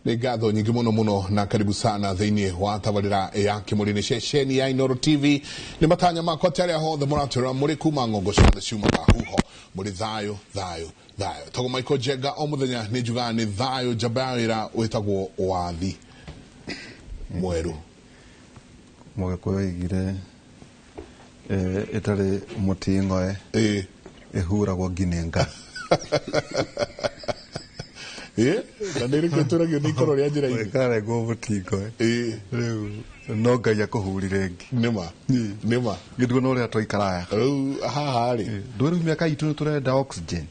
Nĩ ngatho nyingĩ mũno mũno na karibu sana thĩinĩ wa tabarĩra ya Kĩmũrĩ. Nĩ ceceni ya Inooro TV. Nĩ matanya makwa atĩ arĩa hothe mũratwĩrora mũrĩ kuma ng'ongo ciothe ciumaga huho mũrĩ thayũ thayũ thayũ. Tagwo Michael Njenga, o mũthenya nĩ njugaga nĩ thayũ. Njamba ya wĩra wĩtagwo Wathi Mwerũ. Mũgĩkũyũ oigire ĩtarĩ mũting'oe ĩhuragwo nginya nga. Na nĩ rĩkĩo tũragio nĩ ikoro rĩa njĩra-inĩ. Ĩkarengwo mũting'oe. Rĩu no Ngai akũhurire ngi. Nĩma nĩma. Gĩthuo no ũrĩa twaikaraya. Rĩu haha rĩ, ndũĩ rĩu mĩaka itũ nĩ tũrenda oxygen.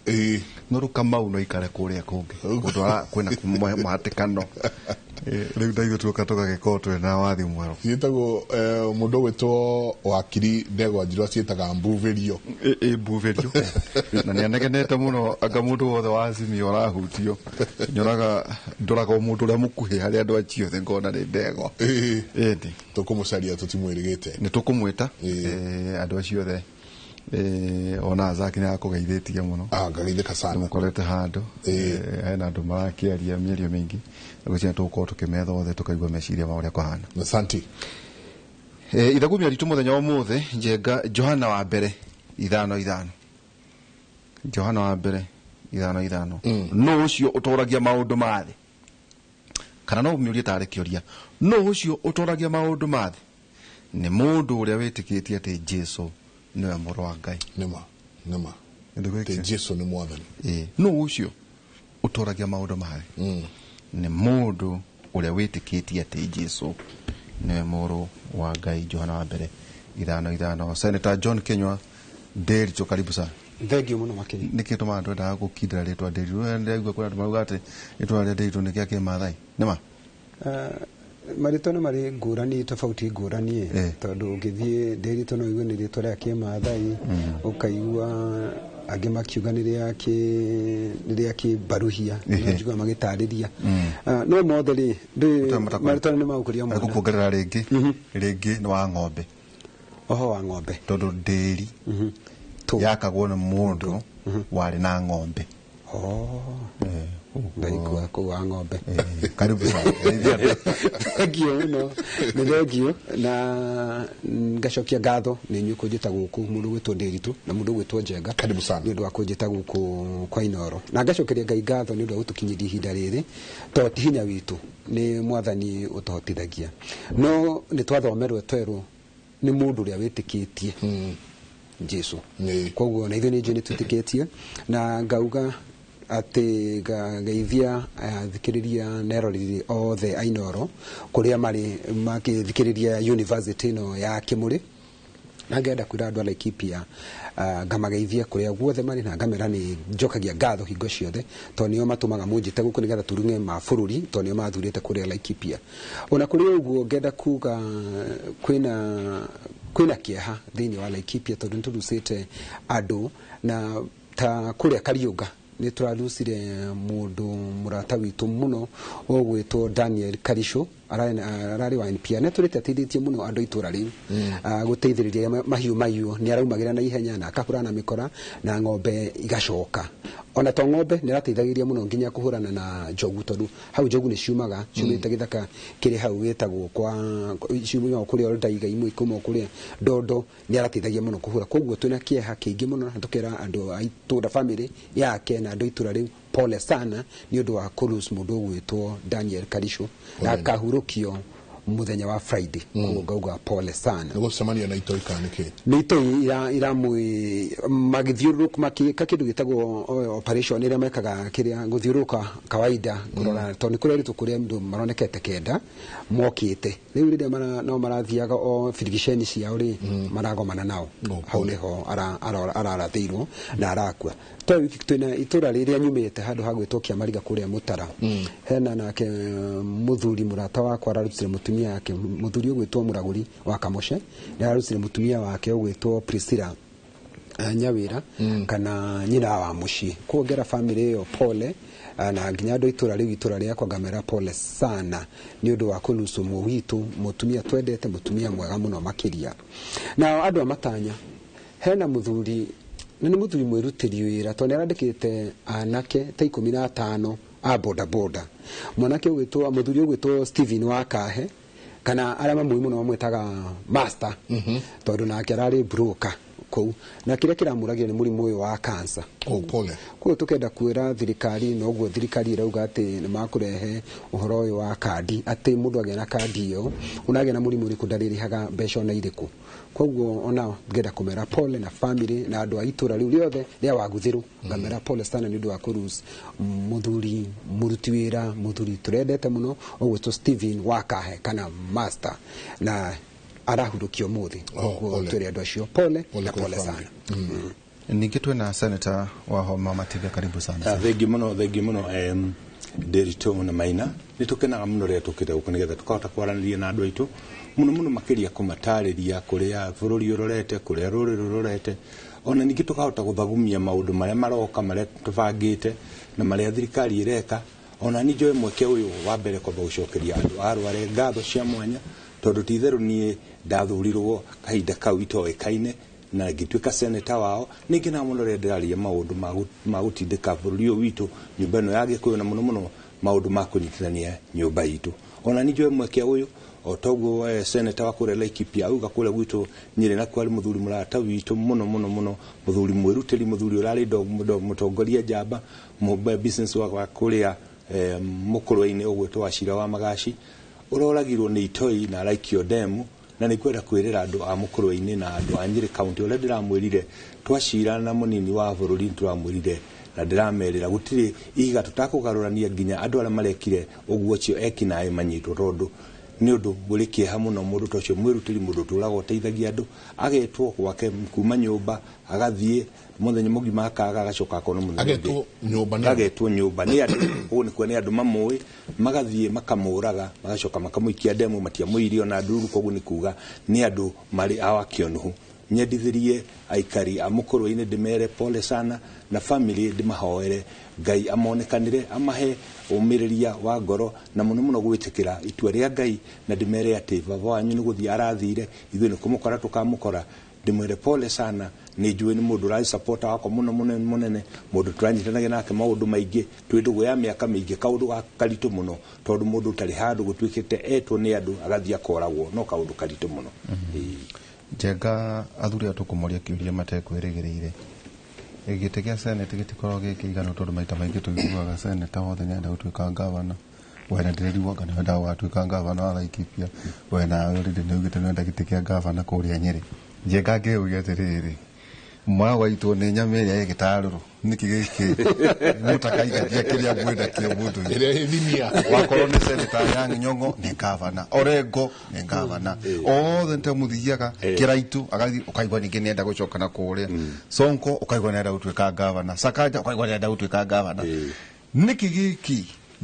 No rĩu Kamau no ikare kũrĩa kũngĩ kũndũ kwĩna mũhatĩkano. Rĩu ndaithuĩ tuoka tũgagĩkorwo twĩna wathi mwerũ. Ciĩtagwo mũndũ ũgwĩtwo wakiri Ndegwa Njirũ aciĩtaga mbuvĩrio. Mbuvĩrio. Na nĩ anegenete mũno anga mũndũ wothe wa Azimio arahutio. Nyonaga ndoraga o mũndũ ũrĩa mũkuhĩ harĩ andũ acio othe ngona nĩ Ndegwa. Ĩni. Tũkũmũcaria tũtimwĩrĩgĩte. Nĩ tũkũmwĩta andũ acio othe. Ona Azaki nĩ akũgeithĩtie mũno. Ngageithĩka sana. Nĩmũkorete handũ. Hena andũ marakĩaria mĩario mĩingĩ. Ngwĩciria tũgũkorwo tũkĩmetha othe tũkaigua meciria ma ũrĩa kũhana. Asante. Ithagumia ritũ mũthenya wa ũmũthĩ Njenga Johana wa mbere 5:5. Johana wa mbere 5:5. Nũ ũcio ũtoragia maũndũ ma thĩ? Kana no ũmĩũrie tarĩ kĩũria. Nũ ũcio ũtoragia maũndũ ma thĩ? Nĩ mũndũ ũrĩa wĩtĩkĩtie atĩ Jesu nĩwe mũrũ wa Ngai. Nĩma, nĩma. Atĩ Jesu nĩ mwathani. Nũ ũcio ũtoragia maũndũ ma thĩ? Nĩ mũndũ ũrĩa wĩtĩkĩtie atĩ Jesu nĩwe mũrũ wa Ngai. Johana wa mbere 5:5. Senator John Kinyua Nderitu, karibu sana. Thank you mũno makĩria. Nĩkĩ tũmaga twendaga gũkindĩra rĩtwa Nderitu? We ndĩraigua kwĩna andũ marauga atĩ rĩtwa rĩa Nderitu nĩ kĩa kĩmathai. Nĩma? Marĩtwa nĩ marĩ ngũrani tofauti ngũrani, tondũ ũngĩthiĩ Nderitu no ũigue nĩ rĩtwa rĩa kĩmathai, ũkaigua angĩ makiuga nĩ rĩa kĩmbaruhia, no njiguaga magĩtarĩria. No mothe rĩ, marĩtwa nĩ magũkũria mwana. Gũkuongerera rĩngĩ, rĩngĩ nĩ wa ng'ombe. Oho wa ng'ombe. Tondũ ndĩri yakagwo nĩ mũndũ warĩ na ng'ombe. Ndaigua kũu wa ng'ombe. Karibu sana. Thank you mũno. Nĩ thank you. Na ngacokia ngatho nĩ inyuĩ kũnjĩta gũkũ, mũndũ ũgwĩtwo Nderitu na mũndũ ũgwĩtwo Njenga. Karibu sana. Nĩ ũndũ wa kũnjĩta gũkũ kwa Inooro. Na ngacokeria Ngai ngatho nĩ ũndũ wa gũtũkinyĩria ihinda rĩrĩ, tondũ ti hinya witũ, nĩ mwathani ũtũhotithagia. No nĩ twathomerwo twerwo nĩ mũndũ ũrĩa wĩtĩkĩtie Jesu. Koguo na ithuĩ nĩ njũĩ nĩ twĩtĩkĩtie, na ngauga atĩ ngageithia athikĩrĩria na eroreri othe a Inooro kũrĩa marĩ makĩthikĩrĩria university ĩno ya Kĩmũrĩ. Na ngenda kwĩra andũ a Laikipia, ngamageithia kũrĩa guothe marĩ, na ngamera nĩ njokagia ngatho hingo ciothe, tondũ nĩo matũmaga mũnjĩte gũkũ nĩgetha tũrung'e ma bũrũri, tondũ nĩo mathurĩte kũrĩa Laikipia. Ona kũrĩ ũguo ngenda kuga kwĩna kĩeha thĩinĩ wa Laikipia, tondũ nĩ tũrucĩte andũ, na ta kũrĩa Kariũnga nĩ tũrarucire mũndũ mũrata witũ mũno ũgwĩtwo Daniel Karisho, ararĩ wa NPR, nĩ atũrĩte ateithĩtie mũno andũ a itũra rĩu, gũteithĩrĩria mahiũ maiywo, nĩ araumagĩra na ihenya na akahũrana na mĩkora na ng'ombe igacoka. Ona to ng'ombe, nĩ arateithagĩrĩria mũno nginya kũhũrana na njogu, tondũ hau njogu nĩ ciumaga, ciumĩte gĩthaka kĩrĩ hau gĩtagwo kwa, ciumaga kũrĩa Oldaiga, imwe ikauma kũrĩa Ndondo, nĩ arateithagia mũno kũhũra. Koguo twĩna kĩeha kĩingĩ mũno, na tũkera andũ a itũra, family yake na andũ a itũra rĩu pole sana nĩ ũndũ wa kũ lose mũndũ ũgwĩtwo Daniel Karisho, na akahurũkio mũthenya wa Friday. Koguo ngauga pole sana. Nĩ gũcemania na itoi kana nĩkĩ? Nĩ itoi iramwĩ magĩthiũrũrũka makĩka kĩndũ gĩtagwo operation ĩrĩa mekaga kĩrĩa gũthiũrũrũka kawaida kũrora, tondũ nĩ kũrerĩtwo kũrĩa andũ maronekete kenda mokĩte. Rĩu rĩrĩa no marathiaga o birigiceni ciao rĩ, maragomana nao. Hau nĩho ararathĩirwo na arakua. Twa wiki twĩna itũra rĩrĩa nyumĩte handũ ha gwĩtwo Kĩamariga kũrĩa Mũtara. Hena nake mũthuri mũrata wakwa ararutire mũtumia wake, mũthuri ũgwĩtwo Mũragũri wa Kamoce, nĩ ararutire mũtumia wake ũgwĩtwo Priscilla Nyawĩra, kana nyina wa mũciĩ. Koguo ngera family ĩyo pole, na nginya andũ a itũra rĩu, itũra rĩakwa ngamera pole sana nĩ ũndũ wa kũlusu ũmwe witũ, mũtumia twendete, mũtumia mwega mũno makĩria. Nao andũ a Matanya, hena mũthuri, na nĩ mũthuri mwĩrutĩri wĩra, tondũ nĩ arandĩkĩte anake ta 15 a boda boda. Mwanake ũgwĩtwo, mũthuri ũgwĩtwo Steven wa Kahe, kana arĩa mamũĩ mũno mamwĩtaga Master, tondũ nake ararĩ broker kũu, na kĩrĩa kĩramũragia nĩ mũrimũ ũyũ wa cancer. Oh, pole. Koguo tukenda kwĩra thirikari, noguo thirikari ĩrauga atĩ nĩ makũrehe ũhoro ũyũ wa kandi, atĩ mũndũ agĩa na kandi ĩyo ona agĩa na mũrimũ ũrĩkũ ndarĩrĩhaga mbeca ona irĩkũ. Koguo ona ngenda kũmera pole na family na andũ a itũra rĩu rĩothe rĩa Waguthĩrũ, ngamera pole sana nĩ ũndũ wa kũlose mũthuri mũruti wĩra, mũthuri tũrendete mũno ũgwĩtwo Steven wa Kahe kana Master, na arahurũkio ũmũthĩ. Oh, Koguo pole. twĩre andũ acio pole Pole na kũrĩ pole family. sana. Ningĩ twĩna Senator Wahoma Matiga, karibu sana. Thengi muno, thengi muno, Nderitu na Maina. Nĩ tũkenaga mũno rĩrĩa tũkĩte gũkũ nĩgetha tũkahota kwaranĩria na andũ aitũ, mũno mũno makĩria kũmatarĩria kũrĩa bũrũri ũrorete, kũrĩa rũrĩrĩ rũrorete, ona ningĩ tũkahota gũthagumia maũndũ marĩa maroka, marĩa tũbangĩte na marĩa thirikari ĩreka. Ona ni njoe mweke ũyũ wa mbere kwamba gũcokeria andũ a Rware ngatho cia mwanya, tondũ ti itherũ niĩ ndathurirwo kahinda kau itoĩkaine na ngĩtuĩka seneta wao. Nĩ ngenaga mũno rĩrĩa ndĩraria maũndũ ma gũtindĩka bũrũri ũyũ witũ, nyũmba ĩno ya Gĩkũyũ, na mũno mũno maũndũ ma kũnyitithania nyũmba itũ. Ona ni njoe mweke ũyũ o toguo seneta wa kũrĩa Laikipia auga kũrĩa gwitũ Nyĩrĩ na kwarĩ mũthuri mũrata witũ mũno mũno mũno, mũthuri mwĩrutĩri, mũthuri ũrarĩ mũtongoria njamba business wa kũrĩa mũkũrwe-inĩ ũgwĩtwo Wachira wa Magaci, ũroragirwo nĩ itoi na araikio ndemu. Na nĩ kwenda kwĩrĩra andũ a mũkũrwe-inĩ na andũ a Nyĩrĩ County ũrĩa ndĩramwĩrire twacira na mũnini wa bũrũri, tũramwĩrire na ndĩramerĩra gũtirĩ ihiga tũtakũgarũrania nginya andũ arĩa marekire ũguo ũcio ekinaĩ manyitwo, tondũ nĩ ũndũ ũrĩ kĩeha mũno mũndũ ta ũcio mwĩrutĩri, mũndũ ũtũraga ũteithagia andũ, agetwo gwake kuma nyũmba, agathiĩ mũthenya mũgima akaga, agacoka akona mũthenya ũngĩ. Agetwo nyũmba nĩ andũ. Agetwo nyũmba nĩ andũ, ũguo nĩ kuga nĩ andũ mamũĩ, magathiĩ makamũraga, magacoka makamũikia ndemu, matiamũirie ona ndururu. Koguo nĩ kuga nĩ andũ marĩ a wakĩonuhu. Nyendithĩrie aikari a mũkũrwe-inĩ, ndĩmere pole sana, na family ndĩmahoere Ngai amonekanĩre, amahe ũmĩrĩria wa ngoro na mũno mũno gwĩtĩkĩra itua rĩa Ngai, na ndĩmere atĩ baba wanyu nĩ gũthiĩ arathire, ithuĩ nĩ kũmũkora tũkamũkora. Ndĩmwĩre pole sana. Nĩ njũĩ nĩ mũndũ ũrarĩ supporter wakwa mũno mũno mũnene, mũndũ tũranyitanagĩra nake maũndũ maingĩ, twĩ ndũgũ ya mĩaka mĩingĩ. Kaũndũ gaka karitũ mũno, tondũ mũndũ ũtarĩ handũ gũtuĩkĩte etwo nĩ andũ agathiĩ akoragwo, no kaũndũ karitũ mũno. Ĩĩ. Njenga, athuri aya tũkũmoria kĩũria matekwĩrĩgĩrĩire. Gĩtĩ gĩa senate gĩtikoragwo gĩ kĩiganu, tondũ maita maingĩ tũiguaga seneta wothe nĩarenda gũtuĩka ngavana. We na ndĩrerigwo anga nĩwendaga gũgatuĩka ngavana wa Laikipia. We nawe already nĩaugĩte nĩwenda gĩtĩ kĩa ngavana kũrĩa Nyĩrĩ. Njenga, ngĩũria atĩrĩrĩ, mwagwaitwo nĩ nyama ĩrĩa ĩgĩtarũrũ nĩkĩ gĩkĩ mũtakaigathia kĩrĩa mwĩna kĩo mũndũ ĩrĩa ĩthimia? Wakorwo nĩ Senator Anyang' Nyong'o nĩ gavana, Orengo nĩ gavana, othe nĩ mũthiaga Kĩraitũ agathiĩ, ũkaigua ningĩ nĩenda gũcoka na kũrĩa Sonko, ũkaigua nĩenda gũtuĩka gavana, Sakaja ũkaigua nĩenda gũtuĩka gavana. Nĩkĩ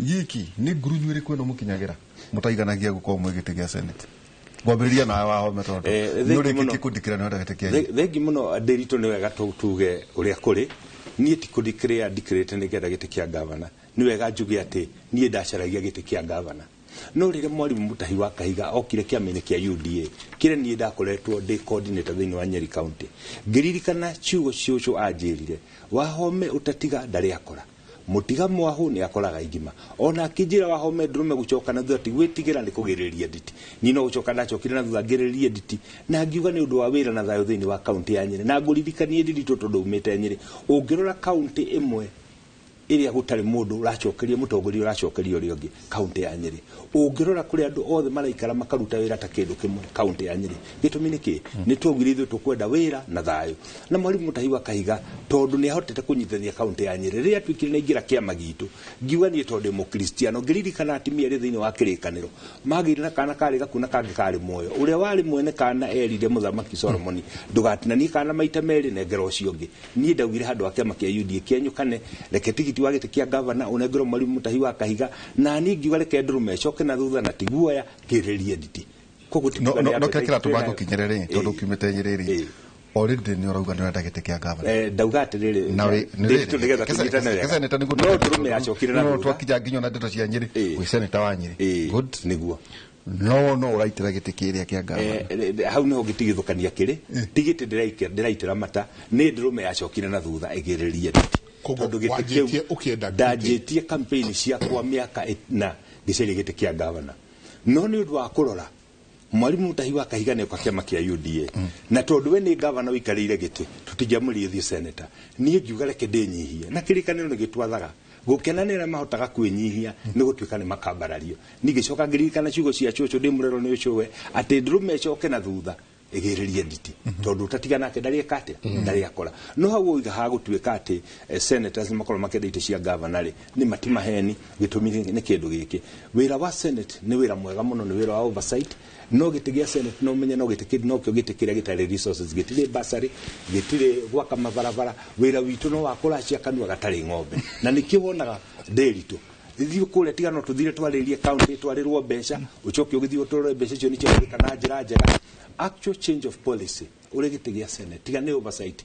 gĩkĩ nĩ ngurunyu ĩrĩkũ ĩno mũkinyagĩra mũtaiganagia gũkorwo mwĩ gĩtĩ gĩa senate? Ngwambĩrĩria nawe Wahome, tondũ Thengi nĩ ũrĩkĩtie mũno. kũndikĩra nĩwenda gĩtĩ kĩa Thengi mũno, Ndĩritũ. Nĩ wega tuge ũrĩa kũrĩ. Niĩ ti kũndikĩrĩa ndikĩrĩte nĩngenda gĩtĩ kĩa gavana. Nĩ wega njuge atĩ niĩ ndacaragia gĩtĩ kĩa gavana, no rĩrĩa mwarimũ Mũtahi wa Kahiga okire kĩama-inĩ kĩa UDA, kĩrĩa niĩ ndakoretwo ndĩ coordinator thĩinĩ wa Nyeri County, ngĩririkana ciugo cũcũ anjĩrire, "Wahome ũtatiga ndarĩ akora mũtiga mwahu nĩ akoraga igima." Ona akĩnjĩra, "Wahome, ndũrũme gũcoka na thutha ti gwĩtigĩra, nĩ kũgĩrĩrĩria nditi." Niĩ no gũcoka ndacokire na thutha ngĩrĩrĩrie nditi, na ngiuga nĩ ũndũ wa wĩra na thayũ thĩinĩ wa kaunti ya Nyĩrĩ. Na ngũririkanie, Ndiritu, tondũ umĩte Nyĩrĩ, ũngĩrora kaunti ĩmwe ĩrĩa gũtarĩ mũndũ ũracokeria mũtongoria ũracokeria ũrĩa ũngĩ, kaunti ya Nyĩrĩ. Ũngĩrora kũrĩa andũ othe maraikara makaruta wĩra ta kĩndũ kĩmwe, kaunti ya Nyĩrĩ. Gĩtũmi nĩ kĩ? Nĩ twaugire ithuĩ tũkwenda wĩra na thayũ, na mwarimũ Mũtahi wa Kahiga, tondũ nĩ ahotete kũnyitithania kaunti ya Nyĩrĩ. Rĩrĩa tuikire na ingĩra kĩama gitũ, ngiuga niĩ tondũ ndĩ mũkristiano, ngĩririkana atumia arĩa thĩinĩ wa kĩrĩkanĩro magĩire na kana karĩ gakuũ na kangĩ karĩ muoyo, ũrĩa warĩ mwene kana erire Mũthamaki Solomoni, "Ndũgatinanie kana maita merĩ, nengera ũcio ũngĩ." Niĩ ndaugire handũ ha kĩama kĩa UDA kĩenyũkane, reke tigiti wa gĩtĩ kĩa gavana ũnengerwo mwarimũ Mũtahi wa Kahiga, na niĩ ngiuga reke ndũrũme coke na thutha na tiguoya ngĩrĩrie nditi. Koguo ti no kuga no nĩ no kĩrĩa kĩratũma twĩnayo. ngũkinyĩre rĩ, tondũ kiumĩte Nyĩrĩ rĩ, already nĩ ũrauga nĩ ũrenda gĩtĩ kĩa gavana. Ndauga atĩrĩrĩ, na wĩ Ndiritu, nĩgetha tũnyitane wega, seneta nĩguo no ndũrũme yacokire na no thutha. twakinya nginya na ndeto cia Nyĩrĩ, wĩ seneta wa Nyĩrĩ. Good. Nĩguo. No ũraitĩra gĩtĩ kĩrĩa kĩa gavana. Hau niho gĩtigithũkania kĩrĩ, ti gĩtĩ ndĩraitĩra mata, nĩ ndũrũme yacokire na thutha ĩgĩrĩrie nditi. Koguo Tondũ gĩtĩ kĩu- wanjĩtie ũkĩenda gĩtĩ. Ndanjĩtie campaign ciakwa mĩaka 4 ngĩcaria gĩtĩ kĩa gavana, no nĩ ũndũ wa kũrora Mwalimu Mutahi wa Kahiga nĩ oka kĩama kĩa UDA, na tondũ we nĩ gavana ũikarĩire gĩtĩ, tũtingĩamũrire thiĩ senator. Niĩ ngiuga reke ndĩnyihie, na kĩrĩkanĩro nĩ gĩtwathaga gũkena nĩ arĩa mahotaga kwĩnyihia, nĩ gũtuĩka nĩ makambarario. Niĩ ngĩcoka ngĩririkana ciugo cia cũcũ ndĩ mũrerwo nĩ ũcũwe atĩ ndũrũme ĩcoke na thutha ĩgĩrĩrie nditi, tondũ ũtatiga nake ndarĩ eka atĩa, ndarĩ akora. No hau ũiga hagũtuĩka atĩ senators nĩ makorwo makĩenda itĩ cia gavana rĩ, nĩ matimaheni. Gĩtũmi nĩ kĩndũ gĩkĩ: wĩra wa Senate nĩ wĩra mwega mũno, nĩ wĩra wa oversight, no gĩtĩ gĩa Senate, no menye no gĩtĩ kĩ- no kĩo gĩtĩ kĩrĩa gĩtarĩ resources, gĩtirĩ bursary, gĩtirĩ gwaka mabarabara. Wĩra witũ no wa kũracia kanua gatarĩ ng'ombe, na nĩkĩo wonaga Ndĩritũ ithuĩ kũrĩa tiga no tũthire twarĩrie county, twarĩrwo mbeca, ũcoke ũgĩthiĩ ũtũrore mbeca icio nĩ ciahũthĩka na njĩra njega. Actual change of policy ũrĩ gĩtĩ gĩa Senate, tiga nĩ oversight,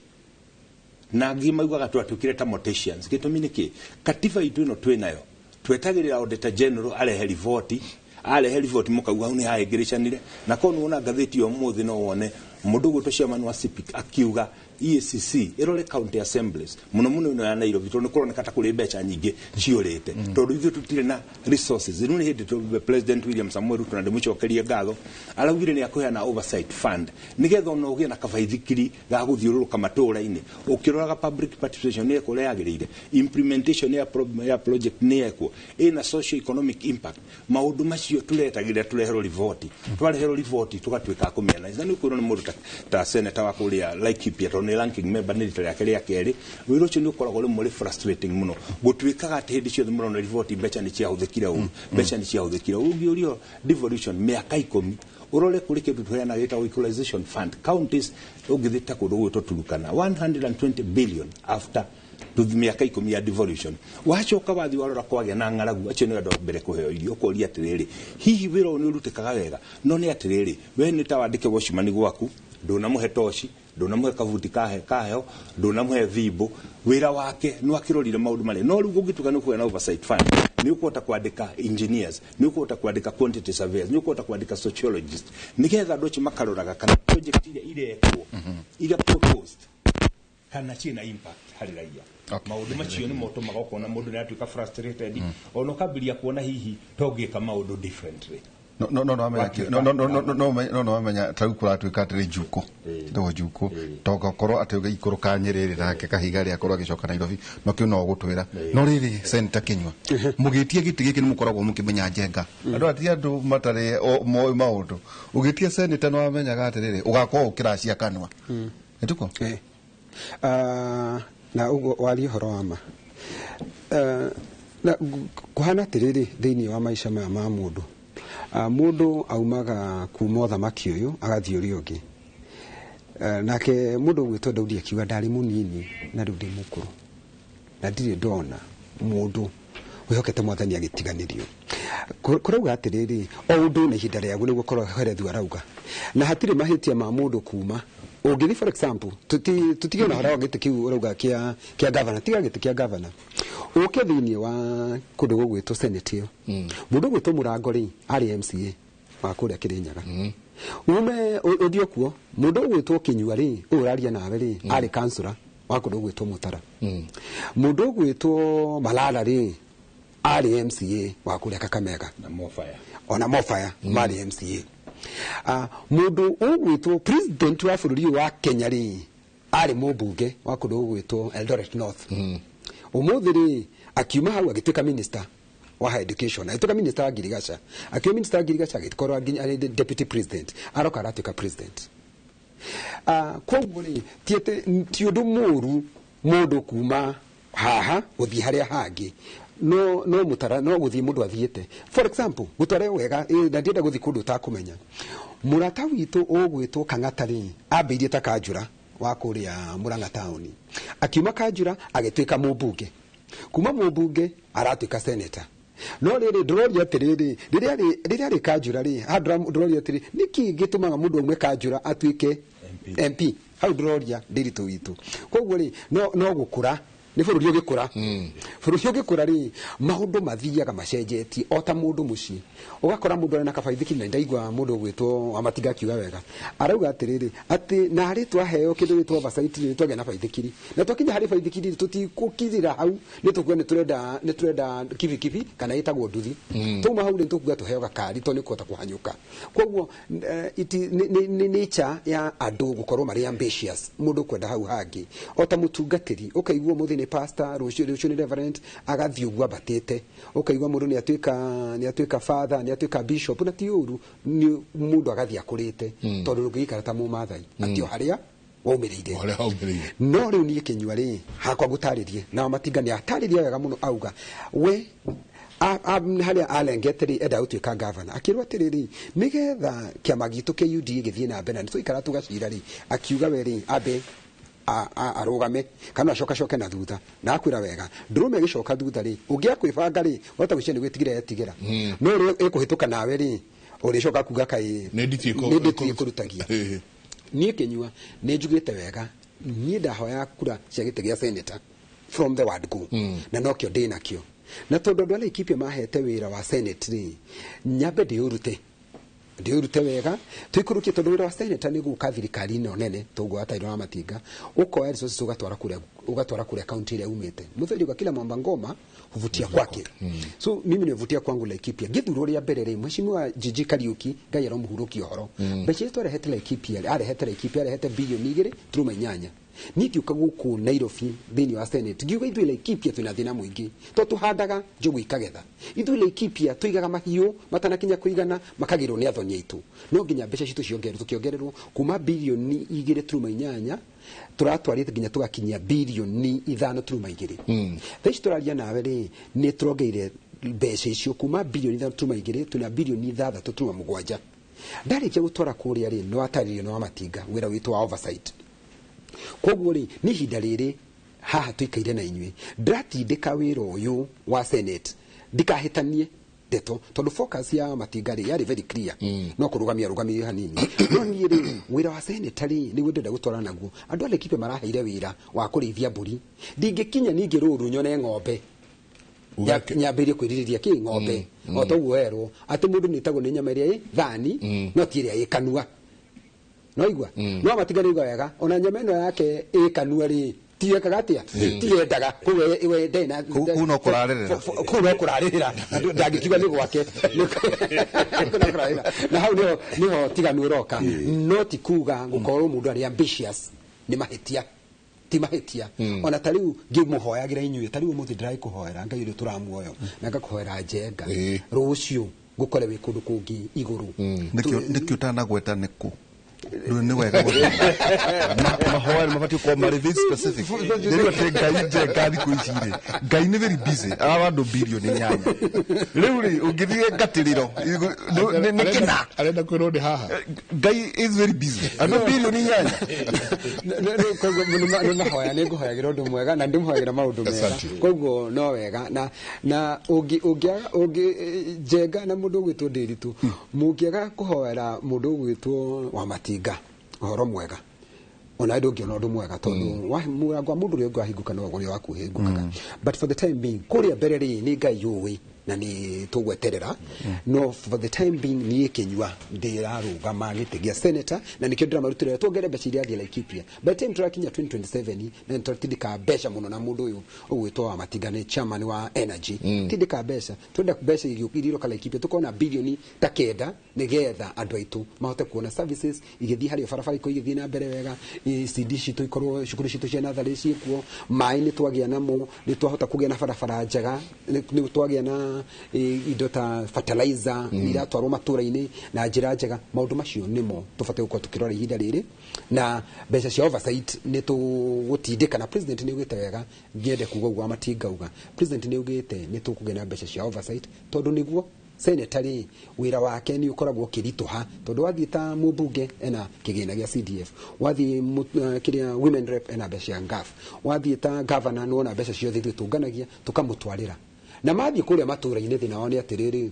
na angĩ maugaga twatuĩkire ta morticians. Gĩtũmi nĩ kĩ? Katiba itũ ĩno twĩ nayo, twetagĩrĩra Auditor General arehe riboti. Arehe riboti, mũkauga hau nĩ hahĩngĩrĩcanire. Na korwo nĩwona ngathĩti ya ũmũthĩ, no wone mũndũ ũgwĩtwo chairman wa CIPIC akiuga EACC ĩrore county assemblies, mũno mũno ĩno ya Nairobi, tondũ nĩ kũroneka ta kũrĩ mbeca nyingĩ ciũrĩte, tondũ ithuĩ tũtirĩ na resources. Rĩu nĩ hĩndĩ President William Samoei Ruto, na ndĩmũcokerie ngatho, araugire nĩ akũheana oversight fund nĩgetha ona ũgĩe na kabaithikiri ga gũthiũrũrũka matũũra-inĩ ũkĩroraga public participation nĩ ekwo ũrĩa yagĩrĩire, implementation ya project nĩ ekwo ĩna socio economic impact. Maũndũ macio tũretagĩrĩra tũreherwo riboti. Twareherwo riboti, tũgatuĩka a kũmĩanalyze. Na nĩ ũkwĩrwo nĩ mũndũ ta senator wa kũrĩa Laikipia, tondũ nĩ ranking member, nĩ rita rĩake rĩa kerĩ. Wĩra ũcio nĩ ũkoragwo rĩmwe ũrĩ frustrating mũno, gũtuĩkaga atĩ hĩndĩ ciothe mũrona riboti, mbeca nĩ ciahũthĩkire ũru, mbeca nĩ ciahũthĩkire ũru. Ũngĩũrio devolution mĩaka 10, ũrore kũrĩ kĩndũ tũheanaga gĩtagwo equalization fund counties. Ũngĩthiĩ ta kũndũ gwĩtwo Turukana, 120 billion after mĩaka 10 ya devolution. Wacoka wathiĩ warora kwagĩa na ng'aragu, acio nĩ andũ a mbere kũheo irio. Ũkoria atĩrĩrĩ, hihi wĩra ũyũ nĩ ũrutĩkaga wega? No nĩ atĩrĩrĩ, we nĩ ta wandĩke watchman gwaku, ndũnamũhe toci, ndũnamũhe kabuti kahe kaheo, ndũnamũhe thimbo, wĩra wake nĩ akĩrorire maũndũ marĩa. No rĩu ũngĩtuĩka nĩ ũkũgĩa na oversight fund, nĩ ũkũhota kwandĩka engineers, nĩ ũkũhota kwandĩka quantity surveyors, nĩ ũkũhota kwandĩka sociologists, nĩgetha andũ acio makaroraga kana project iria irekwo, iria proposed, kana ciĩna impact harĩ raia. Maũndũ macio nĩ motũmaga ũkona mũndũ nĩ atuĩka frustrated, ona ũkambĩrĩria kuona hihi to ngĩka maũndũ differently. No no no no amenya no no no no no no no amenya ta rĩu kũratuĩka atĩrĩ, Njuko ndĩgwo Njuko, togakorwo atĩ ũgĩikũrũka Nyĩrĩrĩ nake Kahiga rĩ akorwo agĩcoka Nairobi, no kĩu no ũgũtwĩra. No rĩrĩ, Senator Kinyua, mũgĩtie gĩtĩ gĩkĩ nĩ mũkoragwo mũkĩmenya njenga andũ ati andũ matarĩ moĩ maũndũ. Ũgĩtia senator, nĩ wamenyaga atĩrĩrĩ, ũgakorwo ũkĩracia kanua nĩtuko? Eh. Na ũguo waria ũhoro wa ma. Na kũhana atĩrĩrĩ, thĩinĩ wa maica maya ma mũndũ, mũndũ aumaga kuma ũthamaki ũyũ agathiĩ ũrĩa ũngĩ. Nake mũndũ ũgwĩtwo Daudi akiuga, "Ndarĩ mũnini na rĩu ndĩ mũkũrũ, na ndirĩ ndona mũndũ wĩhokete Mwathani agĩtiganĩrio." Kũrauga atĩrĩrĩ, o ũndũ na ihinda rĩaguo, nĩguo korwo Herethu arauga, na hatirĩ mahĩtia ma mũndũ kuma ũngĩthiĩ. For example, tũtige ona ũhoro wa gĩtĩ kĩu ũrauga kĩa governor, tiga gĩtĩ kĩa governor, ũke thĩinĩ wa kũndũ gũgwĩtwo Senate ĩyo, mũndũ ũgwĩtwo Mũrango rĩ, arĩ MCA wa kũrĩa Kĩrĩnyaga. Ume ũthiĩ kuo, mũndũ ũgwĩtwo Kĩnyua rĩ, ũyũ ũraria nawe rĩ, arĩ councillor wa kũndũ gũgwĩtwo Mũtara. Mũndũ ũgwĩtwo Malala rĩ, arĩ MCA wa kũrĩa Kakamega. Na Mofaya. Ona Mofaya marĩ MCA. Mũndũ ũgwĩtwo president wa bũrũri ũyũ wa Kenya rĩ, arĩ mũmbunge wa kũndũ gũgwĩtwo Eldoret North. Ũmũthĩ rĩ, akiuma hau agĩtuĩka minister wa higher education, agĩtuĩka minister wa ngirigaca, akiuma minister wa ngirigaca agĩkorwo nginya arĩ deputy president, aroka aratuĩka president. Koguo rĩ, ti atĩ ti ũndũ mũru mũndũ kuma haha gũthiĩ harĩa hangĩ, no mũtara no gũthiĩ mũndũ athiĩte. For example, gũtware wega, na ndienda gũthiĩ kũndũ ũtakũmenya, mũrata witũ ũgwĩtwo Kang'ata rĩ, ambĩirie ta kanjũra wa kũrĩa Murang'a taũni, akiuma kanjũra agĩtuĩka mũmbunge, kuma mũmbunge aratuĩka senator. No rĩrĩ, ndĩroria atĩrĩrĩ, rĩrĩa arĩ kanjũra rĩ, haha ndĩroria atĩrĩ, nĩkĩ gĩtũmaga mũndũ aume kanjũra atuĩke MP? Hau ndĩroria ndĩritũ witũ. Koguo rĩ, no gũkũra. Nĩ bũrũri ũgĩkũra. Bũrũri ũgĩkũra rĩ, maũndũ mathiaga macenjetie o ta mũndũ mũciĩ. Ũgakora mũndũ arĩ na kabaithikiri, na ndaigua mũndũ ũgwĩtwo Wamatinga akiuga wega, arauga atĩrĩrĩ, atĩ narĩ twaheo kĩndũ gĩtwo oversight rĩ, twagĩa na baithikiri, na twakinya harĩ baithikiri rĩ, tũtikũkirĩra hau, nĩ tũkuga nĩ tũrenda kibikibi kana ĩtagwo nduthi. Twauma hau rĩ, tũkuga tũheo gakari tondũ nĩ kũhota kũhanyũka. Koguo nĩ nature ya andũ gũkorwo marĩ ambitious, mũndũ kwenda hau hangĩ, o ta mũtungatĩri, ũkaigua ũmũthĩ nĩ pastor, rũciũ nĩ reverend, agathiĩ ũguo ambatĩte, ũkaigua mũndũ nĩ atuĩka father, nĩ atuĩka bishop, na ti ũru, nĩ mũndũ agathiĩ akũrĩte, tondũ ndũngĩikara ta mũmathai atĩ o harĩa waumĩrĩire. O harĩa waumĩrĩire. No rĩu niĩ kĩnyua rĩ, hakwa ngũtarĩrie na Matinga nĩ atarĩria wega mũno, auga we harĩa arengete rĩ, enda gũtuĩka gavana, akĩrwo atĩrĩrĩ, nĩgetha kĩama gitũ kĩa UDA gĩthiĩ na mbere na nĩtũikara tũgacira rĩ, akiuga we rĩ, ambe arũgame kana acoka coke na thutha, na akwĩra wega ndũrũme ĩgĩcoka thutha rĩ, ũngĩaga kwĩbanga rĩ, wahota gwĩciria nĩ gwĩtigĩra etigĩra, no ũrĩa ĩkũhĩtũka nawe rĩ, ũrĩcoka kuga kaĩ Nĩ nditiĩ nĩ nditiĩ kũrutagia. Niĩ kĩnyua nĩ njugĩte wega, niĩ ndahoya kura cia gĩtĩ gĩa senator from the word go, na nokĩo ndĩ nakĩo, na tondũ andũ a Laikipia mahete wĩra wa senate rĩ, nyambe ndĩũrute wega, tũikũrũkie, tondũ wĩra wa senator nĩ gũka thirikari ĩno nene tũguo watairwo wa Matinga, ũkoya resources ũgatwara kũrĩa kaunti ĩrĩa umĩte. Mũthuri uga kila mwamba ngoma huvutia kwake, so mimi nimevutia kwangu Laikipia. Gĩthurwo rĩa mbere rĩ, Mheshimiwa Gigi Kariuki, Ngai aromũhurũkia ũhoro, mbeca iria twarehete Laikipia, arehete Laikipia, arehete bilioni 2.8. Niĩ ngĩũka gũkũ Nairobi thĩinĩ wa senate, ngiuga ithuĩ Laikipia twĩna thĩna mũingĩ, tondũ tũhandaga njũgũ ikagetha, ithuĩ Laikipia tũigaga mahiũ matanakinya kũigana makagĩrwo nĩ athoni aitũ, no nginya mbeca citũ ciongererwo. Tũkĩongererwo kuma bilioni 2.8, tũratwarĩte nginya tũgakinyia bilioni 5.2. Thaa ici tũraria nawe rĩ, nĩ tũrongeire mbeca icio kuma bilioni 5.2, twĩna bilioni 6.7. Ndarĩkia gũtwara kũrĩa rĩ, nĩ watarĩrio nĩ wa Matinga wĩra witũ wa oversight. Koguo rĩ, nĩ ihinda rĩrĩ haha tũikaire na inyuĩ, ndĩratindĩka wĩra ũyũ wa senate ndikahĩtanie ndeto, tondũ focus ya Matinga rĩ, yarĩ very clear, no kũrũgamia rũgamirie hanini, no niĩ rĩ, wĩra wa senator rĩ, nĩguo ndĩrenda gũtwara naguo. Andũ a Laikipia maraheire wĩra wa kũrĩithia mbũri, ndingĩkinya ningĩ rũru nyone ng'ombe nyambĩrĩrie kwĩrirĩria kĩ ng'ombe, o ta ũguo werwo atĩ mũndũ nĩ ĩtagwo nĩ nyama ĩrĩa ĩ thani, no ti ĩrĩa ĩ kanua. No igua no Matinga nĩ igua wega, ona nyama ĩno yake ĩ kanua rĩ, tiekaga atĩa, tiyendaga koguo we ndarĩ na Kũu no kũrarĩrĩra. Kũu no kũrarĩrĩra, ndangĩkiuga nĩ gwake. Kũu no kũrarĩrĩra, na hau nĩho tiganu ũroka. No ti kuga gũkorwo mũndũ arĩ ambitious nĩ mahĩtia, ti mahĩtia. Ona ta rĩu ngĩmũhoyagĩra inyuĩ, ta rĩu ũmũthĩ ndĩragĩkũhoera Ngai ũrĩa tũramuoyo, na ngakũhoera Njenga, rũciũ ngũkore wĩ kũndũ kũngĩ igũrũ. Nĩkĩo ũtanagweta nĩkũ. Rĩu nĩ wega mahoya nĩ mabatiĩ gũkorwo marĩ very specific. Rĩu atĩ Ngai Njenga thikũ ici rĩ, Ngai nĩ very busy, araba andũ bilioni 8 rĩu rĩ, ũngĩthiĩ ngatĩrĩro nĩ kĩna. Arenda kwĩrwo nĩ haha. Ngai is very busy, andũ bilioni 8. Koguo nĩ mahoya, nĩ ngũhoyagĩra ũndũ mwega na ndĩmũhoyagĩra maũndũ mega. Asante. Koguo no wega na ũngĩ ũngĩ Njenga na mũndũ ũgwĩtwo Ndĩritũ, mũngĩaga kũhoera mũndũ ũgwĩtwo wa Matinga ũhoro mwega, ona ndũngĩona ũndũ mwega, tondũ mũrango wa mũndũ ũrĩa ũngĩ wahingũka no ũrĩa waku ũhingũkaga. But for the time being, kũrĩa mbere rĩ, nĩ Ngai ũĩ na nĩ tũgweterera, no for the time being niĩ kĩnyua ndĩrarũgama gĩtĩ gĩa senator, na nĩkĩo ndĩramarutĩra tuongere mbeca iria athiĩ Laikipia. By the time tũrakinya 2027, na nĩtũratindĩka mbeca mũno, na mũndũ ũyũ ũgwĩtwo wa Matinga nĩ chairman wa energy, tindĩka mbeca, twenda mbeca iria iroka Laikipia tũkona bilioni ta 9, nĩgetha andũ aitũ mahote kuona services igĩthiĩ harĩa barabara ikorwo igĩthiĩ na mbere wega, ECD citũ ikorwo, cukuru citũ cia natharĩ ciĩkuo, maĩ nĩ twagĩa namo, nĩ twahota kũgĩa na barabara njega, nĩ twagĩa na indo ta fertilizer iratwarwo matũra-inĩ na njĩra njega. Maũndũ macio nĩmo tũbatiĩ gũkorwo tũkĩrora ihinda rĩrĩ, na mbeca cia oversight nĩ tũgũtindĩka, na president nĩ augĩte wega, ngĩende kuga ũguo Matinga uga, president nĩ augĩte nĩ tũkũgĩa na mbeca cia oversight, tondũ nĩguo senator rĩ, wĩra wake nĩ ũkoragwo ũkĩritũha, tondũ wathiĩ ta mũmbunge ena kĩgĩna gĩa CDF, wathiĩ kĩrĩa women rep ena mbeca cia NGAAF, wathiĩ ta governor nĩwona mbeca ciothe ithuĩ tũnganagia tũkamũtwarĩra, na mathiĩ kũrĩa matũra-inĩ thĩna wao nĩ atĩrĩrĩ,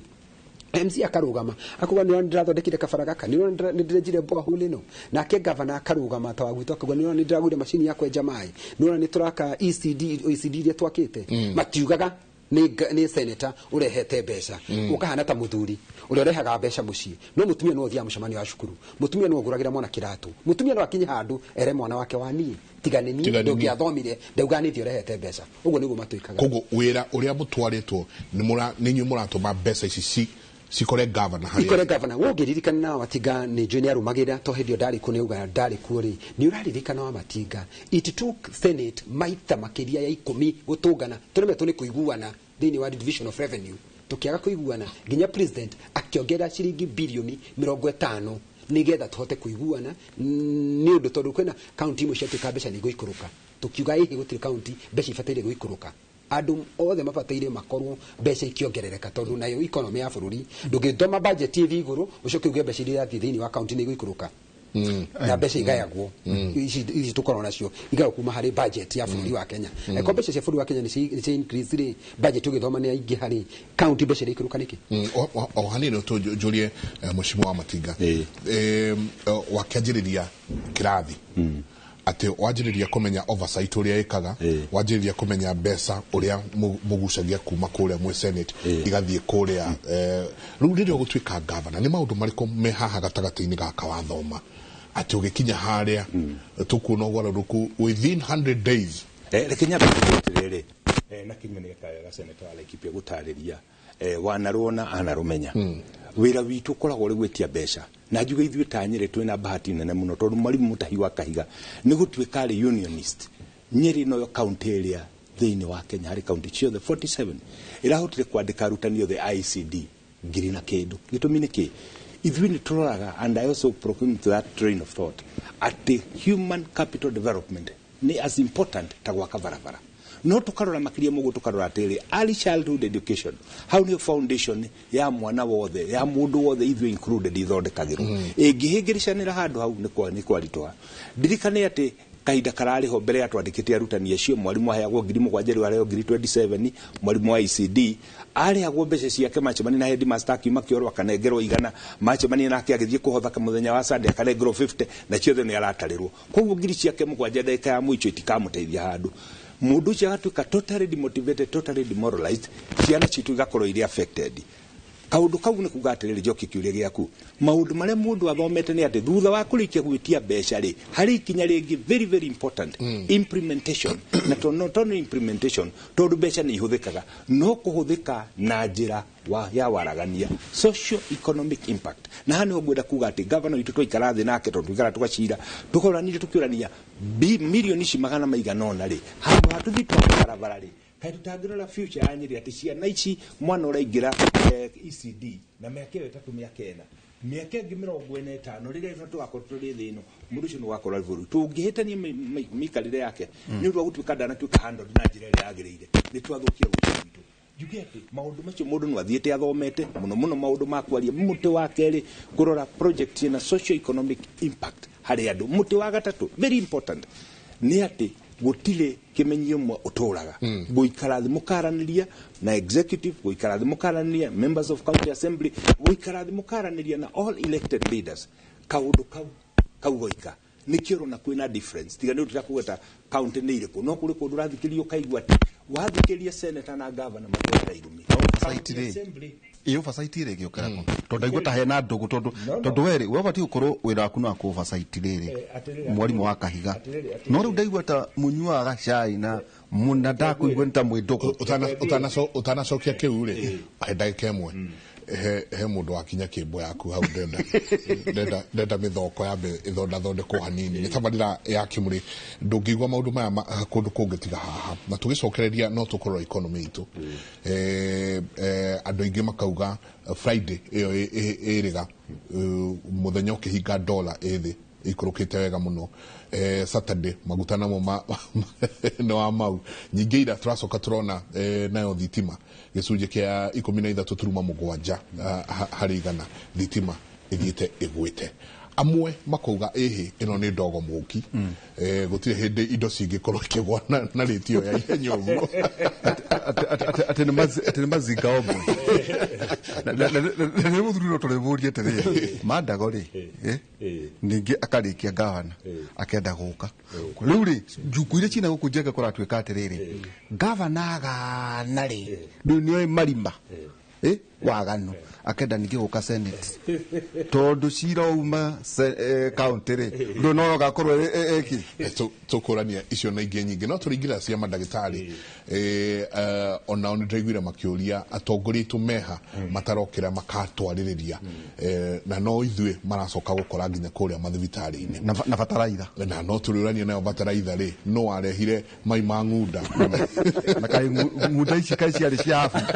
MC akarugama akuga nĩ ndĩrathondekire kabara gaka, nĩ ndĩrenjire borehole ĩno. Nake governor akarugama ta wa gwitũ akauga nĩ ndĩragũrire macini ya kwenja maĩ, nĩ ũrona nĩ tũraka ECD, ECD iria twakĩte. Matiugaga nĩ senator ũrehete mbeca. Ũkahana ta mũthuri ũrĩa ũrehaga mbeca mũciĩ, no mũtumia no ũthiaga mũcemanio wa cukuru, mũtumia no ũgũragĩra mwana kĩratũ, mũtumia no akinye handũ ere mwana wake wa niĩ tiga nĩ niĩ ndũngĩathomire, ndauga nĩ thiĩ ũrehete mbeca. Ũguo nĩguo matwĩkaga. Koguo wĩra ũrĩa mũtwarĩtwo nĩ inyuĩ mũratũma mbeca ici cikore governor harĩa ikore governor. Ũngĩririkana na Wamatinga nĩ njũĩ nĩ arũmagĩrĩra to hĩndĩ ĩyo ndarĩ kuo, nĩ auga ndarĩ kuo rĩ, nĩ ũraririkana Wamatinga it took Senate maita makĩria ya 10 gũtũngana, tũremetwo nĩ kũiguana thĩinĩ wa division of revenue, tũkĩaga kũiguana nginya president akĩongerera ciringi bilioni 50 nĩgetha tũhote kũiguana, nĩ ũndũ tondũ kwĩna kaunti imwe ciatuĩka mbeca nĩ igũikũrũka, tũkiuga ĩhĩ gũtirĩ kaunti mbeca ibataire gũikũrũka, andũ othe mabataire makorwo mbeca ikiongerereka, tondũ nayo economy ya bũrũri ndũngĩthoma budget ĩthiĩ igũrũ ũcoke uge mbeca iria irathiĩ thĩinĩ wa kaunti nĩ igũikũrũka. Na mbeca igayagwo ici tũkoragwo nacio igayagwo kuma harĩ budget ya bũrũri wa Kenya. Angĩkorwo mbeca cia bũrũri wa Kenya nĩ cia increase rĩ, budget ũgĩthoma nĩ yaingĩha rĩ, kaunti mbeca iraikũrũka nĩkĩ? O hanini tũnjũrie Mheshimiwa Wamatinga, wakĩanjĩrĩria kĩrathi atĩ wanjĩrĩria kũmenya oversight ũrĩa ĩkaga, wanjĩrĩria kũmenya mbeca ũrĩa mũgucagia kuma kũrĩa mwĩ Senate igathiĩ kũrĩa. Rĩu rĩrĩa ũgũtuĩka governor nĩ maũndũ marĩkũ me haha gatagatĩ-inĩ gaka wathoma atĩ ũgĩkinya harĩa tũkuona ũgarũrũku within 100 days? Reke nyambe atĩrĩrĩ, na King'ani gakaga senator wa Laikipia gũtarĩria wanarũona anarũmenya. Wĩra witũ ũkoragwo ũrĩ gwĩtia mbeca, na njuge ithuĩ ta Nyĩrĩ twĩna bahati nene mũno tondũ mwarimu Mutahi wa Kahiga nĩ gũtuĩka arĩ unionist. Nyĩrĩ noyo kaunti ĩrĩa thĩinĩ wa Kenya harĩ kaunti ciothe 47 ĩrahotire kwandĩka arutani othe ICD 1,000 na kĩndũ. Gĩtũmi nĩ kĩ? Ithuĩ nĩ tũroraga, and I also proclaim to that train of thought atĩ human capital development nĩ as important ta gwaka barabara. No tukarora makiria muguo, tukarora atĩrĩ early childhood education hau nĩyo foundation ya mwana wothe, ya mũndũ wothe ithuĩ included ithondekagĩrwo. Ĩngĩhĩngĩrĩcanĩra handũ hau nĩ kwaritũha. Ndirikane atĩ kahinda kararĩ ho mbere ya twandĩkĩte arutani acio, mwarimũ aheagwo 7,000, rĩu areheo 27,000, mwarimũ wa ICD arĩhagwo mbeca ciake macemania na headmaster akiuma kĩoro akanengerwo 100, macemania nake agĩthiĩ kũhotha mũthenya wa Sunday akanengerwo 50, na ciothe nĩ aratarĩrwo. Koguo 7,000 ndagĩka ya mũico itikamũteithia handũ. Mũndũ ũcio agatuĩka totally demotivated, totally demoralized, ciana citũ igakorwo irĩ affected. Kaũndũ kau nĩ kuga atĩrĩrĩ, njokie kĩũria gĩaku, maũndũ marĩa mũndũ athomete nĩ atĩ thutha wa kũrĩkia gwĩtia mbeca rĩ, harĩ ikinya rĩngĩ very very important, implementation. Na not only implementation, tondũ mbeca nĩ ihũthĩkaga, no kũhũthĩka na njĩra ya waragania, socio economic impact. Na haha nĩho ngwenda kuga atĩ governor witũ twaikara thĩ nake, tondũ twaikara tũgacira tũkoranire tũkĩũrania milioni ici 800 rĩ, handũ ha tũthiĩ twake barabara rĩ, kaĩ tũtangĩrora future ya Nyĩrĩ atĩ ciana ici mwana ũraingĩra ECD na mĩaka ĩyo 3 mĩaka 4 mĩaka ĩngĩ 45 rĩrĩa ĩno tũgakorwo tũrĩ thĩ ĩno, mũndũ ũcio nĩ ũgakorwo arĩ bũrũri. Tũngĩhĩtania mĩikarĩre yake nĩ ũndũ wa gũtuĩka ndanatuĩka handled na njĩra ĩrĩa yagĩrĩire, nĩ twathũkia rũciũ rwitũ. Njuge atĩ maũndũ macio mũndũ no athiĩte athomete mũno mũno maũndũ ma kwaria. Mũtĩ wa kerĩ kũrora project ĩna socio economic impact harĩ andũ. Mũtĩ wa gatatũ very important nĩ atĩ gũtirĩ kĩmenyio ũmwe ũtũraga, gũikara thĩ mũkaranĩria na executive, gũikara thĩ mũkaranĩria members of county assembly, gũikara thĩ mũkaranĩria na all elected leaders. Kaũndũ kau goika nĩkĩo ũrona kwĩna difference. Tiga nĩ ũndũ kũgweta county nĩ irĩkũ, no kũrĩ kũndũ ũrathikĩrĩria ũkaigua atĩ wathikĩrĩria senator na governor matwara irumi. Ĩ oversight rĩ ĩgĩũkĩra kũ? Tondũ ndaigua ta hena ndũgũ, tondũ we rĩ, we ũbatiĩ gũkorwo wĩra waku no wa oversight rĩrĩ, mwarimũ wa Kahiga. No rĩu ndaigua ta mũnyuaga cai na mũna ndakũigua nĩ ta mwĩ ndũgũ. Ũtanacokia kĩu rĩ, he ndagĩka ĩmwe he mũndũ wakinya kĩmbo yaku hau, ndenda mĩthoko yambe ĩthondathondekwo hanini. Nĩ tabarĩra ya Kĩmũrĩ, ndũngĩigua maũndũ maya kũndũ kũngĩ tiga haha, na tũgĩcokereria no tũkũrora economy itũ. Andũ aingĩ makauga Friday ĩyo ĩrĩga mũthenya ũkĩhinga dollar ĩthĩ ikũrũkĩte wega mũno, Saturday maguta namo nĩ wa mau nyingĩ ira tũracoka tũrona nayo thitima gĩcunjĩ kĩa 13.7 harĩ igana thitima ĩthiĩte ĩgwĩte. Amwe makauga ĩhĩ ĩno nĩ ndogo mũki, gũtirĩ hĩndĩ indo cingĩkorwo ikĩgwa na rĩti ĩyo ya ihenya ũguo. Atĩ nĩ mazinga omwe na nĩ mũthuri no tũrĩmũrie atĩrĩrĩ mandago rĩ, ningĩ akarĩkia gavana akenda gũka rĩu rĩ njukũ iria cina gũkũ Njenga kũratuĩka atĩrĩrĩ gavana agana rĩ rĩu nĩoĩ marima waganu akenda ningĩ gũka senate tondũ cira uma county rĩ ndũ no gakorwo ĩki tũkũrania icio na ingĩ nyingĩ no tũringĩra cia mandagĩtarĩ onao nĩ ndĩraiguire makĩũria atongoria aitũ meha matarokĩra makatwarĩrĩria na no ithuĩ maracoka gũkora nginya kũrĩa mathibitarĩ-inĩ na bataraitha na no tũrĩũrania nayo bataraitha rĩ no warehire mai ma ng'unda na kaĩ ng'unda ici kaĩ ciarĩ cia Afrika.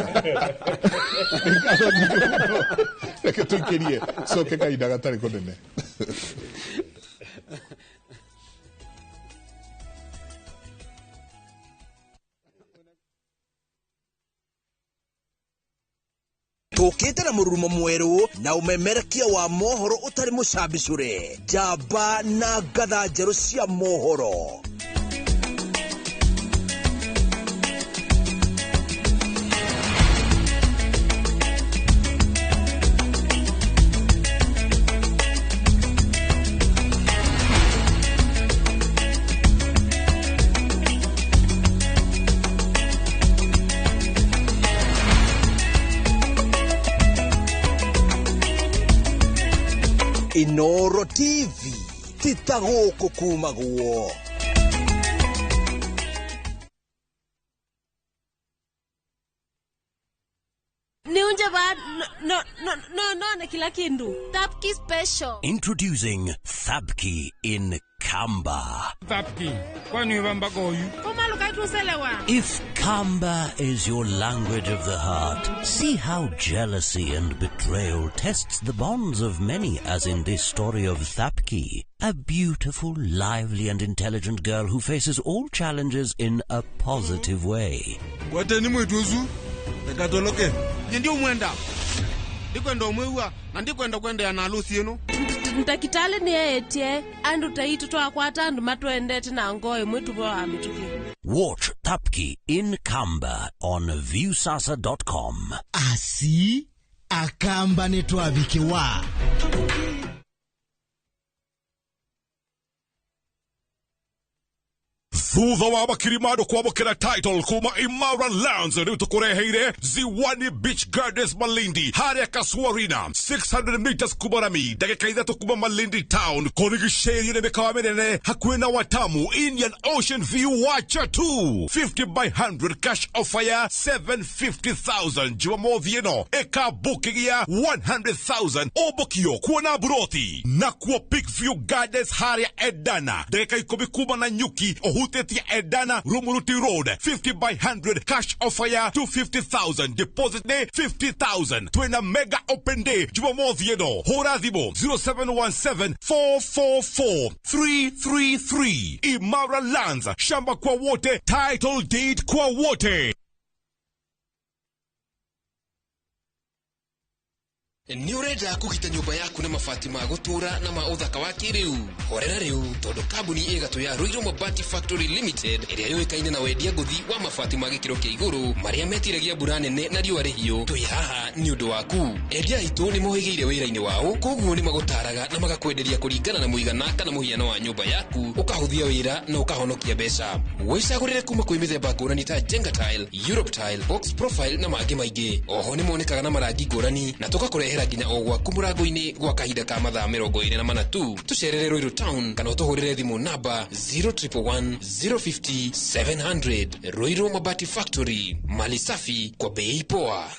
Reke tũikĩrie coke kahinda gatarĩ kũnene. Tũkĩte na mũrurumo mwerũ na ũmemerekia wa mohoro ũtarĩ mũcambicũre, njamba na ngatha njerũ cia mohoro. Inoro TV tita gũkũ kumagwo. Niunje ba no no no no na kila kindu. Thapki special. Introducing Thapki in Kamba. Thapki, kwani wamba goyu? If Kamba is your language of the heart, see how jealousy and betrayal tests the bonds of many, as in this story of Thapki, a beautiful, lively and intelligent girl who faces all challenges in a positive way. Wateni mwituzu, ekatoloke. Ndio mwenda. Ndikwenda omwewa na ndikwenda kwenda na alusi eno. Ntakitale ni etie andu taitu twakwata andu matwendete na ngoe mwitu bo amituki. Watch Thapki in Kamba on viewsasa.com. Asi akamba ni twabikiwa. Thutha wa makirimado kwamũkĩra title kuma Imara Lands rĩu tũkũreheire Ziwani Beach Gardens Malindi harĩa Kasuarina 600 meters kuma rami ndagĩka ithatũ kuma Malindi town kũrigicĩirio nĩ mĩkawa mĩnene hakuhĩ na Watamu Indian Ocean View wacha tu 50 by 100 cash offer ya 750,000 Jumamothi ĩno ĩka booking ya 100,000 ũmbũkio kuona buroti na kuo Peak View Gardens harĩa Edana ndagĩka ikũmi kuma na Nyuki ũhutĩtie Edana Rumuruti Road 50 by 100 cash offer ya 250,000 deposit ni 50,000 twina mega open day Jumamothi ĩno hũra thimũ 0717 444 333. Imara Lands, shamba kwa wote, title deed kwa wote. Nĩ ũrenda kũgita nyũmba yaku na mabati ma gũtũũra na ma ũthaka wa kĩrĩu? Horera rĩu tondũ kambuni ĩgatũ ya Ruiru Mabati Factory Limited ĩrĩa yũĩkaine na wendia ngũthi wa mabati ma gĩkĩro kĩa igũrũ marĩa metiragia mbura nene na riũa rĩhiũ, twĩ haha nĩ ũndũ waku. Endia aitũ nĩ mohĩgĩire wĩra-inĩ wao, koguo nĩ magũtaraga na magakwenderia kũringana na mũigana kana mũhiano wa nyũmba yaku, ũkahũthia wĩra na ũkahonokia mbeca. Wĩcagũrĩre kuma kwĩ mĩthemba ngũrani ta Jenga Tile, Europe Tile, Box Profile na mangĩ maingĩ. Oho nĩ monekaga na marangi ngũrani na tũgakũrehera nginya o gwaku mũrango-inĩ gwa kahinda ka mathaa 24 tu. Tũcerere Ruiru Town kana ũtũhũrĩre thimũ namba 0111 050 700. Ruiru Mabati Factory, mali safi kwa bei poa.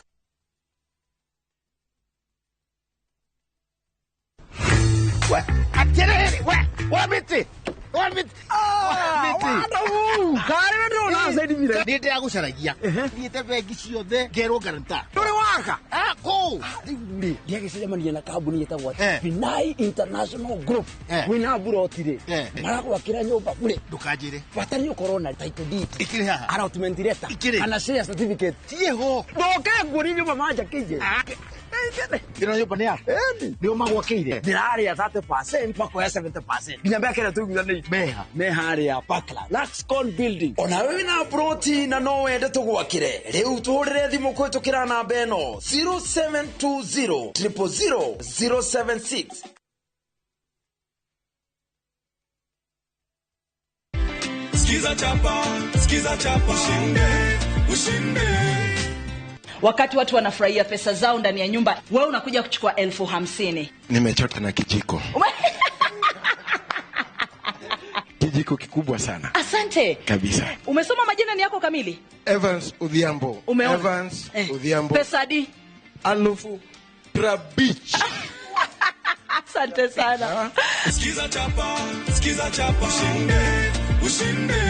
Nĩndĩragũcaragia thiĩte bengi ciothe ngerwo guarantor ndũrĩ waka kũu rĩu ndĩagĩcemania na kambuni ĩtagwo Binai International Group wĩna buroti rĩ maragwakĩra nyũmba bure ndũkanjĩre bata nĩ ũkorwo na title deed ikĩrĩ haha allotment letter Ikĩrĩ. kana share certificate ciĩho ndoke nguonie nyũmba manjakĩire Ĩno nyũmba nĩ yaku? Nĩo magwakĩire? Ndĩrarĩa 30% makoya 70%. Nginya mĩaka ĩrĩa tũiguithanĩirie. Meha. Me harĩa Parkland. Laxcon building. Ona wewe wĩna ploti na no wende tũgwakĩre. Rĩu tũhũrĩre thimũ kũhĩtũkĩra namba ĩno 0720 000 076. Skiza chapa, skiza chapa, ushinde, ushinde. Wakati watu wanafurahia pesa zao ndani ya nyumba, wewe unakuja kuchukua 50,000. Nimechota na kijiko. Kijiko kikubwa sana. Asante. Kabisa. Umesoma majina ni yako kamili? Evans Odhiambo. Umeona? Evans Odhiambo. Pesa di? Alufu Trabich. Asante sana. Skiza chapa, skiza chapa, ushinde, ushinde.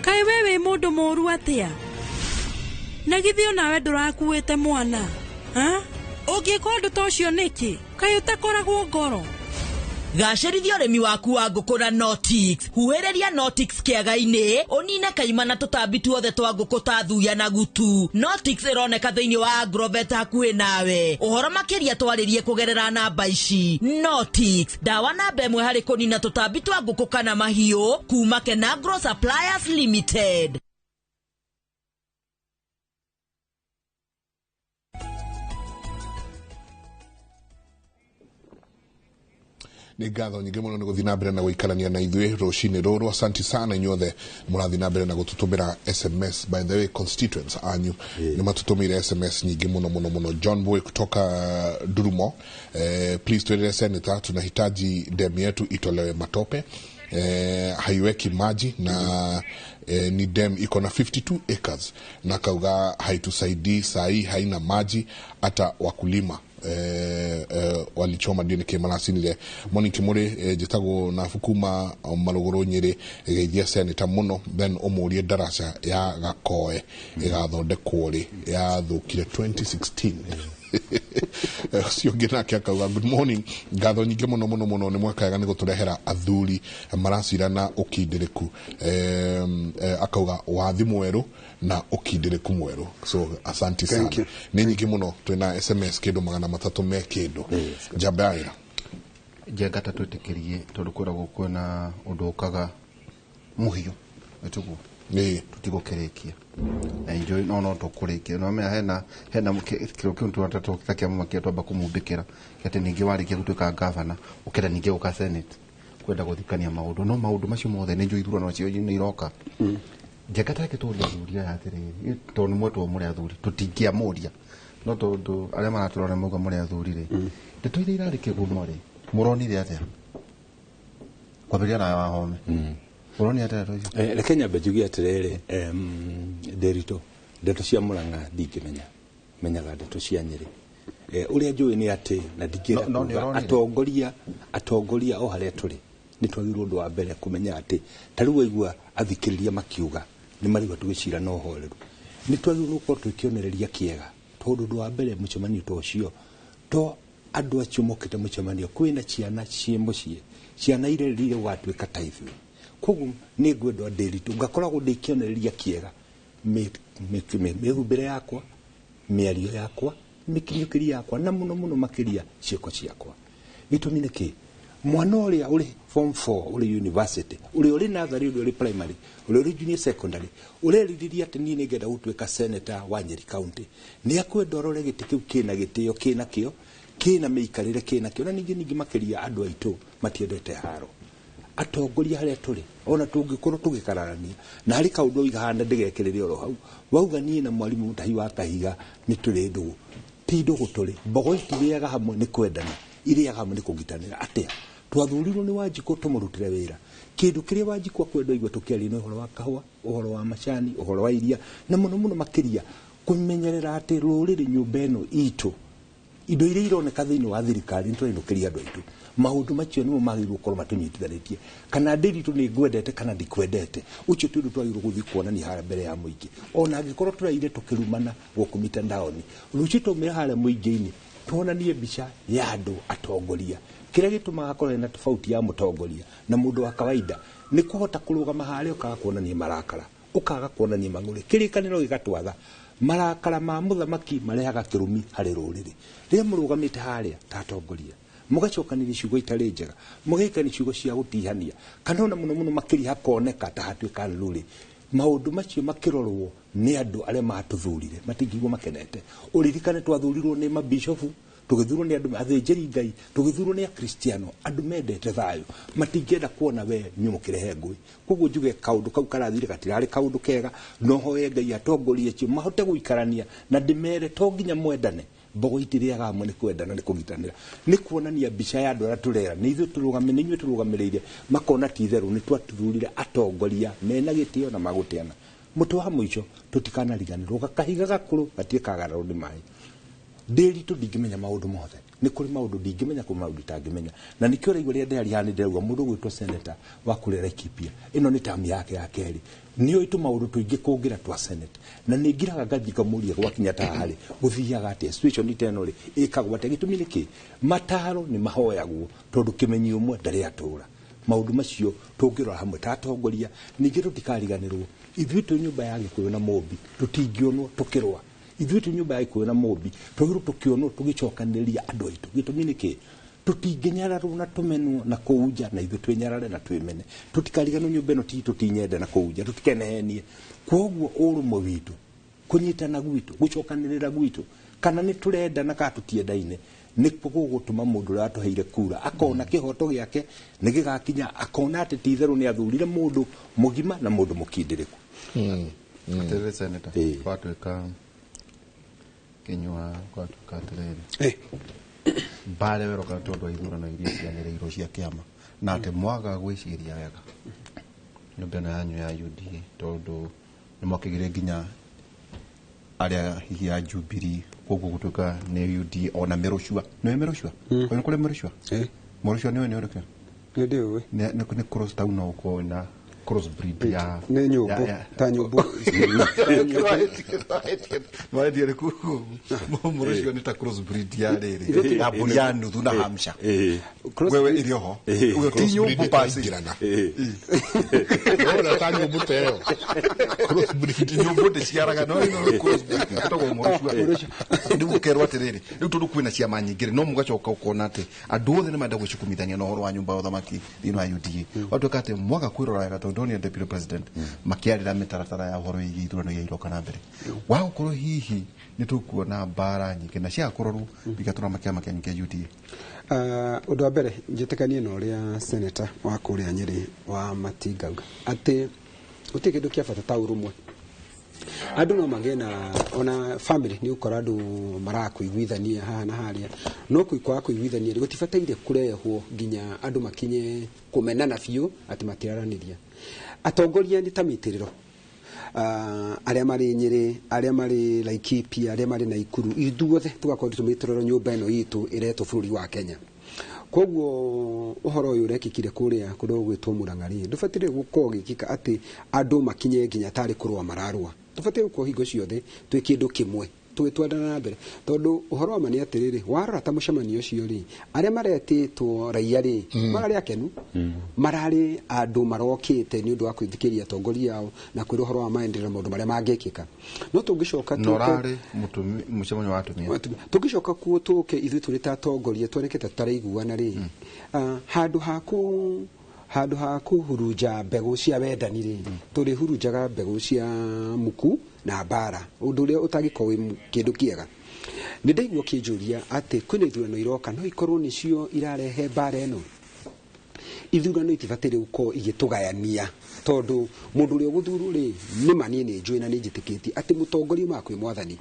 Kai wewe mundu moru atia? Na githi onawe ndurakuite mwana? Ha? Ũngĩka ũndũ ta ũcio nĩkĩ? Kaĩ ũtakoragwo ngoro? Gacĩrithia ũrĩmi waku wa ngũkũ na Notix. Huhĩrĩria Notix kĩaga-inĩ, ũnine kaima na tũtambi tuothe twa ngũkũ ta thuya na gutu. Notix ĩroneka thĩinĩ wa Agrovet hakuhĩ nawe. Ũhoro makĩria twarĩrie kũgerera namba ici. Notix, ndawa namba ĩmwe harĩ kũnina tũtambi twa ngũkũ kana mahiũ kuma Kenagro Suppliers Limited. Nĩ ngatho nyingĩ mũno nĩ gũthiĩ na mbere na gũikarania na ithuĩ rũcinĩ rũrũ. Asanti sana inyuothe mũrathiĩ na mbere na gũtũtũmĩra SMS. By the way, constituents anyu nĩ matũtũmĩire SMS nyingĩ mũno mũno mũno. John Boy kutoka Durumo, please tueleze senator, tunahitaji demu yetu itolewe matope. Haiweki maji na ni dam iko na 52 acres na kauga haitusaidii sahi, haina maji hata wakulima walichoma ndio nä maracinire moni kimuri njĩtagwo na kuma marũgũrũ Nyĩrĩ geithia senator mũno then ũmũrie ndaraca ya Gakoe ĩgathondekwo rĩ yathũkire 2016. Ũcio ũngĩ nake akauga good morning, ngatho nyingĩ mũno mũno mũno nĩ mwekaga nĩ gũtũrehera athuri maracira na ũkindĩrĩku. Akauga wathi mwerũ na ũkindĩrĩku mwerũ, so asanti sana. Nĩ nyingĩ mũno twĩna SMS kĩndũ 300 me kĩndũ njamba ya wĩra njenga ta twĩtĩkĩrie tondũ kwĩragwo kwĩna ũndũ ũkaga mũhiũ ĩtiguo tũtigũkĩrĩkia na enjoy no tũkũrĩkia no mea hena kĩro kĩu tũratata kĩa kĩa twamba kũmumbĩkĩra atĩ ningĩ warĩkia gũtuĩka gavana ũkenda ningĩ gũka senate kwenda gũthikania maũndũ no maũndũ macio mothe nĩ njũĩ ithurano cio nĩ iroka. Njenga take tũria athuri aya atĩrĩrĩ tondũ nĩ mwetwo mũrĩ athuri tũtingĩamũria no tondũ arĩa maratũrora mauga mũrĩ athuri rĩ ndeto iria irarĩ kĩgumo rĩ mũronire atĩa kwambĩrĩria nawe Wahome ũronire atĩa ndeto icio? Reke nyambe njuge atĩrĩrĩ, Nderitu ndeto cia Murang'a ndingĩmenya, menyaga ndeto cia Nyĩrĩ. Ũrĩa njũĩ nĩ atĩ na ndingĩra atongoria o harĩa tũrĩ nĩ twagĩrĩirwo ũndũ wa mbere kũmenya atĩ ta rĩu waigua athikĩrĩria makiuga nĩ marigua tũgĩcira na ũhoreru, nĩ twagĩrĩirwo gũkorwo twĩ kĩonereria kĩega tondũ ũndũ wa mbere mũcemanio ta ũcio to andũ acio mokĩte mũcemanio kwĩna ciana ciĩ mũciĩ, ciana irerire gũgatuĩka ta ithuĩ. Koguo nĩ ngwendwo Nderitu ngakoragwo ndĩ kĩonereria kĩega mĩhumbĩre yakwa, mĩario yakwa, mĩkinyũkĩrie yakwa na mũno mũno makĩria ciĩko ciakwa. Gĩtũmi nĩ kĩ? Mwana ũrĩa ũrĩ form 4 ũrĩ university, ũrĩa ũrĩ nursery, ũrĩa ũrĩ primary, ũrĩa ũrĩ junior secondary, ũrerirĩria atĩ niĩ nĩngenda gũtuĩka senator wa Nyeri County, nĩ akwenda ũrore gĩtĩ kĩu kĩna gĩtĩo, kĩna kĩo, kĩna mĩikarĩre, kĩna kĩo, na ningĩ makĩria andũ aitũ matiendete haro. Atongoria harĩa tũrĩ ona tũngĩkorwo tũgĩkararania na harĩ kaũndũ waiga hana ndĩgekĩrĩre oro hau wauga niĩ na mwarimũ Mũtahi wa Kahiga nĩ tũrĩ ndũgũ, ti ndũgũ tũrĩ mbogo itirĩaga hamwe nĩ kwendana, irĩaga hamwe nĩ kũngitanĩra. Atĩa twathurirwo nĩ Wanjikũ tũmũrutĩre wĩra kĩndũ kĩrĩa Wanjikũ akwenda igua tũkĩaria nĩ ũhoro wa kahũa, ũhoro wa macani, ũhoro wa iria na mũno mũno makĩria kũmenyerera atĩ rũrĩrĩ nyũmba ĩno itũ indo iria ironeka thĩinĩ wa thirikari nĩ tũrainũkĩria andũ aitũ. Maũndũ macio nĩmo magĩrĩirwo gũkorwo matũnyitithanĩtie kana Nderitu nĩ ngwendete kana ndikwendete, ũcio ti ũndũ twagĩrĩirwo gũthiĩ kuonania harĩa mbere ya mũingĩ ona angĩkorwo tũraire tũkĩrumana gũkũ mitandaoni, rũciũ twaumĩra harĩa mũingĩ-inĩ Tuonanie mbica ya andũ atongoria. Kĩrĩa gĩtũmaga hakorwo na tofauti ya mũtongoria na mũndũ wa kawaida nĩ kũhota kũrũgama harĩa ũkaga kuonania marakara, ũkaga kuonania mang'ũrĩ. Kĩrĩkanĩro gĩgatwatha marakara ma mũthamaki marehaga kĩrumi harĩ rũrĩrĩ. Rĩrĩa mũrũgamĩte harĩa ta atongoria, mũgacokanĩria ciugo itarĩ njega, mũgekania ciugo cia gũtihania, kana ona mũno mũno makĩria hakoneka ta hatuĩka rũrĩ. Maũndũ macio makĩrorwo nĩ andũ arĩa matũthurire matingĩigua makenete. Ũririkane twathurirwo nĩ mabishofu, tũgĩthurwo nĩ andũ athĩnjĩri Ngai, tũgĩthurwo nĩ akristiano, andũ mendete thayũ, matingĩenda kuona we inyuĩ mũkĩrehe ngũĩ. Koguo njuge kaũndũ kau karathire gatirarĩ kaũndũ kega, no hoye Ngai atongorie acio mahote gũikarania na ndĩmere to nginya mwendane. Mbogo itirĩaga hamwe nĩ kwendana nĩ kũgitanĩra, nĩ kuonania mbica ya andũ arĩa tũrera nĩ ithuĩ tũrũgamĩ nĩ inyuĩ tũrũgamĩrĩire, makona ti itherũ nĩ twathuurire atongoria mena gĩtĩo na magũtĩana. Mũtĩ wa mũico tũtikanariganĩrwo kahiga gakũrũ gatirĩ kagararwo nĩ maĩ. Ndĩritũ ndingĩmenya maũndũ mothe, nĩ kũrĩ maũndũ ndingĩmenya, kũrĩ maũndũ itangĩmenya, na nĩkĩo ũraigua rĩrĩa ndĩraria haha nĩ ndĩrauga mũndũ ũgwĩtwo senator wa kũrĩa Laikipia, ĩno nĩ tamu yake ya kerĩ, nĩoĩ tũmaũndũ tũingĩ kũngĩra twa senate, na nĩ ngiraga ngathiĩ ngamũria gwakinya ta haha rĩ gũthiaga atĩa, situation ta ĩno rĩ ĩkagwo atĩa, gĩtũmi nĩ kĩ? Mataro nĩ mahoyagwo tondũ kĩmenyi ũmwe ndarĩ atũra. Maũndũ macio tũngĩrora hamwe ta atongoria, ningĩ tũtikariganĩrwo ithuĩ twĩ nyũmba ya Gĩkũyũ na Mũmbi tũtingĩonwo tũkĩrũa. Ithuĩ twĩ nyũmba ya Gĩkũyũ na Mũmbi twagĩrĩirwo tũkĩonwo tũgĩcokanĩrĩria andũ aitũ. Gĩtũmi nĩ kĩ? Tũtingĩnyararwo na tũmenwo na kũu nja, na ithuĩ twĩnyarare na twĩmene. Tũtikariganĩrwo nyũmba ĩno ti itũ tinyende na kũu nja, tũtikenehenie. Koguo ũrũmwe witũ, kũnyitana gwitũ, gũcokanĩrĩra gwitũ, kana nĩ tũrendana kana tũtiendaine, nĩ gũgũtũma mũndũ ũrĩa watũheire kura akona kĩhoto gĩake nĩ gĩgakinya, akona atĩ ti itherũ nĩ athurire mũndũ mũgima na mũndũ mũkindĩrĩku. Atĩrĩrĩ senator, gwatuĩka Kinyua, gwatuĩka atĩrĩrĩ mbare weroka tondũ wa ithurano iria cianĩrĩirwo cia kĩama, na atĩ mwaga gwĩciria wega nyũmba ĩno yanyu ya UDA, tondũ nĩ mwakĩgire nginya arĩa hihi a Jubilee, koguo gũtuĩka nĩ UDA ona Mĩrũcua. Nĩũĩ Mĩrũcua? Nĩ kũrĩ Mĩrũcua? Mĩrũcua nĩũĩ nĩ ũrĩkũ? Nĩ ndĩũĩ. Nĩ cross town no ũkorwo na cross breed ya Nĩ nyũmbũ, ta nyũmbũ. Mwaretie rĩku Mũrũcua nĩ ta cross breed ya rĩrĩ ya mbũri ya nuthu na hamsha. Wewe ĩrĩ oho. Ũyũ ti nyũmbũ basi. Ora ta nyũmbũ ta ĩyo. Cross breed. Nyũmbũ ndĩciaraga, no ĩno nĩ cross breed. Ĩtagwo Mũrũcua. Rĩu ũkerwo atĩrĩrĩ, rĩu tondũ kwĩna ciama nyingĩ rĩ, no mũgacoka ũkona atĩ andũ othe nĩ marenda gwĩcukumithania na ũhoro wa nyũmba ya ũthamaki thĩinĩ wa UDA. Gwatuĩka atĩ mwaga kwĩrora wega, tondũ ndonire deputy president makĩarĩra mĩtaratara ya ũhoro wĩgiĩ ithurano iria iroka na mbere, wa gũkorwo hihi nĩ tũkuona mbara nyingĩ na ciaga kũrorwo igatũra kĩama kĩanyu kĩa UDA. Ũndũ wa mbere njĩtĩkanie na ũrĩa senator wa kũrĩa Nyĩrĩ wa Matinga auga atĩ gũtirĩ kĩndũ kĩa bata ta ũrũmwe. Andũ no magĩe na ona family, nĩ ũkora andũ marakũiguithania haha na harĩa, no kwaga kũiguithania rĩ gũtibataire kũrehwo nginya andũ makinye kũmenana biũ atĩ matiraranĩria. Atongoria nĩ ta mĩitĩrĩro, arĩa marĩ Nyĩrĩ, arĩa marĩ Laikipia, arĩa marĩ Naikuru, ithuothe tũgakorwo tũmĩtĩrĩro nyũmba ĩno itũ ĩretwo bũrũri wa Kenya. Koguo ũhoro ũyũ ũrekĩkire kũrĩa kũndũ gũgwĩtwo Murang'a rĩ, ndũbataire gũkorwo ũgĩkĩka atĩ andũ makinye nginya tarĩ kũrũa mararũa. Tũbataire gũkorwo hingo ciothe twĩ kĩndũ kĩmwe, tũgĩtwarana na mbere, tondũ ũhoro wa ma nĩ atĩrĩrĩ, warora ta mũcemanio ũcio rĩ, arĩa maretĩtwo raia rĩ, mararĩ akenu, mararĩ andũ marokĩte nĩ ũndũ wa kwĩthikĩria atongoria ao na kwĩrwo ũhoro wa maendeleo, maũndũ marĩa mangĩkĩka. No tũngĩcoka Na ũrarĩ mũcemanio wa atumia. Tũngĩcoka kuo tũke ithuĩ tũrĩ ta atongoria tuoneke ta tũtaraiguana rĩ, handũ ha kũhurunja mbegũ cia wendani rĩ, tũrĩhurunjaga mbegũ cia muku na mbara, ũndũ ũrĩa ũtangĩkorwo wĩ kĩndũ kĩega. Nĩ ndaigua ũkĩnjũria atĩ kwĩna ithurano iroka, no ikorwo nĩcio irarehe mbara ĩno. Ithurano itibataire gũkorwo igĩtũgayania, tondũ mũndũ ũrĩa ũgũthurwo rĩ, nĩ ma niĩ nĩ njũĩ na nĩ njĩtĩkĩtie atĩ mũtongoria umaga kwĩ mwathani,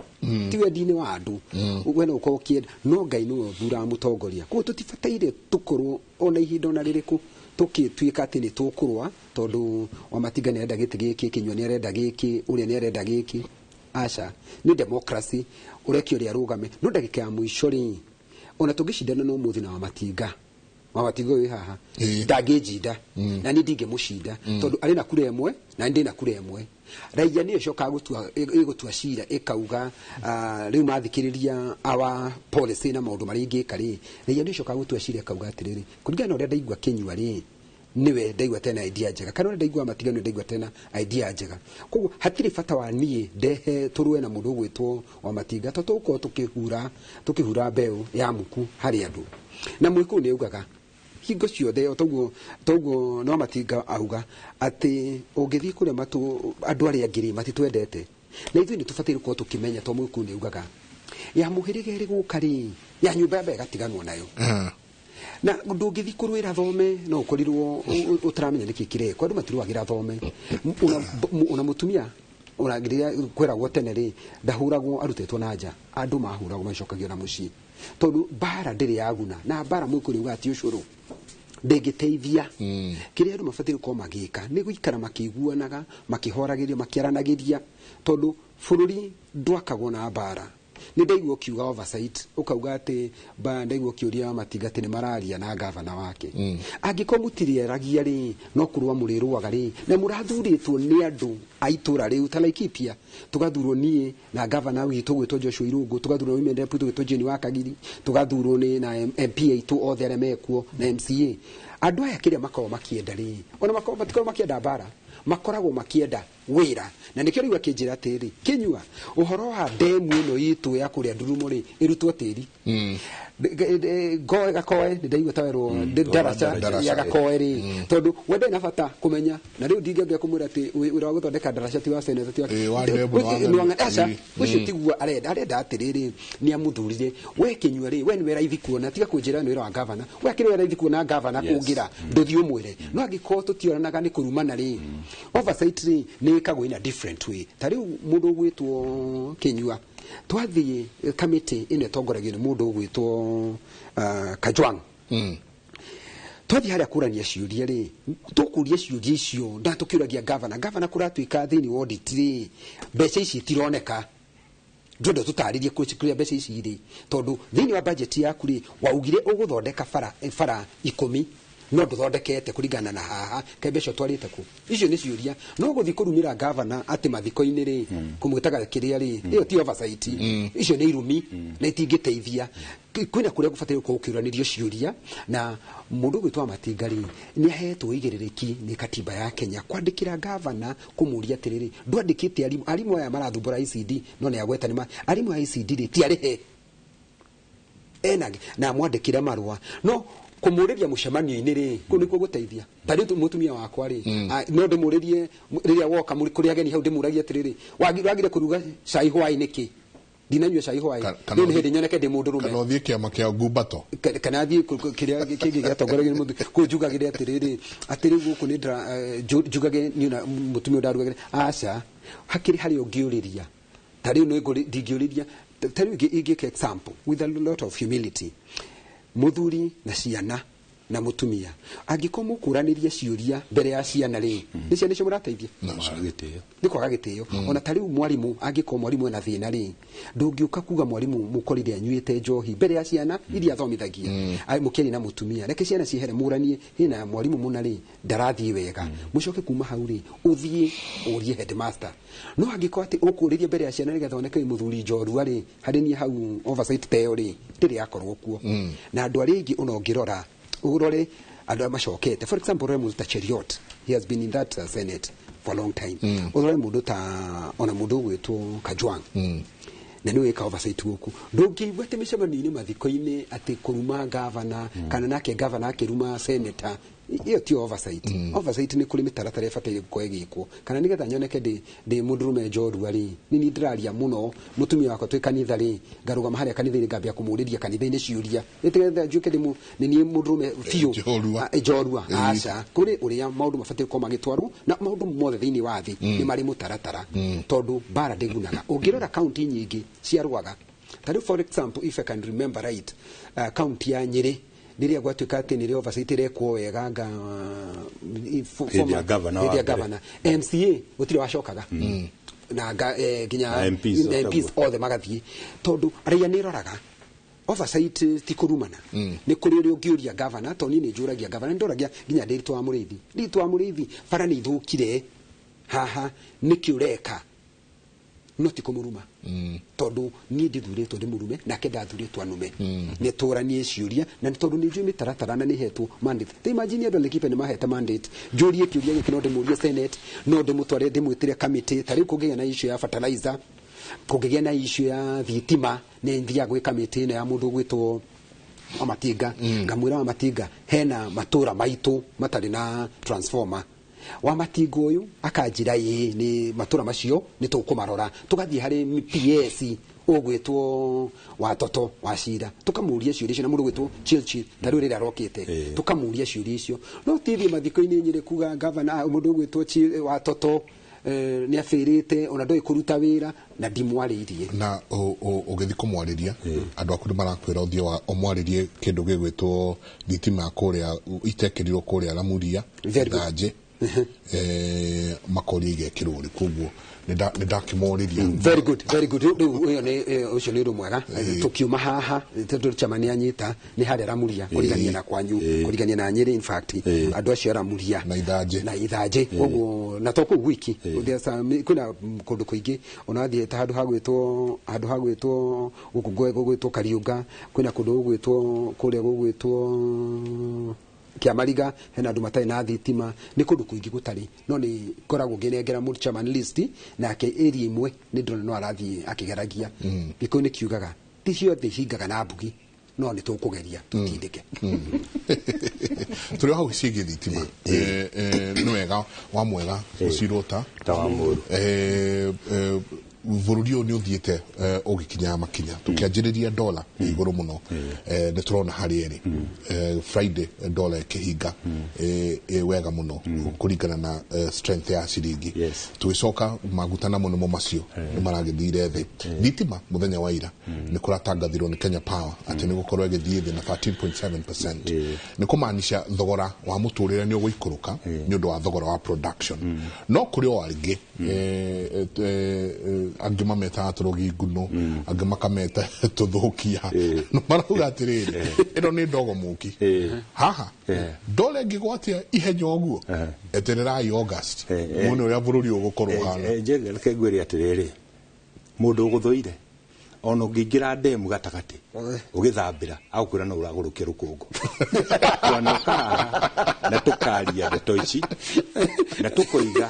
ti wendi-inĩ wa andũ. We no ũkorwo ũkĩenda, no Ngai nĩwe ũthuraga mũtongoria. Koguo tũtibataire tũkorwo ona ihinda ona rĩrĩkũ tũgĩtuĩka atĩ nĩ tũkũrũa, tondũ Wamatinga nĩ arenda gĩtĩ gĩkĩ, Kĩnyua nĩ arenda gĩkĩ, ũrĩa nĩ arenda gĩkĩ. Aca, nĩ democracy, ũreke ũrĩa arũgame. No ndagĩka ya mũico rĩ, ona tũngĩcindana na ũmũthĩ na Wamatinga, Wamatinga wĩ haha ndangĩnjinda na niĩ ndingĩmũcinda tondũ arĩ na kura ĩmwe na niĩ ndĩ na kura ĩmwe. Raia nĩyo ĩcokaga gũtua ĩgũtua cira ĩkauga rĩu mathikĩrĩria our policy na maũndũ marĩa ingĩka rĩ, raia nĩyo ĩcokaga gũtua cira ĩkauga atĩrĩrĩ, kũringana na ũrĩa ndaigua Kĩnyua rĩ, niwe ndaigua tena idea njega, kana ũrĩa ndaigua Matigano nĩwe ndaigua tena idea njega. Koguo hatirĩ bata wa niĩ ndehe tũrũe na mũndũ ũgwĩtwo wa Matinga, tondũ tũgũkorwo tũkĩhura mbeũ ya muku harĩ andũ. Na Mũgĩkũyũ nĩ augaga hingo ciothe, o toguo no Matinga auga atĩ ũngĩthiĩ kũrĩa andũ arĩa angĩ rĩ matitwendete, na ithuĩ nĩ tũbataire gũkorwo tũkĩmenya, tondũ Mũgĩkũyũ nĩ augaga ya mũhĩrĩga ĩrĩ gũka rĩ, ya nyũmba ya mbere ĩgatiganwo nayo. Na ndũngĩthiĩ kũrũĩra thome no ũkorirwo ũtaramenya nĩkĩ kĩrekwo. Andũ matirũagĩra thome. Ona mũtumia ona rĩrĩa kwĩragwo tene rĩ, ndahũragwo arutĩtwo na nja, andũ mahũragwo macokagio na mũciĩ, tondũ mbara ndĩrĩ yaguna, na mbara Mũgĩkũyũ nĩaugaga ti ũcũrũ, ndĩngĩteithia. Kĩrĩa andũ mabatiĩ gũkorwo magĩka nĩ gũikara makĩiguanaga, makĩhoragĩria, makĩaranagĩria, tondũ bũrũri ndwakagwo na mbara. Nĩ ndaigua ũkiuga oversight, ũkauga atĩ ndaigua ũkĩũria Matinga atĩ nĩ mararia na gavana wake. Angĩkorwo mũtirĩaragia rĩ, no kũrũa mũrĩrũaga rĩ, na mũrathurĩtwo nĩ andũ a itũra rĩu ta Laikipia, tũgathurwo niĩ na gavana witũ gwĩtwo Joshua Irũngũ, tũgathurwo women rep gwĩtwo Jane wa Kagiri, tũgathurwo nĩ na MP aitũ othe arĩa mekuo na MCA. Andũ aya kĩrĩa makoragwo makĩenda rĩ, ona matikoragwo makĩenda mbara, makoragwo makĩenda wĩra. Na nĩkĩo rĩu akĩnjĩra atĩrĩ, Kĩnyua, ũhoro wa ndemu ĩno itũ ya kũrĩa Ndurumo rĩ, ĩrutwo tĩri. Ngoe Gakoe, nĩ ndaigua ta werwo ndaraca ya Gakoe rĩ, tondũ we ndarĩ na bata kũmenya, na rĩu ndingĩambia kũmwĩra atĩ wĩra wa gũthondeka ndaraca ti wa seneta, ti wa Wa ndemu, wa Nĩ wa aca, ũcio tiguo arenda. Arenda atĩrĩrĩ, nĩ amũthurire we Kĩnyua rĩ, we nĩwe raithi kuona, tiga kũnjĩra nĩ wĩra wa gavana, we akĩrĩ we raithi kuona gavana kũngĩra, ndũthiĩ ũmwĩre. No angĩkorwo tũtionanaga nĩ kũrumana rĩ, oversight rĩ nĩ ĩkagwo in a different way. Ta rĩu mũndũ ũgwĩtwo Kĩnyua, twathiĩ kamĩtĩ ĩno ĩtongoragio nĩ mũndũ ũgwĩtwo Kajwang'. Twathiĩ harĩa kũrania ciũria rĩ, tũkũria ciũria icio na tũkĩũragia gavana, gavana kũratuĩka thĩinĩ wa audit rĩ, mbeca ici itironeka, ndwenda tũtarĩrie kũrĩa mbeca ici irĩ, tondũ thĩinĩ wa budget yaku rĩ, waugire ũgũthondeka bara 10 no ndũthondekete kũringana na haha, kaĩ mbeca ũtwarĩte kũ? Icio nĩ ciũria. No gũthiĩ kũrumĩra gavana atĩ mathiko-inĩ rĩ, kũmwĩtaga kĩrĩa rĩ, ĩyo ti oversight. Icio nĩ irumi na itingĩteithia. Kwĩna kũrĩa gũbataire gũkorwo gũkĩũranĩrio ciũria, na mũndũ ũgwĩtwo wa Matinga rĩ, nĩ ahetwo ũigĩrĩrĩki nĩ katiba ya Kenya kwandĩkĩra gavana kũmũria atĩrĩrĩ, ndwandĩkĩte arimũ, arimũ aya marathumbũra ICD, no nĩ agweta nĩ arimũ a ICD rĩ, ti arĩhe ena na amwandĩkĩre marũa, no kũmũrĩria mũcemanio-inĩ rĩ, kũu nĩkuo gũteithia. Ta rĩu mũtumia wakwa rĩ, no ndĩmũrĩrie rĩrĩa woka kũrĩ ageni hau, ndĩmũragie atĩrĩrĩ, wagire kũruga cai hwaĩ nĩkĩ? Ndinanyua cai hwaĩ. Rĩu nĩ hĩndĩ nyoneke ndĩ mũndũ rũme. Kana ũthiĩ kĩama kĩa ngumbato. Kana thiĩ kĩrĩa kĩngĩ gĩatongoragio nĩ mũndũ. Kũu njugagĩre atĩrĩrĩ, atĩ rĩu gũkũ nĩ njugage niĩ na mũtumia ũyũ ndarugagĩra. Aca, hakĩrĩ harĩa ũngĩũrĩria. Ta rĩu nĩ ndingĩũrĩria. Ta rĩu ingĩka example with a lot of humility. Mũthuri na ciana na mũtumia, angĩkorwo mũkũranĩria ciũria mbere ya ciana rĩ, nĩ ciana icio mũrateithia? Nĩ kwaga gĩtĩo. Ona ta rĩu mwarimũ, angĩkorwo mwarimũ ena thĩna rĩ, ndũngĩũka kuga mwarimũ mũkorire anyuĩte njohi mbere ya ciana iria athomithagia. Ai, mũkĩaria na mũtumia, reke ciana ciehere mũranie, hena mwarimũ mũna rĩ, ndarathiĩ wega. Mũcoke kuma hau rĩ, ũthiĩ ũrie headmaster. No angĩkorwo atĩ ũkũrĩria mbere ya ciana nĩgetha oneke wĩ mũthuri njorua rĩ, harĩ niĩ hau oversight ta ĩyo rĩ, ndĩrĩ yakorwo kuo. Na andũ arĩa aingĩ ona ũngĩrora, ũrore andũ arĩa macokete. For example, ũrore mũndũ ta Cheruiyot, he has been in that Senate for a long time. Ũrore mũndũ ta, ona mũndũ ũgwĩtwo Kajwang'. Na nĩ wĩka oversight gũkũ. Ndũngĩigua atĩ mĩcemanio-inĩ mathiko-inĩ atĩ kũruma gavana, kana nake gavana akĩruma senator, ĩyo ti oversight. Oversight nĩ kũrĩ mĩtaratara ĩbataire gũkorwo ĩgĩkwo. Kana nĩgetha nyoneke ndĩ mũndũrũme njorua rĩ, nĩ niĩ ndĩraria mũno, mũtumia wakwa twĩ kanitha rĩ, ngarũgama harĩa kanitha-inĩ ngambia kũmũrĩria kanitha-inĩ ciũria. Nĩ nĩgetha njuĩke nĩ niĩ mũndũrũme biũ. Njorua. Njorua. Aca, kũrĩ ũrĩa maũndũ mabatiĩ gũkorwo magĩtwarwo, na maũndũ mothe thĩinĩ wa thĩ nĩ marĩ mũtaratara, tondũ mbara ndĩgunaga. Ũngĩrora kaunti nyingĩ cia Rwaga, ta rĩu for example, if I can remember right, kaunti ya Nyĩrĩ, rĩrĩa gwatuĩka atĩ nĩrĩo oversight ĩrekwo wega nga, Hĩndĩ ya governor wa hĩndĩ ya mbere. governor. MCA gũtirĩ wacokaga. Na nginya Na M Ps na M Ps othe. othe magathiĩ, tondũ raia nĩ ĩroraga. Oversight ti kũrumana. Nĩ kũrĩ ũrĩa ũngĩũria governor, tondũ niĩ nĩ njũragia governor, nĩ ndoragia nginya Ndiritu wa Mũrĩithi. Ndiritu wa Mũrĩithi, bara nĩ ithũkire haha, nĩkĩ ũreka? No ti kũmũruma, tondũ niĩ ndithurĩtwo ndĩmũrume, nake ndathurĩtwo anume. Nĩ tũranie ciũria, na nĩ tondũ nĩ njũĩ mĩtaratara na nĩ hetwo mandate. Ta imagine andũ a Laikipia nĩ mahete mandate njũrie kĩũria gĩkĩ, no ndĩmũrie Senate, no ndĩmũtware, ndĩmwĩtĩre committee. Ta rĩu kũngĩgĩa na issue ya fertilizer, kũngĩgĩa na issue ya thitima, nĩ thiaga gwĩ committee ĩno ya mũndũ ũgwĩtwo Wamatinga, ngamwĩra Wamatinga hena matũra maitũ matarĩ na transformer. Wamatinga ũyũ akanjĩra ĩĩ, nĩ matũra macio nĩ tũkũmarora. Tũgathiĩ harĩ PS ũgwĩtwo Watoto wa Cira, tũkamũria ciũria icio, na mũndũ ũgwĩtwo Chilchil ta rĩu rĩrĩa arokĩte, tũkamũria ciũria icio. No tithiĩ mathiko-inĩ nyĩrĩ kuga gavana mũndũ ũgwĩtwo Watoto nĩ abĩrĩte, ona ndoĩ kũruta wĩra, na ndimwarĩirie. Na ũgĩthiĩ kũmwarĩria, andũ aku nĩ marakwĩra ũthiĩ ũmwarĩrie kĩndũ gĩgwĩtwo thitima kũrĩa itekĩrirwo kũrĩa Lamuria Thanjĩ, makoria igekĩrwo rĩ, koguo nĩ ndakĩmorĩria. Very good, very good. Rĩu ũyũ nĩ ũcio nĩ ũndũ mwega. Tũkiuma haha tondũ chama nĩ anyita nĩ harĩa Ramuria, kũrigania na kwanyu, kũrigania na Nyĩrĩ, in fact andũ acio a Ramuria na Ithanjĩ, na Ithanjĩ, koguo na to kũu gwiki kwĩna kũndũ kũingĩ, ona wathiĩ ta handũ hagwĩtwo, handũ hagwĩtwo gũkũ gũgwĩtwo Kariũnga, kwĩna kũndũ gũgwĩtwo kũrĩa gũgwĩtwo Kĩamariga, hena andũ matarĩ na thitima, nĩ kũndũ kũingĩ gũtarĩ. No nĩ ngoragwo ngĩnengera mũndũ chairman list, nake area imwe nĩ ndĩrona no arathiĩ akĩgeragia. Gĩkũyũ nĩ kiugaga ti ciothe ihingaga na mbugi, no nĩ tũkũgeria tũtindĩke. Tũrĩ o hau ciĩgiĩ thitima, nĩ wega wa mwega gũcirwo ta wa mũru. Bũrũri ũyũ nĩ ũthiĩte ũgĩkinyaga makinya, tũkĩanjĩrĩria dola igũrũ mũno, nĩ tũrona harĩa ĩrĩ Friday dola ĩkĩhinga wega mũno kũringana na strength ya ciringi. Tũgĩcoka maguta namo nĩmo macio nĩ maragĩthire thĩ. Thitima mũthenya wa ira nĩ kũratangathirwo nĩ Kenya Power atĩ nĩ gũkorwo ĩgĩthiĩ thĩ na 13.7%, nĩ kũmaanisha thogora wa mũtũrĩre nĩ ũgũikũrũka nĩ ũndũ wa thogora wa production. No kũrĩ o angĩ angĩ mametaga tũrũgi nguno, angĩ makameta tũthũkia, no marauga atĩrĩrĩ, ĩno nĩ ndogo mũki haha, dola ĩngĩgwatia ihenya ũguo, etererai August muone ũrĩa bũrũri ũgũkorwo ũhana. Njega, reke ngwĩre atĩrĩrĩ, mũndũ ũgũthũire ona ũngĩingĩra ndemu gatagatĩ ũgĩthambĩra agũkwĩra no ũragũrũkia rũkũngũ. Twanoka haha na tũkaria ndeto ici na tũkoiga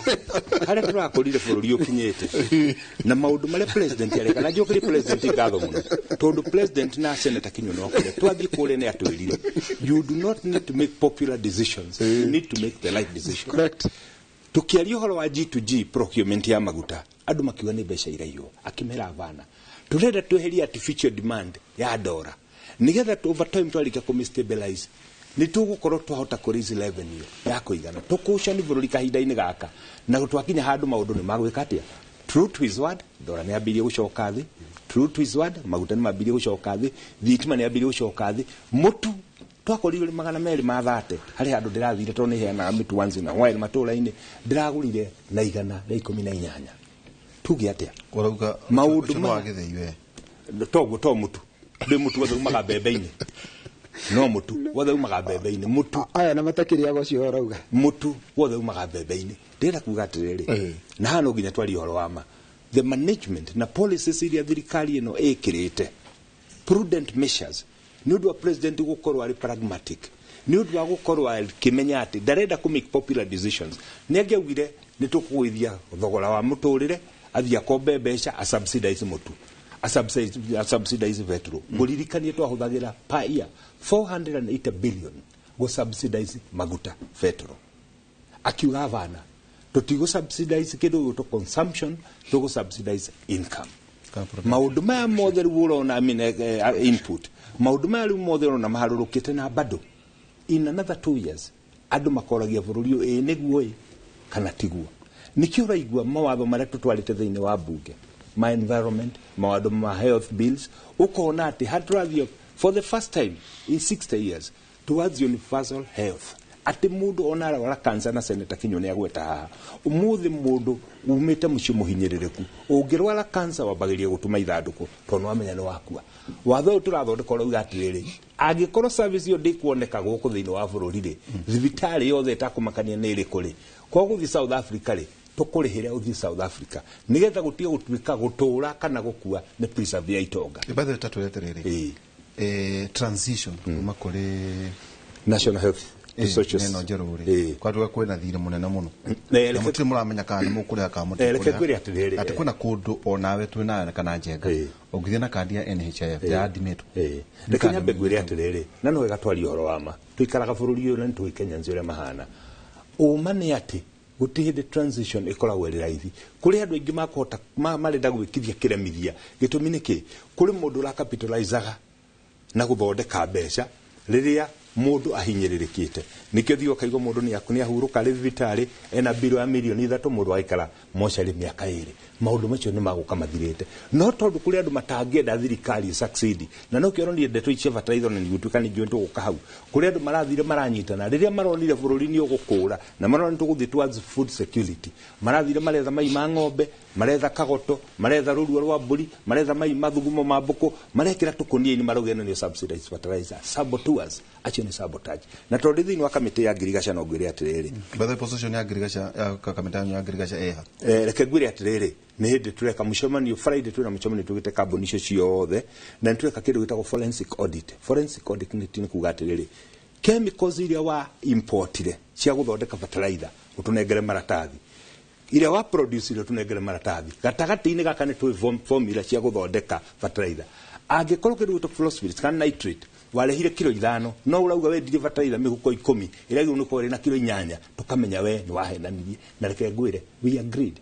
harĩa tũrakorire bũrũri ũkinyĩte na maũndũ marĩa president areka. Na njokerie president ngatho mũno, tondũ president na senator Kinyua nokire twathiĩ kũrĩa nĩ atwĩrire, you do not need to make popular decisions, you need to make the right decision. Correct. Tukiaria ũhoro wa G2G procurement ya maguta, andũ makiuga nĩ mbeca iraiywo, akĩmera bana turenda tweherie artificial demand ya dora nigetha over time twarĩkia kũmĩ stabilize nĩ tũgũkorwo twahota kũ raise revenue ya kũigana tũkũcani bũrũri kahinda-inĩ gaka, na twakinya handũ maũndũ nĩ magwĩka atĩa. True to his word, dora nĩ yambĩrĩirie gũcoka thĩ. True to his word, maguta nĩ mambĩrĩirie gũcoka thĩ, thitima nĩ yambĩrĩirie gũcoka thĩ, mũtu twakorirwo 230 harĩ handũ ndĩrathire tondũ nĩ heanaga mĩtu once in a while matũra-inĩ, ndĩragũrire na 118. Tuge atĩa? Ũrauga maũndũ ma gĩthĩi we toguo to mũtu ndĩ mũtu wothe umaga mbembe-inĩ, no mũtu wothe umaga mbembe-inĩ, mũtu aya na matakĩrĩaga ũcio ũrauga mũtu wothe umaga mbembe-inĩ. Ndĩrenda kuga atĩrĩrĩ, na haha no nginya twarie ũhoro wa ma, the management na policies iria thirikari ĩno ĩkĩrĩte, prudent measures, nĩ ũndũ wa president gũkorwo arĩ pragmatic, nĩ ũndũ wa gũkorwo akĩmenya atĩ ndarenda kũ make popular decisions. Nĩ angĩaugire nĩ tũkũgũithia thogora wa mũtũrĩre, athiĩ akombe mbeca a subsidize mũtu, a subsidize petrol. Ngũririkanie twahũthagĩra per year 480 billion gũ subsidize maguta petrol. Akiuga bana tũtigũ subsidize kĩndũ gĩgwĩtwo consumption, tũgũ subsidize income. Maũndũ maya mothe rĩu ũrona, I mean, input, maũndũ maya rĩu mothe ũrona maharũrũkĩte na bado in another 2 years andũ makoragia bũrũri ũyũ ĩĩ nĩguo ĩ kana tiguo. Nĩkĩo ũraigua mawatho marĩa tũtwarĩte thĩinĩ wa bunge ma environment, mawatho ma health bills, ũkona atĩ handũ tũrathiĩ for the first time in 60 years towards universal health. Atĩ mũndũ ona arwara cancer na Senator Kinyua nĩ agweta haha. Ũmũthĩ mũndũ umĩte mũciĩ mũhinyĩrĩrĩku ũngĩrwara cancer wambagĩrĩria gũtũma ithandũkũ tondũ wamenya nĩ wakua. Watho ũyũ tũrathondeka ũrauga atĩrĩrĩ, angĩkorwo service ĩyo ndĩkuoneka gũkũ thĩinĩ wa bũrũri rĩ, thibitarĩ yothe ĩtakũmakania nĩ ĩrĩkũ rĩ, kwa gũthiĩ South Africa rĩ, tũkũrĩhĩre ũthiĩ South Africa nĩgetha gũtige gũtuĩka gũtũra kana gũkua nĩ preserve ya itonga. By the way, tatwĩre atĩrĩrĩ, transition kuma kũrĩ National Health to Social neno njerũ rĩ, kwatuga kwĩna thirĩ mũnene mũno na mũtirĩ mũramenya kana nĩ mũkũrĩha kana Reke ngwĩre atĩrĩrĩ, atĩ kwĩna kũndũ onawe twĩ nawe kana Njenga ũngĩthiĩ na kandi ya NHIF yadimĩtwo. Reke nyambe ngwĩre atĩrĩrĩ, na no wega twarie ũhoro wa ma, tũikaraga bũrũri ũyũ na nĩ tũĩ Kenyans ũrĩa mahana. Ũma nĩ atĩ gũtirĩ hĩndĩ transition ĩkoragwo ĩrĩ raithi. Kũrĩ andũ aingĩ makũhota marenda gwĩkithia kĩremithia. Gĩtũmi nĩ kĩ? Kũrĩ mũndũ ũrakapitalizaga na gũthondeka mbeca rĩrĩa mũndũ ahinyĩrĩrĩkĩte. Nĩkĩo thiĩ ũkaigua mũndũ nĩ ahurũka arĩ thibitarĩ ena mbirũ ya mirioni 3, mũndũ agaikara mocarĩ mĩaka 2. Maũndũ macio nĩ magũka mathirĩte. No tondũ kũrĩ andũ matangĩenda thirikari succeed, na no kĩo ũronire ndeto ici cia bataraitha na nĩgũtuĩka nĩ njũĩ tũgũka hau. Kũrĩ andũ marathire maranyitana rĩrĩa maronire bũrũri nĩ ũgũkũra na maronire tũgũthiĩ towards food security, marathire maretha mai ma ng'ombe, maretha kagoto, maretha rũrua rwa mbũri, maretha mai mathugumo ma mbũkũ, marekĩra tũkũnia-inĩ marauga ĩno nĩ subsidized fertilizer. Saboteurs, acio nĩ sabotage. Na tondũ thĩinĩ wa kamĩtĩ ya ngirigaca no ngwĩre atĩrĩrĩ, By the position ya ngirigaca ya kamĩtĩ ya ngirigaca ĩha. Reke ngwĩre atĩrĩrĩ, nĩ hĩndĩ tũreka mũcemanio Friday, twĩna mũcemanio tũgĩte kambuni icio ciothe, na nĩ tũreka kĩndũ gĩtagwo forensic audit. Forensic audit nĩ kuga atĩrĩrĩ, chemicals iria wa importire cia gũthondeka fertilizer ũtũnengere maratathi, iria wa produce ũtũnengere maratathi, gatagatĩ-inĩ gaka nĩ tũĩ formula cia gũthondeka fertilizer. Angĩkorwo kĩndũ gĩtagwo phosphate kana nitrate warehire kilo 5, no ũrauga wendirie fertilizer mĩhuko 10 ĩrĩa agĩrĩirwo nĩ gũkorwo ĩrĩ na kilo 8, tũkamenya we nĩ wahenanirie. Na reke ngwĩre, we agreed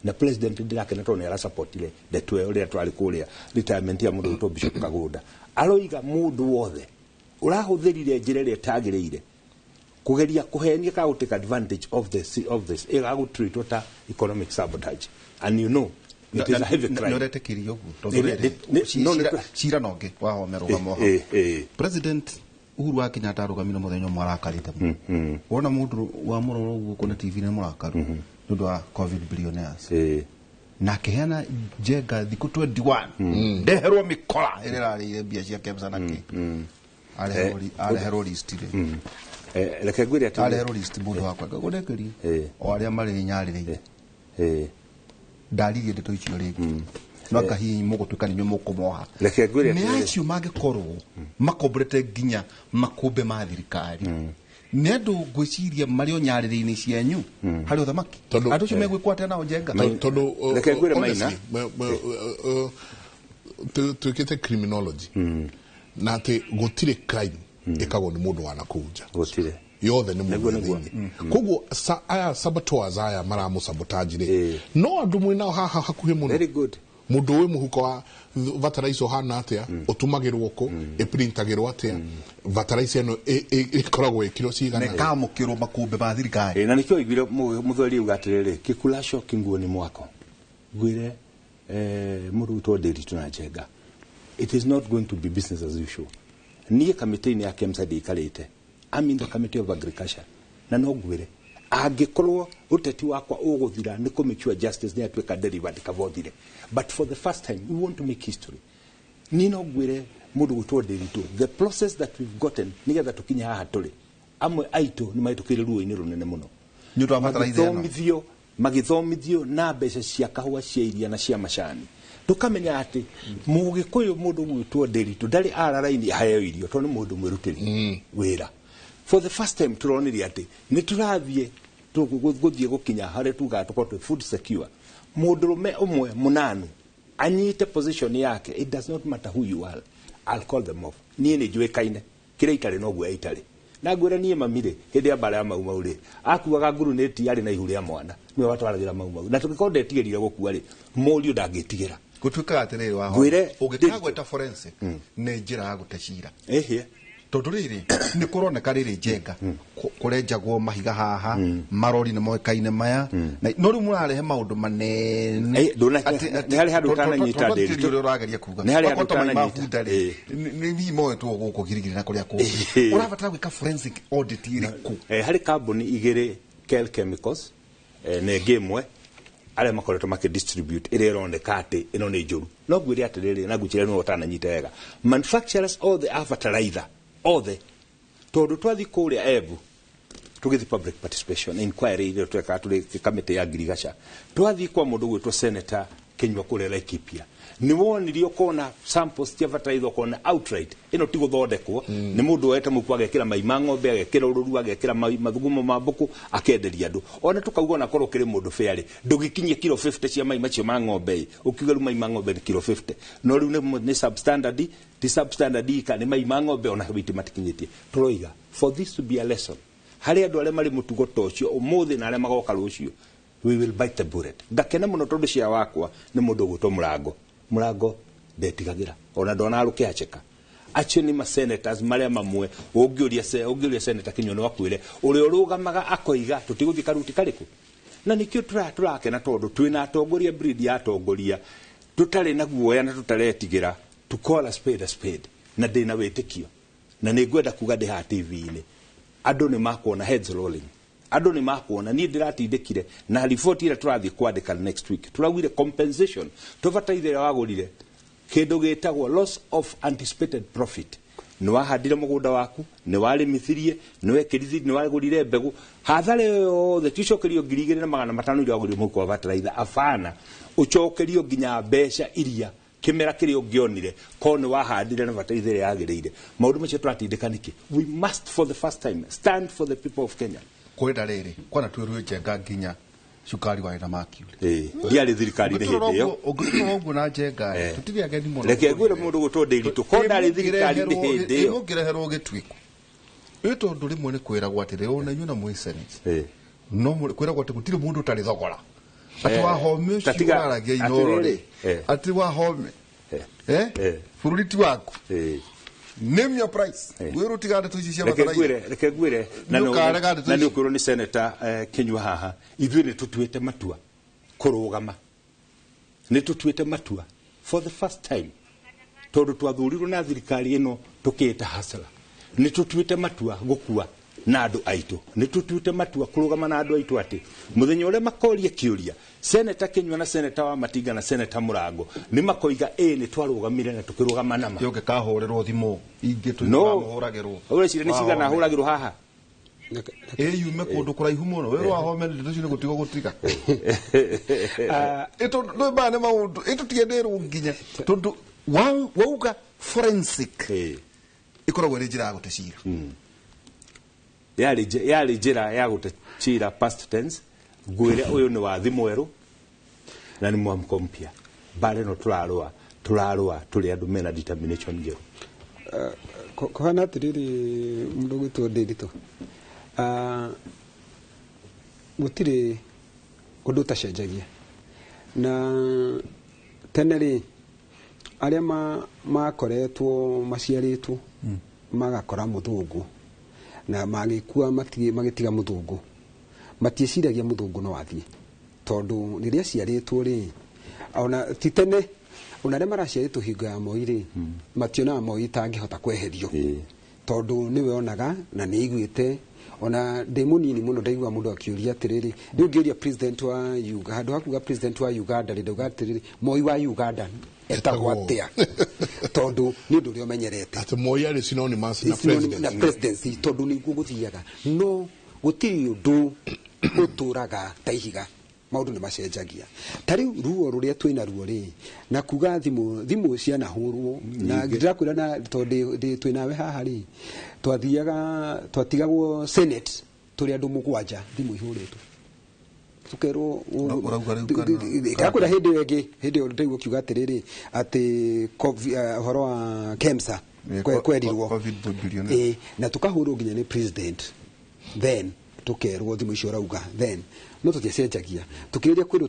na president ndirakena tondũ nĩ arasupportire ndeto ĩyo rĩrĩa twarĩ kũrĩa retirement ya mũndũ wĩtwo Bishop Kagũnda. Aroiga mũndũ wothe ũrahũthĩrire njĩra ĩrĩa ĩtagĩrĩire kũgeria kũhenia kana gũ take advantage of this ĩgagũtreatwo ta economic sabotage, and you know it is a heavy crime. Nĩ ũretĩkĩria ũguo tondũ cira na ũngĩ wa mĩrũgamo hau. President Uhuru wa Kenyatta arũgamire mũthenya ũmwe arakarĩte mũno. Wona mũndũ wa mũrora ũguo kuona TV nĩ mũrakaru nĩ ũndũ wa COVID billionaires. Na akĩheana Njenga thikũ 21 ndeherwo mĩkora ĩrĩa ĩrarĩire mbia cia KEMSA na kĩ. Areherwo list rĩ. Reke ngwĩre atĩrĩrĩ, areherwo list mũndũ wakwa ngagũnengeria o arĩa marĩ nyarĩrĩ. Ndaririe ndeto icio rĩngĩ. No kahihi mũgũtuĩka nĩ inyuĩ mũkũmoha. Reke ngwĩre nĩ atĩrĩrĩ, acio mangĩkorwo makomborete nginya makũmbĩ ma thirikari, nĩ andũ ngwĩciria marĩ o nyarĩrĩ-inĩ cianyu harĩ ũthamaki. Andũ acio megwĩkwo atĩa nao Njenga? Tondũ Reke ngwĩre Maina, twĩkĩte criminology na atĩ gũtirĩ crime ĩkagwo nĩ mũndũ wa nakũu nja, gũtirĩ yothe nĩ mũndũ thĩinĩ. Koguo aya saboteurs aya maramũsabotage rĩ, no andũ mwĩ nao haha hakuhĩ mũno. Very good. Mũndũ wĩ mũhuko wa bataraitha ũhana atĩa, ũtumagĩrwo kũ, ĩprintagĩrwo atĩa, bataraitha ĩno ĩkoragwo ĩ kiro cigana. Na ĩkamũkĩrwo makũmbĩ ma thirikari. Na nĩkĩo ũiguire mũthuri auga atĩrĩrĩ, kĩkulaco kĩnguo nĩ mwako. Ngwĩre mũndũ wĩtwo Ndiritu na Njenga, it is not going to be business as usual. Niĩ kamĩtĩ-inĩ ya KEMSA ndĩikarĩte, I'm in the committee of agriculture, na no ngwĩre angĩkorwo ũteti wakwa ũgũthira nĩ kũ make sure justice nĩ yatuĩka delivered kavothire. But for the first time we want to make history. Niĩ no ngwĩre mũndũ gwĩtwo Ndiritu, the process that we've gotten nĩgetha tũkinye haha tũrĩ, amwe aitũ nĩ mahĩtũkĩire ruo-inĩ rũnene mũno. Nĩ ũndũ wa bataraitha ĩno. Magĩthomithio na mbeca cia kahũa, cia iria na cia macani. Tũkamenya atĩ mũgĩkũyũ mũndũ gwĩtwo Ndiritu ndarĩ ara raini aheo irio tondũ nĩ mũndũ mwĩrutĩri wĩra. For the first time tũronire atĩ nĩ tũrathiĩ gũthiĩ gũkinya harĩa tugaga tũkorwo twĩ food secure. Mũndũrũme ũmwe mũnanu anyite position yake, it does not matter who you are, I'll call them off. Niĩ nĩ njũĩkaine kĩrĩa itarĩ no guoya itarĩ. Na ngwĩre niĩ mami rĩ, hĩndĩ ya mbara ya Mau Mau rĩ, akuaga ngurunĩti arĩ na ihu rĩa mwana, nĩwe watwaragĩra Mau Mau. Na tũngĩkorwo ndetigĩrire gũkua rĩ, mũriũ ndangĩtigĩra. Gũtuĩkaga atĩrĩrĩ wa Ngwĩre ũngĩkagweta forensic nĩ njĩra ya gũte cira. Ĩhĩ. Tondu riri ni kuroneka riri Njenga kurenjagwo mahiga haha marori ni moekaine maya na no riu murarehe maundu manene. Nĩ harĩ handũ ũtananyita Ndiritu. Ũrĩa ũrageria kuga Nĩ harĩ handũ Okorwo to mai ma ũtananyita. bunda rĩ nĩ hihi moetwo gũkũ Girigiri na kũrĩa kũngĩ ũrabatara gwĩka forensic audit ĩrĩkũ? Harĩ kambuni igĩrĩ, Kel Chemicals na ĩngĩ ĩmwe arĩa makoretwo makĩdistribute ĩrĩa ĩroneka atĩ ĩno nĩ njũru. No ngwĩre atĩrĩrĩ, na ngwĩciria nĩwe ũtananyita wega, manufacturers othe a fertilizer othe, tondũ twathiĩ kũrĩa Embu tũgĩthiĩ public participation inquiry ĩrĩa twekaga tũrĩ kamĩtĩ ya ngirigaca, twathiĩ kwa mũndũ gwĩtwo Senator Kinyua kũrĩa Laikipia, nĩ wonirie ũkona samples cia fertilizer, ũkona outright ĩno ti gũthondekwo nĩ mũndũ woete mũku agekĩra mai ma ng'ombe, agekĩra ũrũru, agekĩra mathugumo ma mbũkũ, akenderia andũ. Ona tũkauga ona korwo ũkĩrĩ mũndũ fair rĩ, ndũgĩkinyie kilo 50 cia mai macio ma ng'ombe ĩ, ũkiuga rĩu mai ma ng'ombe nĩ kilo 50, no rĩu nĩ substandard, ti substandard ika nĩ mai ma ng'ombe ona weight matikinyĩtie. Tũroiga for this to be a lesson harĩ andũ arĩa marĩ mũtugo ta ũcio ũmũthĩ na arĩa magoka rũciũ, we will bite the bullet. Ngakena mũno tondũ cia wakwa nĩ mũndũ ũgwĩtwo Mũrango. Mũrango ndetigagĩra ona ndona rũkĩhacĩka. Acio nĩ ma-senators marĩa mamwe ũngĩũria senator Kinyua no akwĩre ũrĩa ũrũgamaga akoiga tũtigũthiĩ karuti karĩkũ. Na nĩkĩo tũrakena tondũ twĩna atongoria, breed ya atongoria tũtarĩ na guoya na tũtaretigĩra to call a spade a spade. Na ndĩna wĩtĩkio na nĩ ngwenda kuga ndĩ haha TV-inĩ, andũ nĩ makuona heads rolling, andũ nĩ makuona niĩ ndĩratindĩkire na riboti ĩrĩa tũrathiĩ kwandĩka next week. Tũraugire compensation tũbataire ĩrĩa wagũrire kĩndũ gĩtagwo loss of anticipated profit. Nĩ wahandire mũgũnda waku, nĩ warĩmithirie, nĩ wekĩrithirie, nĩ wagũrire mbegũ, hathara ĩyo yothe ti ũcokerio 2500 iria wagũrire mũhuko wa fertilizer. Abana, ũcokerio nginya mbeca iria kĩmera kĩrĩa ũngĩonire korwo nĩ wahandire na fertilizer ĩrĩa yagĩrĩire. Maũndũ macio tũratindĩka nĩkĩ? We must for the first time stand for the people of Kenya. Kwenda rĩrĩ kwana twĩrwo Njenga nginya cukari warĩ na mercury. Ndiarĩ thirikari-inĩ hĩndĩ ĩyo. Ũngĩtũrora ũguo na Njenga tũtirĩ ageni mũno. Reke ngwĩre mũndũ gwĩtwo Ndiritu korwo ndarĩ thirikari-inĩ hĩndĩ ĩyo. Mũngĩreherwo gĩtuĩko ĩ tondũ rĩmwe nĩ kwĩragwo atĩrĩ ona inyuĩ na mwĩ Senate no kwĩragwo atĩ gũtirĩ mũndũ ũtarĩ thogora, atĩ wahome ũcio ũraragia Inoro rĩ, atĩ wahome bũrũri ti waku, name your price, wĩrwo tiga ndeto ici cia bataraitha. Reke ngwĩre na nĩ ũkwĩrwo nĩ Senator Kinyua haha, ithuĩ nĩ tũtuĩte matua kũrũgama, nĩ tũtuĩte matua for the first time tondũ twathurirwo na thirikari ĩno tũkĩĩta hasla. Nĩ tũtuĩte matua gũkua na andũ aitũ, nĩ tũtuĩte matua kũrũgama na andũ aitũ atĩ mũthenya ũrĩa makoria kĩũria Senator Kinyua na Senator wa Matinga na Senator Mũrango nĩ makoiga ĩ nĩ twarũgamire na tũkĩrũgama nama. Yũke kahũrĩrwo thimũ ingĩ tũhũragĩrwo. Ũreciria nĩ cigana hũragĩrwo haha? Ĩ yume kũndũ kũraihu mũno wĩrwo wahome ndeto icio nĩ gũtiga gũtiga. Ĩ maya nĩ maũndũ ĩ tũtienderwo nginya tondũ wauga forensic ĩkoragwo ĩrĩ njĩra ya gũte cira. Yarĩ njĩra ya gũte cira past tense. Ngwĩre ũyũ nĩ wathi mwerũ na nĩ mwamko mpya. Mbara ĩno tũrarũa tũrĩ andũ mena determination njerũ. Kũhana atĩrĩrĩ mũndũ gwĩtwo Ndiritu, gũtirĩ ũndũ ũtacenjagia. Na tene rĩ arĩa makoretwo maciarĩtwo magakora mũthũngũ na magĩkua magĩtiga mũthũngũ, matiĩciragia mũthũngũ no athiĩ tondũ rĩrĩa aciarĩtwo rĩ, ona ti tene, ona arĩa maraciarĩtwo hingo ya Moi rĩ, mationaga Moi tangĩhota kweherio tondũ nĩwe onaga na nĩ aiguĩte. Ona ndĩ mũnini mũno ndaigua mũndũ akĩũria atĩrĩrĩ, rĩu ngĩũria president wa Uganda, handũ ha kuga president wa Uganda rĩ, ndauga atĩrĩrĩ, Moi wa Uganda etagwo atĩa? Tondũ nĩ ũndũ ũrĩa ũmenyerete atĩ Moi arĩ synonymous na presidency, na presidency tondũ nĩguo gũthiaga. No gũtirĩ ũndũ ũtũraga ta ihiga, maũndũ nĩ macenjagia. Ta rĩu ruo rũrĩa twĩna ruo rĩ, na kuga thimũ cianahũrwo na ndĩrakwĩra na tondũ twĩnawe haha rĩ, twathiaga twatigagwo Senate tũrĩ andũ 7 thimũ ihũrĩtwo tukerwo ndakwĩra hĩndĩ ĩyo ĩngĩ, hĩndĩ ĩyo ndaigua ũkiuga atĩrĩrĩ atĩ ũhoro wa KEMSA kwerirwo na tũkahũrwo nginya nĩ president, then tukerwo thimũ icio ũrauga then no tũtiacenjagia. Tukĩgeria kwĩrwo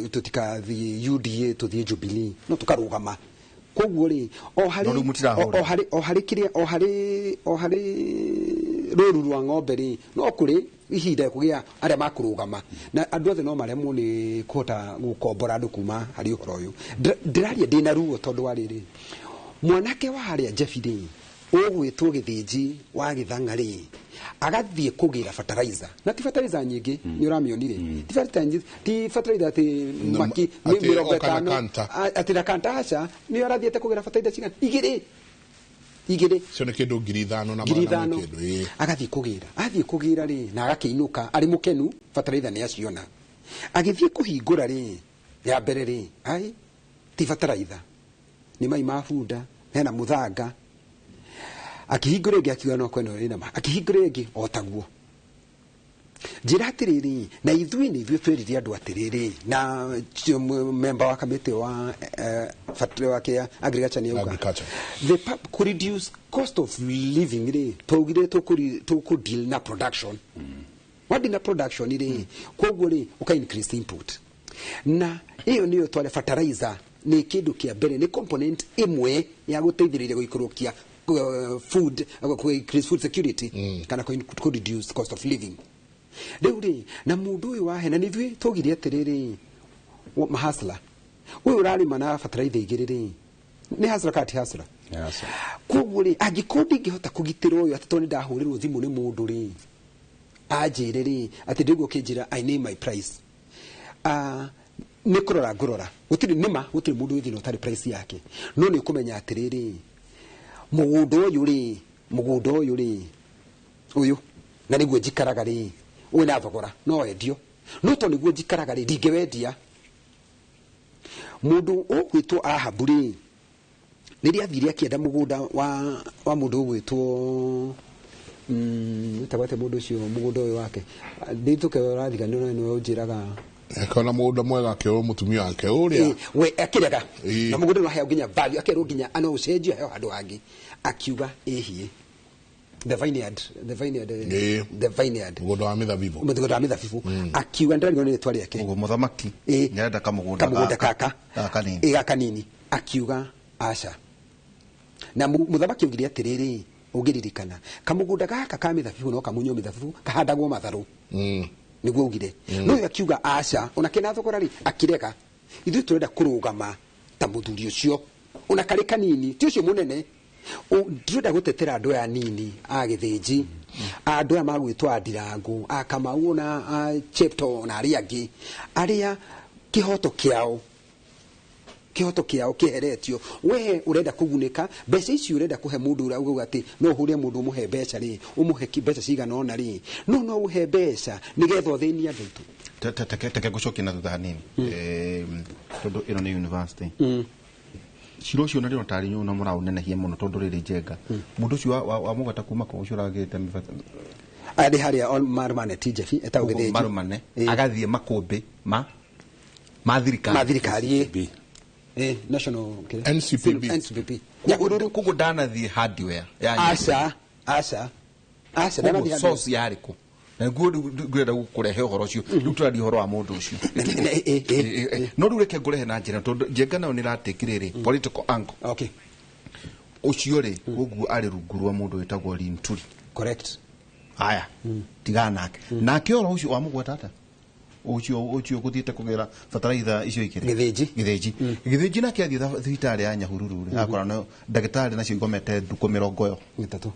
tũtikathiĩ UDA tũthiĩ Jubilee, no tũkarũgama Koguo rĩ o harĩ No rĩu mũtirahũra. o harĩ o harĩ kĩrĩa o harĩ o harĩ rũru rwa ng'ombe rĩ, no kũrĩ ihinda kũgĩa arĩa makũrũgama na andũ othe no maremwo nĩ kũhota gũkombora andũ kuma harĩ ũhoro ũyũ. Ndĩraria ndĩna ruo tondũ wa rĩrĩ, mwanake wa harĩa Jebi rĩ, ũgwĩtwo Gĩthĩnji wa Gĩthang'a rĩ, agathiĩ kũgĩra fertilizer, na ti fertilizer nyingĩ, nĩ ũramĩonire, ti fertilizer nyingĩ, ti fertilizer atĩ maki atĩ mĩrongo oka na ĩtano. kanta. Atĩ na kanta, aca, nĩ arathiĩte kũgĩra fertilizer cigana? Igĩrĩ, igĩrĩ. Cio nĩ kĩndũ 5,000 na ngiri magana ithano. kĩndũ, ĩĩ. Agathiĩ kũgĩra, athiĩ kũgĩra rĩ, na agakĩinũka arĩ mũkenu, bataraitha nĩ aciona. Agĩthiĩ kũhingũra rĩ, ya mbere rĩ, ai, ti bataraitha, nĩ mai ma bunda hena mũthanga. Akĩhingũra ĩngĩ, akiuga no kweno ĩna ma, akĩhingũra ĩngĩ o taguo. Njĩra atĩrĩrĩ, na ithuĩ nĩ ithuĩ twerire andũ atĩrĩrĩ, na member wa kamĩtĩ wa wa kĩa agriculture nĩ auga Agriculture. the ku reduce cost of living rĩ, twaugire tũkũ deal na production. Wa deal na production rĩ, koguo rĩ ũka increase input, na ĩyo nĩyo tware fertilizer nĩ kĩndũ kĩa mbere, nĩ component ĩmwe ya gũteithĩrĩria gũikũrũkia food, ku increase food security kana ku reduce cost of living. Rĩu rĩ, na mũndũ ũyũ wahe, na nĩ ithuĩ twaugire atĩrĩrĩ, mahasla ũyũ ũrarĩma na fertilizer igĩrĩ rĩ, nĩ hasla kana ti hasla? Koguo rĩ, angĩkorwo ndingĩhota kũgitĩra ũyũ atĩ tondũ nĩ ndahũrĩrwo thimũ nĩ mũndũ rĩ, anjĩre rĩ atĩ ndĩguo ũkĩnjĩra I name my price, nĩ kũrora ngũrora, gũtirĩ nĩma, gũtirĩ mũndũ wĩ thĩna ũtarĩ price yake, no nĩ ũkũmenya atĩrĩrĩ, mũgũnda ũyũ rĩ, mũgũnda ũyũ rĩ, ũyũ na nĩguo njikaraga rĩ, wĩna thogora no wendio, no tondũ nĩguo njikaraga rĩ, ndingĩwendia. Mũndũ ũgwĩtwo Ahabu rĩ, rĩrĩa athire akĩenda mũgũnda wa mũndũ ũgwĩtwo wĩtagwo atĩa mũndũ ũcio, mũgũnda ũyũ wake ndĩtũke ũrathiganĩrwo nĩwe ũnjĩraga. Akĩona mũgũnda mwega, akĩrwo mũtumia wake ũrĩa. Ĩ, we akĩrega na mũgũnda no aheo nginya value, akerwo nginya no ũcenjio aheo handũ hangĩ, akiuga ĩhiĩ the vineyard, the vineyard, the vineyard, mũgũnda wa mĩthabibũ. Mũgũnda wa mĩthabibũ, akiuga ndĩrarigwo nĩ rĩtwa rĩake. Ũguo mũthamaki nĩarenda kamũgũnda kamũgũnda gaka gaka kanini. Ĩ, gaka kanini, akiuga aca. Na mũthamaki augire atĩrĩrĩ, ũngĩririkana, kamũgũnda gaka ka mĩthabibũ no kamunywo mĩthabibũ kahandagwo matharũ, nĩguo augire. No ũyũ akiuga aca, ona kena thogora rĩ, akĩrega. Ithuĩ tũrenda kũrũgama ta mũthuri ũcio, ona karĩ kanini, ti ũcio mũnene. Ndĩrenda gũtetera andũ aya nini a Gĩthĩnji, andũ aya magwĩtwo a Ndirangu, a Kamau na a Chepto na arĩa angĩ, arĩa kĩhoto kĩao kĩeheretio. We ũrenda kũgunĩka mbeca ici, ũrenda kũhe mũndũ ũrĩa ũgauga atĩ no ũhũre mũndũ ũmũhe mbeca rĩ, ũmũhe mbeca cigana ũna rĩ, no ũhe mbeca nĩgetha ũthĩnie andũ aitũ. Teke ngũcokie na thutha hanini. Tondũ ĩno nĩ university. Cira ũcio narĩo tarĩ nyona mũraũnenehia mũno, tondũ rĩrĩ Njenga, mũndũ ũcio wa mũgata kuma kũ ũcio ũragĩte mĩbata Arĩ harĩa on Marumane ti Jebi, etagwo Gĩthĩnji. Marumane agathiĩ makũmbĩ ma thirikari. Ma thirikari, ĩ. National kĩrĩa? NCPB. NCPB. Koguo ndanathiĩ hardware ya nyũmba. Aca, aca, aca, Koguo ndanathiĩ hardware. source yarĩ kũ? Na nĩguo rĩu ngwenda gũkũrehe ũhoro ũcio, rĩu tũraria ũhoro wa mũndũ ũcio. No rĩu reke ngũrehe na njĩra, tondũ Njenga nayo nĩ ĩratĩki rĩrĩ political angle. Ũcio rĩ, ũguo arĩ rungu rwa mũndũ wĩtagwo Linturi. Correct. Haya, tigana nake. Nake ũhoro ũcio wamũgweta atĩa? Ũcio ũgũthiĩte kũgĩra bataraitha icio ikĩrĩ Gĩthĩnji. Gĩthĩnji. Gĩthĩnji nake athiĩ thibitarĩ ya Nyahururu rĩ, akora no ndagĩtarĩ nacio igomete ndukũ mĩrongo ĩyo ĩtatũ.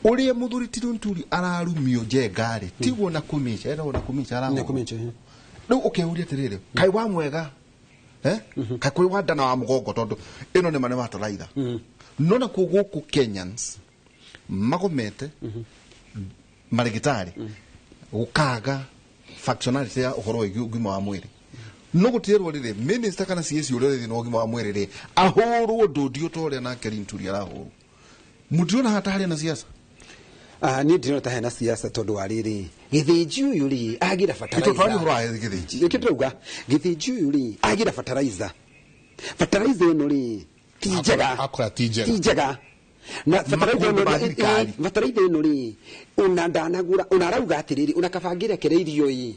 Ũrĩa mũthuri ti Linturi ararumio Njenga rĩ, tiguo na kumicha, etagwo na kumicha arahũrwo. Na kumicha, ĩ. Rĩu ũkeyũria atĩrĩrĩ, kaĩ wa mwega, kaĩ kwĩ wa nda na wa mũgongo, tondũ ĩno nĩ ma nĩ bataraitha. No nakuo gũkũ Kenyans magomete marĩgĩtarĩ gũkaga functionality ya ũhoro wĩgiĩ ũgima wa mwĩrĩ, no gũtirĩrwo rĩrĩ minister kana CS ũrĩa ũrĩ thĩinĩ wa ũgima wa mwĩrĩ rĩ, ahũrwo ndũndio ta ũrĩa nake Linturi arahũrwo. Mũtirona hata harĩ na siasa? Niĩ ndirona ta hena siasa, tondũ wa rĩrĩ, Gĩthĩnji ũyũ rĩ, agĩra Nĩ twaria ũhoro wa Gĩthĩnji. Nĩkĩo ndĩrauga Gĩthĩnji ũyũ rĩ, agĩra fertilizer. Fertilizer ĩno rĩ, ti njega. Akora ti njega. Ti njega. Na fertilizer Maũndũ ĩno ma rĩ, thirikari. Fertilizer ĩno rĩ, ona ndanagũra, ona arauga atĩrĩrĩ, ona kaba angĩrekereirio ĩ,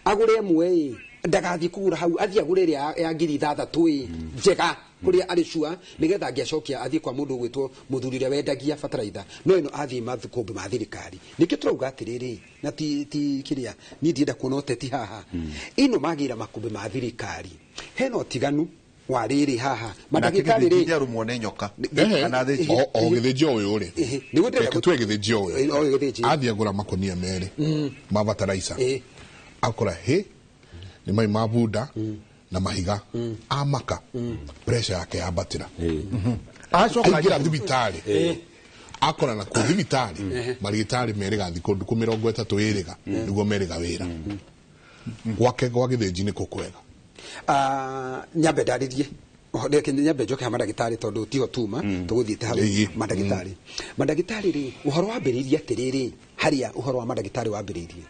agũre ĩmwe ĩ, ndagathiĩ kũgũra hau, athiĩ agũre ĩrĩa ya 6,000 ĩ, njega. Kuria arĩ sure nigetha angĩacokia athiĩ kwa mũndũ ũgwĩtwo mũthuri ũrĩa wendagia bataraitha, no ĩno athiĩ makũmbĩ ma thirikari. Nĩkĩo tũrauga atĩrĩrĩ, na ti kĩrĩa niĩ ndienda kuona ũteti haha, ĩno magĩra makũmbĩ ma thirikari hena ũtiganu wa rĩrĩ haha mandagĩtarĩ rĩ arũmwo nĩ nyoka. Kana o gĩthĩnjio ũyũ rĩ, reke tuwe gĩthĩnjio ũyũ athiĩ agũra makonia merĩ ma bataraitha, akora hĩ nĩ mai ma bunda na mahiga, amaka pressure yake yambatĩra, aingĩra thibitarĩ akora na kũ thibitarĩ marigitari merĩga thikũ ndukũ 30 ĩrĩga nĩguo merĩga wĩra gwake gwa gĩthĩnji nĩ kũ kwega. Nyambe ndarĩrie, reke nyambe njoke ha mandagĩtarĩ tondũ tiho tuma tũgũthiĩte hau mandagĩtarĩ. Mandagĩtarĩ rĩ, ũhoro wambĩrĩirie atĩrĩrĩ, harĩa ũhoro wa mandagĩtarĩ wambĩrĩirie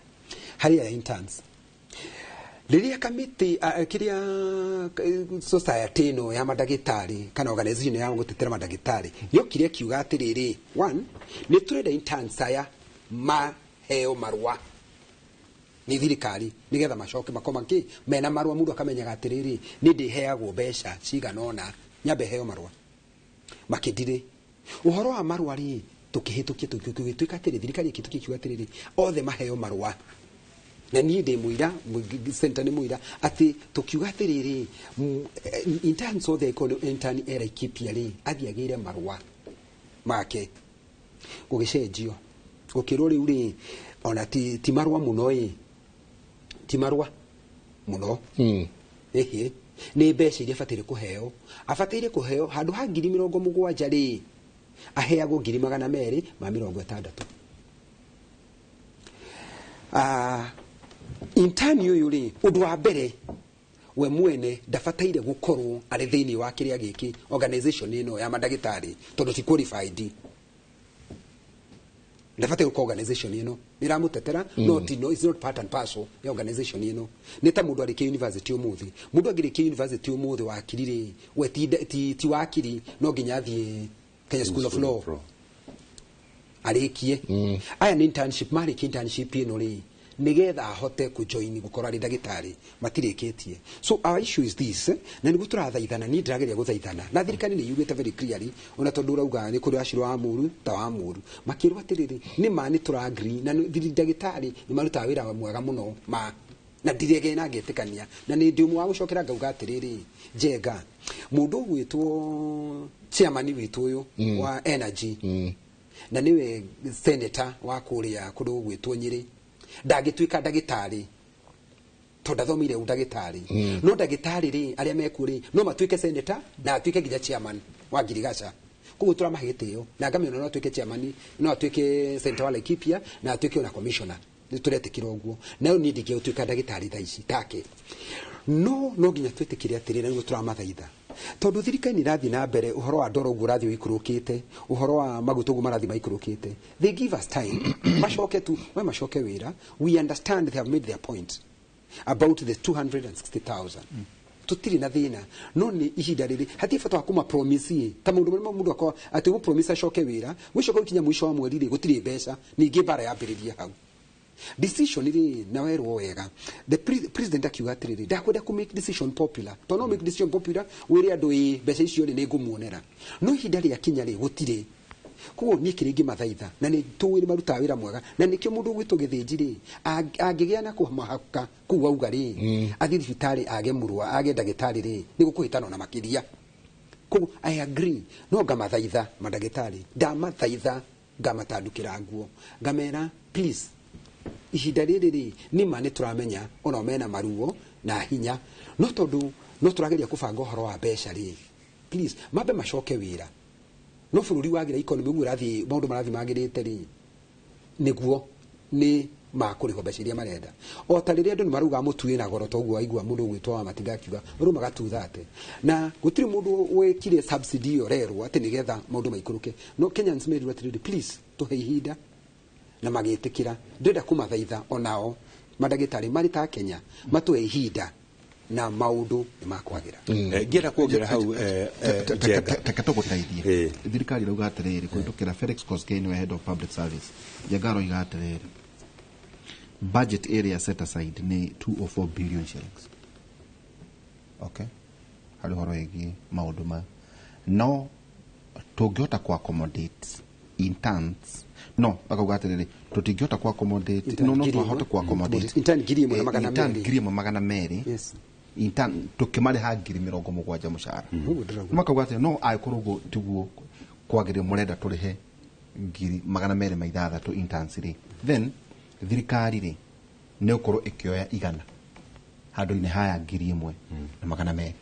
harĩa interns rĩrĩa kamĩtĩ kĩrĩa society ĩno ya mandagĩtarĩ kana organization ya gũtetera mandagĩtarĩ yokire ĩkiuga atĩrĩrĩ, one, nĩ tũrenda interns aya maheo marũa nĩ thirikari nigetha macoke makoma kĩ mena marũa, mũndũ akamenyaga atĩrĩrĩ nĩ ndĩheagwo mbeca cigana ũna, nyambe heo marũa. Makĩndirĩ ũhoro wa marũa rĩ, tũkĩhĩtũkia tũgĩtuĩka atĩrĩ, thirikari ĩkĩhĩtũkia ĩkiuga atĩrĩrĩ othe maheo marũa, na niĩ ndĩ mũira, center nĩ mũira atĩ tũkiuga atĩrĩrĩ interns othe angĩkorwo nĩ intern e Laikipia rĩ, athiĩ agĩre marũa make. Gũgĩcenjio gũkĩrwo rĩu rĩ, ona ti marũa mũno ĩ, ti marũa mũno, ĩhĩ nĩ mbeca iria abataire kũheo, abataire kũheo handũ ha 70,000 rĩ, aheagwo 260,000. Intern ũyũ rĩ, ũndũ wa mbere we mwene ndabataire gũkorwo arĩ thĩinĩ wa kĩrĩa gĩkĩ organization ĩno ya mandagĩtarĩ tondũ ti qualified, ndabataire gũkorwo organization ĩno nĩramũtetera, no ti, no, it's not part and parcel ya organization ĩno. Nĩ ta mũndũ arĩkia university ũmũthĩ, mũndũ angĩrĩkia university ũmũthĩ wakiri rĩ, we ti wakiri, no nginya athiĩ Kenya School of Law arĩkie. Aya nĩ internship, marĩkia internship ĩno rĩ, nigetha ahote kũjoin gũkorwo arĩ ndagĩtarĩ, matirĩkĩtie. So our issue is this, na nĩguo tũrathaithana, niĩ ndĩrageria gũthaithana na thirikari nĩ yugĩte very clearly, ona tondũ ũrauga nĩ kũrĩ acirwo wa mũru ta wa mũru, makĩrwo atĩrĩrĩ nĩ ma nĩ tũra agree na ndagĩtarĩ nĩ marutaga wĩra mwega mũno ma, na ndirege na ngetĩkania, na nĩ ndĩ ũmwe wa gũcokera ngauga atĩrĩrĩ, Njenga mũndũ ũgwĩtwo chairman witũ ũyũ wa energy na nĩwe senator wa kũrĩa kũndũ gũgwĩtwo Nyĩrĩ, ndangĩtuĩka ndagĩtarĩ tondũ ndathomeire ũndagĩtarĩ, no ndagĩtarĩ rĩ arĩa mekuo rĩ no matuĩke senator na atuĩke nginya chairman wa Ngirigaca. Koguo tũramahe gĩtĩo na ngamĩona no atuĩke chairman, no atuĩke senator wa Laikipia na atuĩke ona commissioner, nĩ tũretĩkĩra ũguo. Nayo niĩ ndingĩtuĩka ndagĩtarĩ thaa ici take, no no nginya twĩtĩkĩre atĩrĩ, na nĩguo tũramathaitha tondũ thirikari nĩ ĩrathiĩ na mbere, ũhoro wa ndoro ũguo ũrathiĩ ũikũrũkĩte, ũhoro wa maguta ũguo marathiĩ maikũrũkĩte. They give us time macoke tu, we macoke wĩra. We understand they have made their point about the 260,000. Tũtirĩ na thĩna, no nĩ ihinda rĩrĩ hatirĩ bata wa kũma promise ta maũndũ marĩa mũndũ akorwo atĩ ũgũ promise acoke wĩra, gũcoka gũkinya mũico wa mweri rĩ gũtirĩ mbeca, ningĩ mbara yambĩrĩria hau. Decision rĩ na werwo wega, the president akiuga atĩrĩrĩ ndakwenda kũ make decision popular, tondũ no make decision popular wĩre andũ ĩ mbeca icio rĩ nĩ ngũmuonera, no ihinda rĩakinya rĩ gũtirĩ. Koguo niĩ kĩrĩa ingĩmathaitha, na nĩ tũĩ nĩ marutaga wĩra mwega, na nĩkĩo mũndũ ũgwĩtwo Gĩthĩnji rĩ angĩgĩa na kũmahaka kũu auga rĩ athiĩ thibitarĩ age mũrũa age ndagĩtarĩ rĩ nĩ gũkũhĩtana ona makĩria. Koguo I agree, no ngamathaitha mandagĩtarĩ, ndamathaitha ngamatandũkĩra nguo, ngamera please ihinda rĩrĩ rĩ nĩ ma nĩ tũramenya ona mena maruo na hinya, no tondũ no tũrageria kũbanga ũhoro wa mbeca rĩ, please mambe macoke wĩra. No bũrũri wagira economy ũguo ũrathiĩ maũndũ marathiĩ magĩrĩte rĩ, nĩguo nĩ makũrĩhwo mbeca iria marenda. O ta rĩrĩa andũ nĩ marauga mũtu wĩna goro, toguo waigua mũndũ ũgwĩtwo wa Matinga akiuga maraumaga 230, na gũtirĩ mũndũ wekire subsidy ĩyo rerwo atĩ nĩgetha maũndũ maikũrũke. No Kenyans merirwo atĩrĩrĩ please tũhe ihinda, na magĩtĩkĩra. Ndĩrenda kũmathaitha onao mandagĩtarĩ marĩ ta Kenya matũhe ihinda na maũndũ nĩ makwagĩra. Ngĩenda kuongerera hau, Njenga. Teke tũgũteithie. Thirikari ĩrauga atĩrĩrĩ kũhĩtũkĩra Felix Koskei nĩwe head of public service, Njenga aroiga atĩrĩrĩ budget area set aside nĩ 204 billion shillings. Okay. Harĩ ũhoro wĩgiĩ maũndũ maya, no tũngĩhota ku accommodate interns, no akauga atĩrĩrĩ, tũtingĩhota ku accommodate Intern no 1,000. Twahote ku accommodate Intern 1,200. Intern 1,200. Yes. Intern tũkĩmarĩha 70,000 mũcara. Ũguo ndĩrauga. Makauga atĩ no angĩkorwo ũguo tiguo kwagĩrĩire, mũrenda tũrĩhe 206,000 interns rĩ, then thirikari rĩ nĩ ũkorwo ĩkĩoya 100 handũ-inĩ haya 1,200.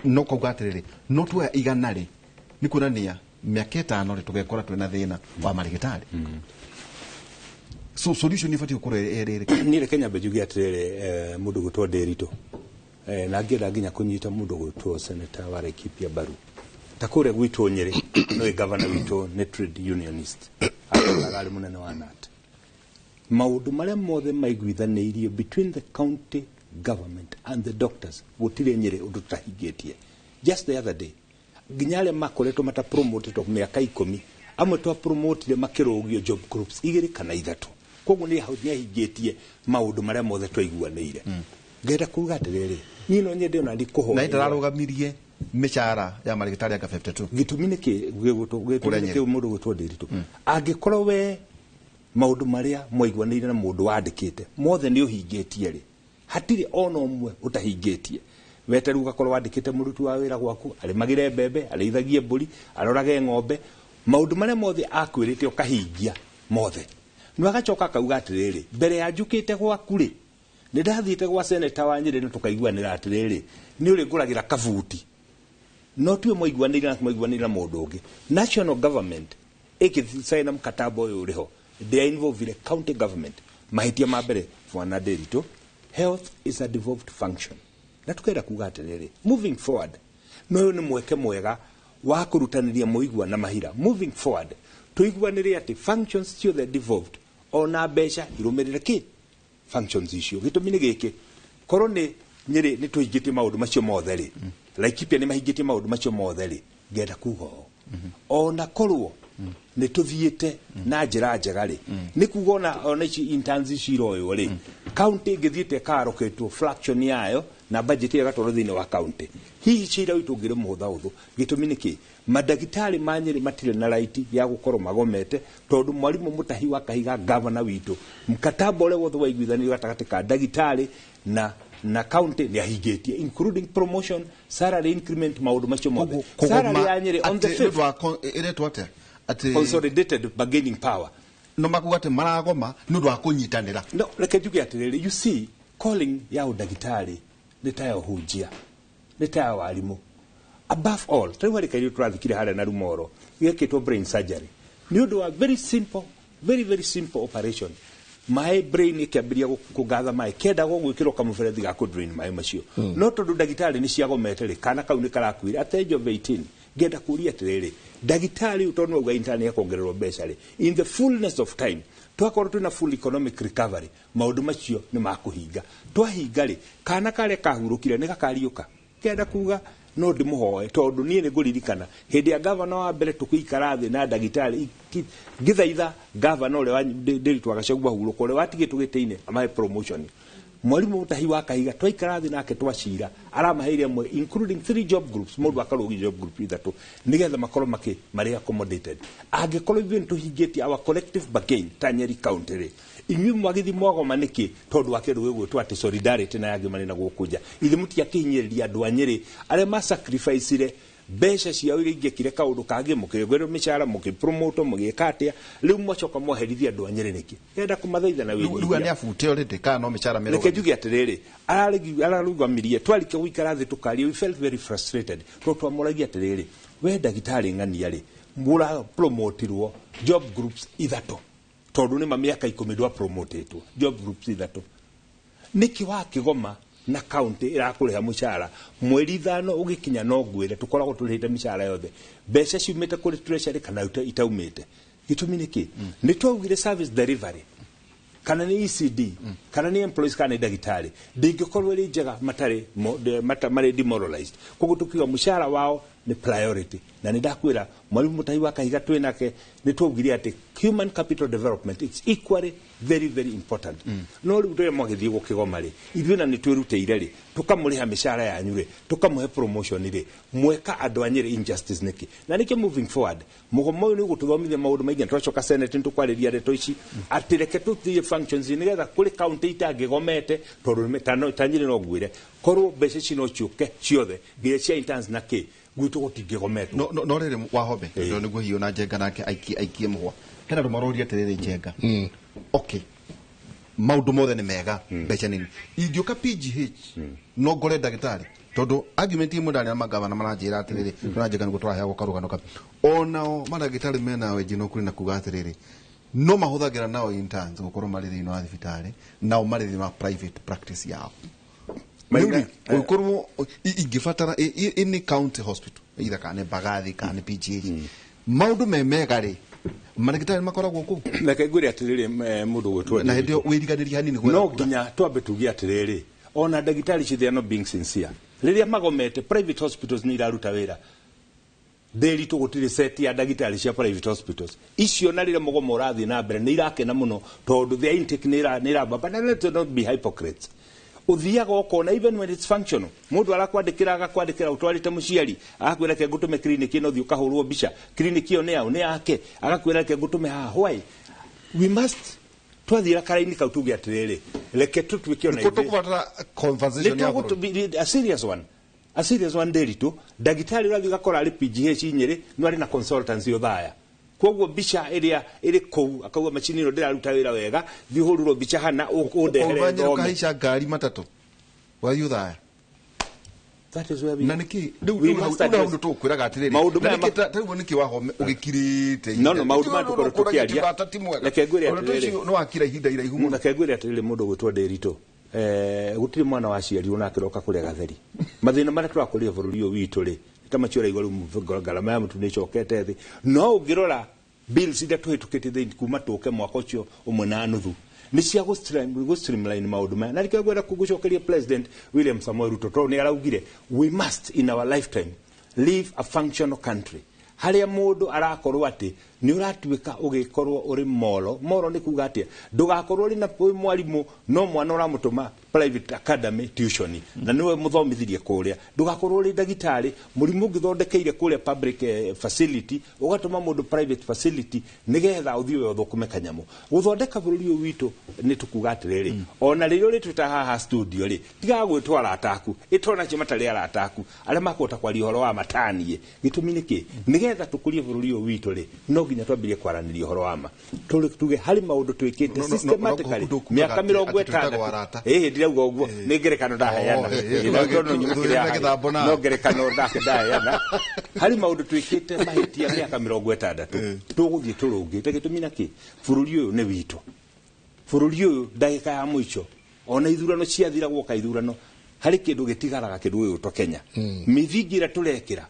No kauga atĩrĩrĩ, no tuoya 100 rĩ, nĩ kuonania mĩaka 5 rĩ tũgekora twĩna thĩna wa marĩgĩtarĩ. So solution ibatiĩ gũkorwo ĩrĩ ĩrĩkũ? Niĩ reke nyambe njuge atĩrĩrĩ, mũndũ gwĩtwo Ndĩritũ, na ngĩenda nginya kũnyita mũndũ gwĩtwo seneta wa Laikipia mbaru, ta kũrĩa gwitũ Nyĩrĩ nĩwe gavana witũ nĩ trade unionist, akoragwo arĩ mũnene wa KNUT. Maũndũ marĩa mothe maiguithanĩirio between the county government and the doctors, gũtirĩ Nyĩrĩ ũndũ tũtahingĩtie. Just the other day, nginya arĩa makoretwo matapromotetwo mĩaka 10, amwe twapromotire makĩrũgio job groups igĩrĩ kana ithatũ. Koguo nĩ ahingĩtie maũndũ marĩa mothe twaiguanĩire. Ngenda kuga atĩrĩrĩ, niĩ no nyende ona ndikũhoya. Na ndararũgamirie mĩcara ya marĩgĩtarĩ anga 52. Gĩtũmi nĩ kĩ? Gĩtũmi Kũrĩa nĩ Nyĩrĩ. kĩ mũndũ gwĩtwo Ndĩritũ, angĩkorwo we maũndũ marĩa mwaiguanĩire na mũndũ wandĩkĩte mothe nĩ ũhingĩtie rĩ, hatirĩ ona ũmwe ũtahingĩtie. We ta rĩu ũgakorwo wandĩkĩte mũruti wa wĩra gwaku arĩmagĩre mbembe, arĩithagie mbũri, arorage ng'ombe, maũndũ marĩa mothe akwĩrĩte ũkahingia mothe. No agacoka akauga atĩrĩrĩ, mbere ya njũkĩte gwaku rĩ, nĩ ndathiĩte gwa seneta wa Nyĩrĩ na tũkaiguanĩra atĩrĩrĩ, nĩ ũrĩ ngũragĩra kabuti. No tuwe mwaiguanĩire na mwaiguanĩire na mũndũ ũngĩ. National government ĩgĩcaina mkataba ũyũ ũrĩho, they involve county government. Mahĩtia ma mbere, bwana Ndĩritũ, health is a devolved function, na tukenda kuga atĩrĩrĩ, moving forward, no ũyũ nĩ mweke mwega wa kũrutanĩria mũigua na mahira. Moving forward, tũiguanĩre atĩ functions ciothe devolved, ona mbeca irũmĩrĩre kĩ functions icio. Gĩtũmi nĩ gĩkĩ, korwo nĩ Nyĩrĩ nĩ tũhingĩtie maũndũ macio mothe rĩ, Laikipia nĩ mahingĩtie maũndũ macio mothe rĩ, ngenda kuga ũũ, ona korwo nĩ tũthiĩte na njĩra njega rĩ, nĩ kuga ona ici interns ici iroywo rĩ, county ĩngĩthiĩte ĩkaroketwo fraction yayo na budget ĩyo ĩgatwarwo thĩinĩ wa county, hihi cira witũ ũngĩrĩ mũhũthahũthũ. Gĩtũmi nĩ kĩ? Mandagĩtarĩ ma Nyĩrĩ matirĩ na right ya gũkorwo magomete, tondũ mwarimũ Mũtahi wa Kahiga, gavana witũ, mkataba ũrĩa wothe waiguithanĩrio gatagatĩ ka ndagĩtarĩ na county nĩ ahingĩtie, including promotion, salary increment, maũndũ macio mothe. Salary ya Nyĩrĩ on the 5th Ĩretwo atĩa atĩ consolidated bargaining power. No makuga atĩ maragoma nĩ ũndũ wa kũnyitanĩra. No reke njuge atĩrĩrĩ, you see, calling ya ũndagĩtarĩ nĩ ta ya ũhunjia, nĩ ta ya warimũ. Above all, ta rĩu harĩ kairĩtu tũrathikire harĩa na Rumoro gekĩtwo brain surgery nĩ ũndũ wa very simple, very very simple operation. Maĩ brain ĩkĩambĩrĩria kũgatha maĩ, kendagwo gwĩkĩrwo kamũberethi ga kũ drain maĩ macio, no tondũ ndagĩtarĩ nĩ ciagomete rĩ, kana kau nĩ karakuire at the age of 18. Ngenda kũria atĩrĩrĩ, ndagĩtarĩ ũyũ tondũ nĩwauga intern nĩakongererwo mbeca rĩ, in the fullness of time, twakorwo twĩna full economic recovery, maũndũ macio nĩ makũhinga. Twahinga rĩ, kana karĩa kahurũkire nĩ gakariũka. Ngenda kuga no ndĩmũhoe, tondũ niĩ nĩ ngũririkana hĩndĩ ya gavana wa mbere tũgĩikara thĩ na ndagĩtarĩ, ngĩthaitha gavana ũrĩa Ndĩritũ Gachagua hurũka, ũrĩa watigĩtwo gĩtĩ-inĩ, amahe promotion. Mwarimũ Mũtahi wa Kahiga twaikara thĩ nake twacira, aramaheire amwe including three job groups, mũndũ akarũgia job group ithatũ nĩgetha makorwo makĩ marĩ accommodated. Angĩkorwo ithuĩ nĩ tũhingĩtie our collective bargain ta Nyeri County rĩ, inyuĩ mwagĩthiĩ mwagoma nĩkĩ? Tondũ wa kĩndũ gĩgwĩtwo atĩ solidarity na yangĩ marĩ na gũkũ nja, ithe mũtiakĩhinyĩrĩria andũ a Nyĩrĩ arĩa masacrificire mbeca ciao iria ingĩekire kaũndũ kangĩ, mũkĩongererwo mĩcara, mũkĩpromote, mũgĩka atĩa, rĩu mwacoka mwaherithia andũ a Nyĩrĩ nĩkĩ? Ngenda kũmathaitha na Rĩu wĩnyihia. nĩ abute already kana no mĩcara Reke mĩrũgamie? njuge atĩrĩrĩ, ararũgamirie twarĩkia gũikara thĩ tũkaria, we felt very frustrated, tondũ twamũragia atĩrĩrĩ, we ndagĩtarĩ ng'ania rĩ, mũrapromotirwo job groups ithatũ, tondũ nĩma mĩaka 10 ndwapromotetwo job groups ithatũ, nĩkĩ wakĩgoma na county ĩrakũrĩha mũcara mweri 5 ũgĩkinya? No ngwĩre tũkoragwo tũrĩhĩte mĩcara yothe, mbeca ciumĩte kũrĩ treasury kana itaumĩte. Gĩtũmi nĩkĩ? Nĩ twaugire service delivery, kana nĩ ECD, kana nĩ employees, kana nĩ ndagĩtarĩ, ndĩngĩkorwo ĩrĩ njega matarĩ marĩ demoralized. Koguo tũkiuga mũcara wao Nĩ priority na nĩ ndakwĩra mwalimu Mutahi wa Kahiga twĩ nake nĩ twaugire atĩ human capital development, it's equally very very important. No rĩu rĩrĩa mwagĩthiĩ gũkĩgoma rĩ, ithuĩ na nĩ twĩrutĩire rĩ, tũkamũrĩha mĩcara yanyu rĩ, tũkamũhe promotion rĩ, mweka andũ a Nyĩrĩ injustice nĩkĩ? Na nĩkĩo moving forward mũgomo ũyũ nĩ ũgũtũthomithia maũndũ maingĩ, na twacoka Senate nĩ tũkwarĩria ndeto ici atĩ reke tũthiĩ functions nĩgetha kũrĩ county itangĩgomete tondũ ta Nyĩrĩ no ngwĩre korwo mbeca ici no ciũke ciothe nginya cia interns na kĩ gwitũ gũtingĩgometwo. No rĩrĩ Wahome, tondũ nĩguo hiũ na Njenga nake aikie mũhwa, hena andũ maroria atĩrĩrĩ, Njenga, okay, maũndũ mothe nĩ mega, mbeca nini, ingĩũka PGH no ngore ndagĩtarĩ? Tondũ argument imwe ndarĩ na magavana maranjĩra atĩrĩrĩ, na Njenga nĩguo tũraheagwo karũgano ka onao mandagĩtarĩ mena wenji no kũrĩ na kuga atĩrĩrĩ, no mahũthagĩra nao interns gũkorwo marĩ thĩinĩ wa thibitarĩ, nao marĩ thĩinĩ wa private practice yao. Rĩu ũkorwo ingĩbatara any county hospital, either kana nĩ Mbagathi kana nĩ PGH, maũndũ me mega rĩ, mandagĩtarĩ makoragwo kũu? Reke ngwĩre atĩrĩrĩ, mũndũ gwĩtwo Na hĩndĩ ĩyo wĩriganĩrie hanini gwetha no kura. Nginya twambe tuge atĩrĩrĩ, ona ndagĩtarĩ ici, they are not being sincere. Rĩrĩa magomete, private hospitals nĩ iraruta wĩra. Ndĩritũ gũtirĩ set ya ndagĩtarĩ cia private hospitals icio, na rĩrĩa mũgomo ũrathiĩ na mbere nĩ irakena mũno tondũ their intake nĩ ĩramba. But let's not be hypocrites. Ũthiaga ũkona even when it's functional, mũndũ arakwandĩkĩra, agakwandĩkĩra ũtwarĩte mũciari, agakwĩra reke ngũtũme clinic ĩno, thiĩ ũkahũrwo mbica. Clinic ĩyo nĩ yaũ? Nĩ yake. Agakwĩra reke ngũtũme haha. Why? We must twathiĩra karaini kau tuge atĩrĩrĩ, reke tũtuĩke ona Nĩkuo tũkũbatara conversation ya bũrũri. A serious one, a serious one. Ndĩritũ ndagĩtarĩ ũrathiĩ ũgakora arĩ PGH Nyĩrĩ no arĩ na consultancy Othaya, koguo mbica ĩrĩa ĩrĩ kũu akauga macini ĩno ndĩraruta wĩra wega, thiĩ ũhũrĩrwo mbica hana ũndehere Ũkauma Nyĩrĩ thome. ũkahaica ngari matatũ ũgathiĩ Othaya. That is where we Na nĩkĩ rĩu we rĩu hau must rĩu hau address. nĩ tũkwĩraga atĩrĩrĩ, Maũndũ na maya nĩkĩ ta rĩu nĩkĩ Wahome ũgĩkirĩte? No, maũndũ maya tũkorwo tũkĩaria. Ti mwega. Reke ngwĩre Ũndũ atĩrĩrĩ. ũcio nĩ wakira ihinda iraihu mũno. Reke ngwĩre atĩrĩrĩ, mũndũ gwĩtwo Ndĩritũ, gũtirĩ mwana waciarirwo na akĩroka kũrĩa gatheri. Mathĩna marĩa tũrakũria bũrũri ũyũ witũ rĩ, ta macio ũraigua rĩu, ngarama ya mũtu nĩ ĩcokete thĩ, no ũngĩrora bills iria tũhĩtũkĩtie thĩinĩ kuma tũke mwaka ũcio ũmwe na nuthu nĩ cia gũ streamline maũndũ maya, na nĩkĩo ngwenda gũcokeria President William Samoei Ruto tondũ nĩ araugire we must in our lifetime live a functional country harĩa mũndũ arakorwo atĩ nĩ ũratuĩka ũgĩkorwo ũrĩ moro moro. Nĩ kuga atĩa? Ndũgakorwo ũrĩ na wĩ mwarimũ no mwana ũramũtũma private academy tuition na nĩwe mũthomithirie kũrĩa. Ndũgakorwo ũrĩ ndagĩtarĩ, mũrimũ ũngĩthondekeire kũrĩa public facility ũgatũma mũndũ private facility nĩgetha ũthiĩ we ũthũkũme kanyamũ. Gũthondeka bũrũri ũyũ witũ nĩ tũkuga atĩrĩrĩ, ona rĩrĩa ũrĩtwĩta haha studio rĩ, tigaga gwĩtwo arata aku, ĩtwo nacio matarĩ arata aku arĩa makũhota kwaria ũhoro wa mataniĩ. Gĩtũmi nĩ kĩ? Nĩgetha tũkũrie bũrũri ũyũ witũ rĩ, no nginya twambĩrĩrie kwaranĩria ũhoro wa ma. Tuge harĩ maũndũ twĩkĩte No, systematically no, ndũkugaga mĩaka 60. atĩ twĩtagwo arata. Ĩhĩ, ndirauga ũguo, nĩ ngerekano ndaheana. Oh, ĩ, Ĩ, na tondũ nyuma thutha kĩrĩa na gĩthambo nawe. no ngerekano ndaheana. Harĩ maũndũ twĩkĩte mahĩtia mĩaka 60 tũgũthiĩ tũrũngĩte. Gĩtũmi na kĩ? Bũrũri ũyũ nĩ witũ. Bũrũri ũyũ ndagĩka ya mũico, ona ithurano ciathira, gwoka ithurano, harĩ kĩndũ gĩtigaraga, kĩndũ gĩgwĩtwo Kenya. Mĩthingi ĩrĩa tũrekĩra,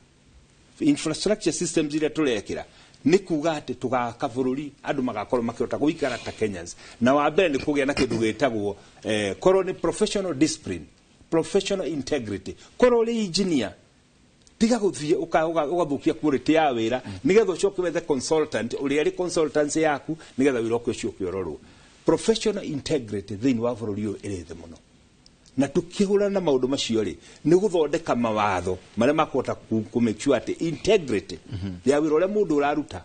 infrastructure systems iria tũrekĩra, nĩ kuga atĩ tũgaka bũrũri andũ magakorwo makĩhota gũikara ta Kenyans. Na wa mbere nĩ kũgĩa na kĩndũ gĩtagwo korwo nĩ professional discipline, professional integrity. Korwo ũrĩ engineer, tiga gũthiĩ ũgathũkia quality ya wĩra nĩgetha ũcoke wethe consultant ũrĩa arĩ consultancy yaku nĩgetha wĩra ũcio ũcoke ũrorwo. Professional integrity thĩinĩ wa bũrũri ũyũ ĩrĩ thĩ mũno, na tukĩhũrana na maũndũ macio rĩ, nĩ gũthondeka mawatho marĩa makũhota kũ make sure atĩ integrity ya wĩra ũrĩa mũndũ ũraruta,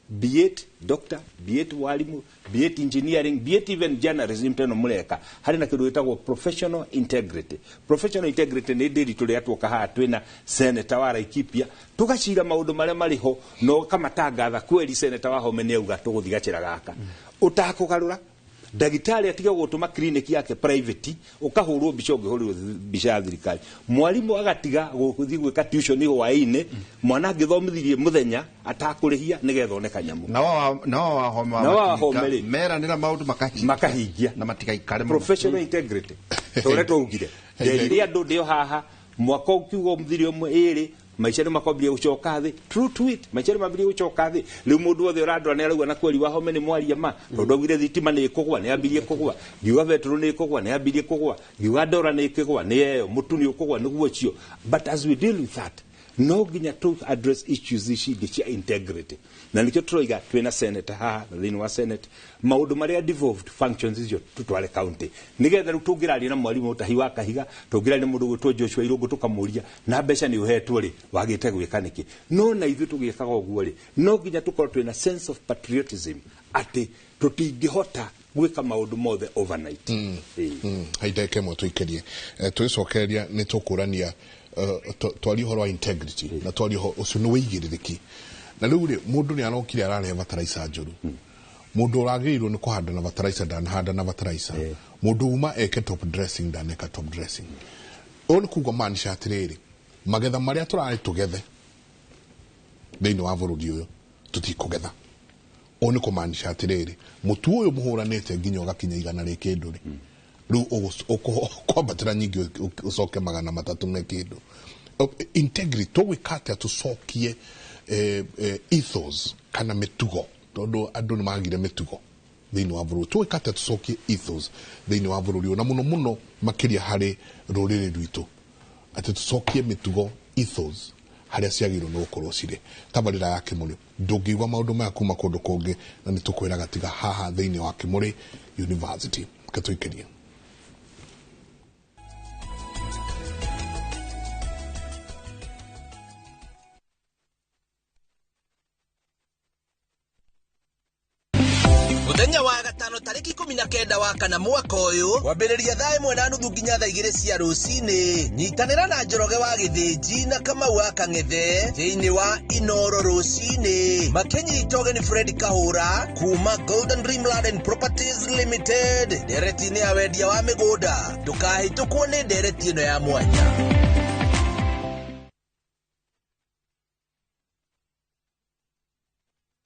be it doctor, be it walimu, be it engineering, be it even journalism teno mũreka, harĩ na kĩndũ gĩtagwo professional integrity. Professional integrity nĩ ndĩri tũrĩa tuoka haha twĩna senator wa Laikipia tũgacira maũndũ marĩa marĩ ho na ũkamatangatha kweri. Senator wa Home nĩ auga tũgũthiĩ gacĩra gaka ũtakũgarũra. Ndagĩtarĩ atige gũtũma clinic yake private ũkahũrwo mbica ũngĩhũrĩrwo mbica ya thirikari. Mwarimũ agatiga gũthiĩ gwĩka tuition hwaĩ-inĩ mwana angĩthomithirie mũthenya atakũrĩhia nĩgetha one kanyamũ. Nao wahome Nao wahome rĩ, meranĩra maũndũ makahingia. Makahingia. Na matigaikare mũno. Professional integrity ta ũrĩa twaugire, nderire andũ ndĩo haha mwaka ũkiuga mũthiri ũmwe ĩrĩ, maica nĩ makwambia gũcoka thĩ. True to it, maica nĩ mambia gũcoka thĩ. Rĩu mũndũ wothe ũrandora nĩ arauga na kweri Wahome nĩ mwaria ma, tondũ augire thitima nĩ ĩkũgwa, nĩ yambirie kũgwa. Ngiuga betũrũ nĩ ĩkũgwa, nĩ yambirie kũgwa. Ngiuga ndora nĩ ĩkĩgwa, nĩ ĩyo mũtu nĩ ũkũgwa, nĩguo ũcio. But as we deal with that, No nginya tũ address issues ici ingĩ cia integrity, na nĩkĩo tũroiga twĩna senator haha na thĩinĩ wa senate maũndũ marĩa devolved functions icio tũtware county, nĩgetha rĩu tũngĩraria na mwarimũ Ũtahi wa Kahiga, tũngĩraria na mũndũ ũgwĩtwo Joshua Irũngũ, tũkamũria na mbeca nĩ ũhetwo rĩ, wagĩte gwĩka nĩkĩ? No na ithuĩ tũgĩkaga ũguo rĩ, no nginya tũkorwo twĩna sense of patriotism atĩ tũtingĩhota gwĩka maũndũ mothe overnight. Haindagĩka ĩmwe tũikĩrie, tũgĩcokereria nĩ tũkũrania, twarie ũhoro wa integrity na twarie ũhoro ũcio nĩ wĩigĩrĩrĩki. Na rĩu rĩ, mũndũ nĩ arokire ararehe bataraica njũru, mũndũ ũragĩrĩirwo nĩ kũhanda na bataraica ndanahanda na bataraica, mũndũ uma eke top dressing ndaneka top dressing. Ũũ nĩ kuga maanisha atĩrĩrĩ, magetha marĩa tũrarĩ tũgethe thĩinĩ wa bũrũri ũyũ tũtikũgetha. Ũũ nĩ kũmaanisha atĩrĩrĩ, mũtu ũyũ mũhũranĩte nginya ũgakinya 100 rĩ kĩndũ rĩ, rĩu ũkwambatĩra nyingĩ ũcoke 300 me kĩndũ. Integrity, tũgwĩka atĩa tũcokie ethos kana mĩtugo, tondũ andũ nĩ magire mĩtugo thĩinĩ wa bũrũri. Tũgwĩka atĩa tũcokie ethos thĩinĩ wa bũrũri ũyũ, na mũno mũno makĩria harĩ rũrĩrĩ rwitũ, atĩ tũcokie mĩtugo ethos harĩa ciagĩrĩirwo nĩ gũkorwo cirĩ. Tabarĩra ya Kĩmũrĩ, ndũngĩigua maũndũ maya kuma kũndũ kũngĩ, na nĩ tũkwĩraga tiga haha thĩinĩ wa Kĩmũrĩ University. Reke tũikĩrie. Mũthenya wa gatano tarĩki 19 wa kana mwaka ũyũ, kwambĩrĩria thaa 1:30 nginya thaa 2 cia rũcinĩ, nyitanĩra na Njoroge wa Gĩthĩnji na Kamau wa Kang'ethe thĩinĩ wa Inoro rũcinĩ, makĩnyita ũgeni Fred Kahũra kuma Golden Dream Land and Properties Limited ndereti-inĩ ya wendia wa mĩgũnda. Ndũkahĩtũkwo nĩ ndereti ĩno ya mwanya.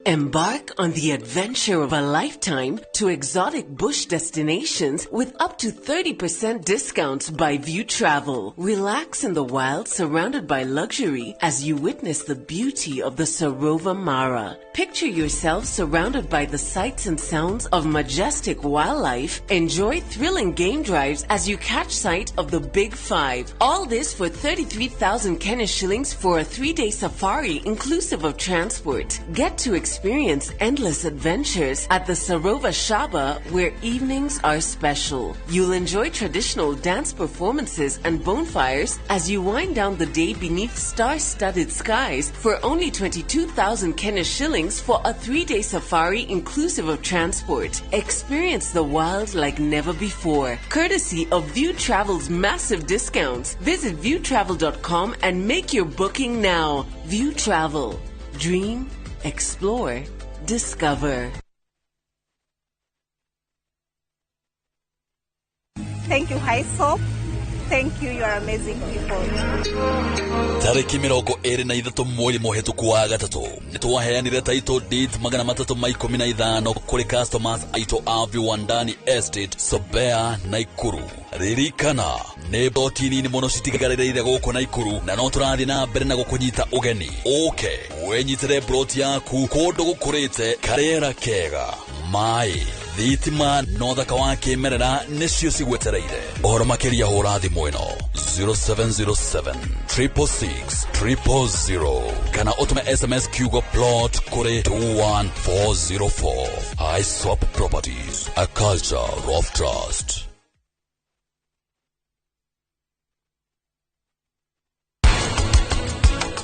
Embark on the adventure of a lifetime to exotic bush destinations with up to 30% discounts by View Travel. Relax in the wild surrounded by luxury as you witness the beauty of the Sarova Mara. Picture yourself surrounded by the sights and sounds of majestic wildlife. Enjoy thrilling game drives as you catch sight of the Big Five. All this for 33,000 Kenya shillings for a 3-day safari inclusive of transport. Get to experience endless adventures at the Sarova Shaba, where evenings are special. You'll enjoy traditional dance performances and bonfires as you wind down the day beneath star-studded skies for only 22,000 Kenya shillings for a 3-day safari inclusive of transport. Experience the wild like never before, courtesy of View Travel's massive discounts. Visit viewtravel.com and make your booking now. View Travel. Dream, explore, discover. Thank you, HySoap. Thank you, you are amazing people. Tarĩki 23 mweri mũhĩtũku wa gatatũ nĩtwaheanire title deed 315 kũrĩ customers aitũ a Viwandani Estate, Sobea, Naikuru. Ririkana nĩ ploti nini mũno citigarĩrĩire gũkũ Naikuru, na no tũrathiĩ na mbere na gũkũnyita ũgeni. Ũke wĩnyitĩre ploti yaku kũndũ gũkũrĩte, karĩera kega, maĩ, thitima na ũthaka wa kĩmerera nĩcio cigwetereire. Ũhoro makĩria hũra thimũ ĩno 0707 666 000 kana ũtũme SMS kiugo plot kũrĩ 21404. iSwap Properties, a culture of trust.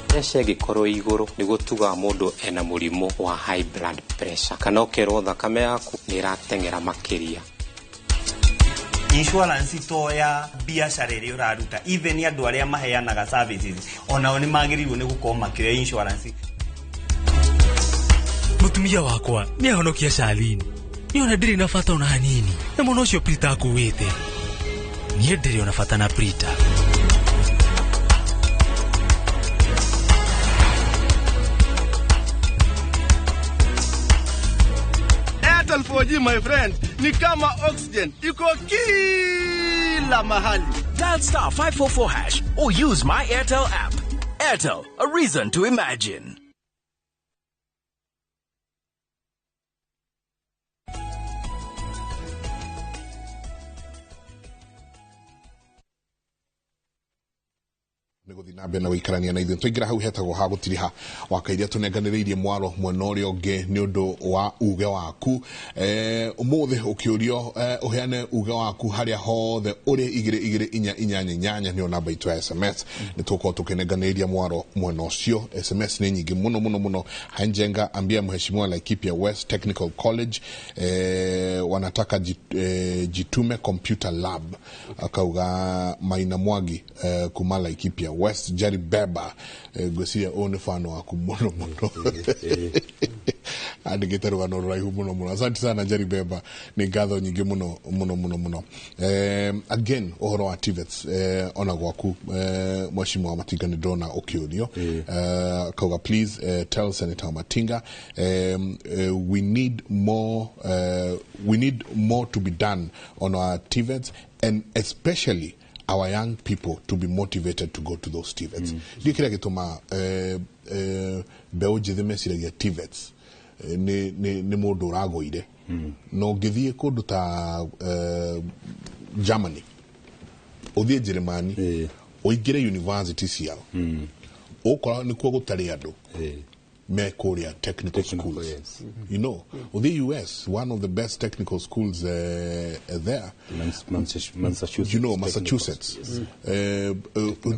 Pressure ĩngĩkorwo igũrũ nĩguo tugaga mũndũ ena mũrimũ wa high blood pressure, kana ũkerwo thakame yaku nĩ ĩrateng'era makĩria. Insurance to ya biacara ĩrĩa ũraruta, even andũ arĩa maheanaga services onao nĩ magĩrĩirwo nĩ gũkorwo makĩoya insurance. Mũtumia wakwa nĩ ahonokia Charlene, niona ndĩrĩ na bata ona hanini na mwana ũcio Prita akuĩte. Niĩ ndĩrĩ ona bata na Prita. Airtel 4G, my friend, ni kama oxygen, iko kila mahali. Dial star 544 hash or use my Airtel app. Airtel, a reason to imagine. Nĩ gũthiĩ na mbere na gũikarania na ithuĩ. Twaingĩra hau hetagwo ha gũtiriha wakairia tũnenganĩrĩirie mwaro mwena ũrĩa ũngĩ nĩ ũndũ wa uge waku. Ũmũthĩ ũkĩũrio ũheane uge waku harĩa hothe ũrĩ 2 2 4 8 8 nĩyo namba itũ ya SMS. Nĩ tũgũkorwo tũkĩnenganĩrĩria mwaro mwena ũcio. SMS nĩ nyingĩ mũno mũno mũno. Hanjenga ambia mheshimiwa Laikipia West Technical College wanataka jitume computer lab, akauga Maina Mwangi kuma Laikipia West. Jerry Beba, ngwĩciria ũyũ nĩ fan waku mũno mũno, andĩkĩte rũgano rũraihu mũno mũno. Asante sana Jerry Beba, nĩ ngatho nyingĩ mũno mũno mũno mũno. Again ũhoro wa TVETs, ona gwaku, mheshimiwa Wamatinga, nĩ ndĩrona ũkĩũrio. Kauga please tell Senator Wamatinga we need more to be done on our TVETs and especially our young people to be motivated to go to those TVETs. Ndiũ kĩrĩa gĩtũma mbeũ njĩthĩ meciragia TVETs nĩ mũndũ ũragũire, na ũngĩthiĩ kũndũ ta Germany, ũthiĩ Njĩrĩmani, ũingĩre university ciao, ũkora nĩkuo gũtarĩ andũ me kũrĩa technical schools. Ũthiĩ US, one of the best technical schools there, Massachusetts. Massachusetts.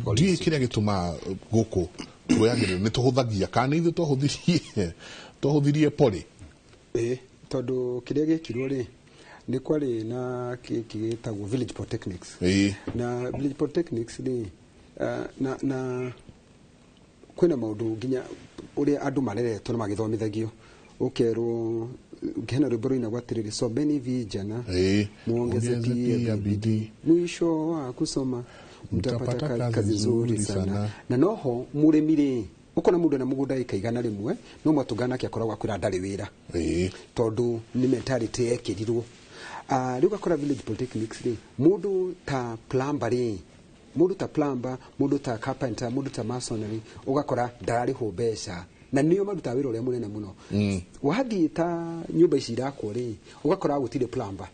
Ndiũĩ kĩrĩa gĩtũmaga gũkũ tuoyagĩrĩra nĩ tũhũthagia kana nĩ ithuĩ twahũthirie poly. Ĩ, tondũ kĩrĩa gĩekirwo rĩ, nĩ kwarĩ na gĩkĩ gĩtagwo village polytechnics. Na village polytechnics rĩ, na kwĩna maũndũ nginya ũrĩa andũ mareretwo na magĩthomithagio, ũkerwo hena rwĩmbo rũinagwo atĩrĩrĩ, "Someni vijana, muongeze ongeze pia pia bidii, mwisho wa kusoma mtapata mtapata kazi nzuri sana." Na noho mũrĩmi rĩ, ũkona mũndũ ena mũgũnda ĩka 100 no mwatũngana nake akoragwo akwĩra ndarĩ wĩra, tondũ nĩ mentality yekĩrirwo. Rĩu ũgakora village polytechnics rĩ, mũndũ ta plumber rĩ, mũndũ ta plumber, mũndũ ta carpenter, mũndũ ta masonry, ũgakora ndararĩhwo mbeca na nĩo marutaga wĩra ũrĩa mũnene mũno. Wathiĩ ta nyũmba ici irakwo rĩ, ũgakora gũtirĩ plumber.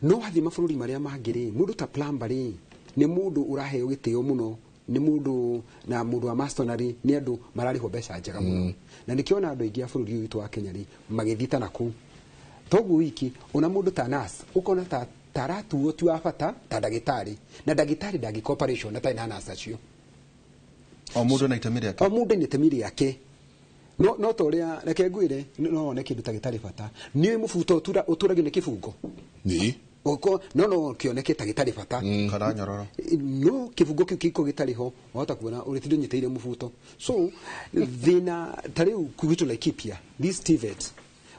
No wathiĩ mabũrũri marĩa mangĩ rĩ, mũndũ ta plumber rĩ, nĩ mũndũ ũraheo gĩtĩo mũno, nĩ mũndũ na mũndũ wa masonry nĩ andũ mararĩhwo mbeca njega mũno. Na nĩkĩo ona andũ aingĩ a bũrũri ũyũ witũ wa Kenya rĩ, magĩthiĩ ta nakũu. Toguo wiki ona mũndũ ta nurse ũkona ta taratuo ti wa bata ta ndagĩtarĩ, na ndagĩtarĩ ndangĩka operation atarĩ na nurse acio. O mũndũ na itemi rĩake. O mũndũ na itemi rĩake. No ta ũrĩa reke ngwĩre, no wone kĩndũ ta gĩtarĩ bata, nĩ mũbuto ũtũragio nĩ kĩbungo. Ũko no kĩoneke ta gĩtarĩ bata. Kana nyororo. No kĩbungo kĩu kĩngĩkorwo gĩtarĩ ho, wahota kuona ũrĩtindĩ ũnyitĩrĩire mũbuto. So thĩna ta rĩu gwitũ Laikipia, this TVET,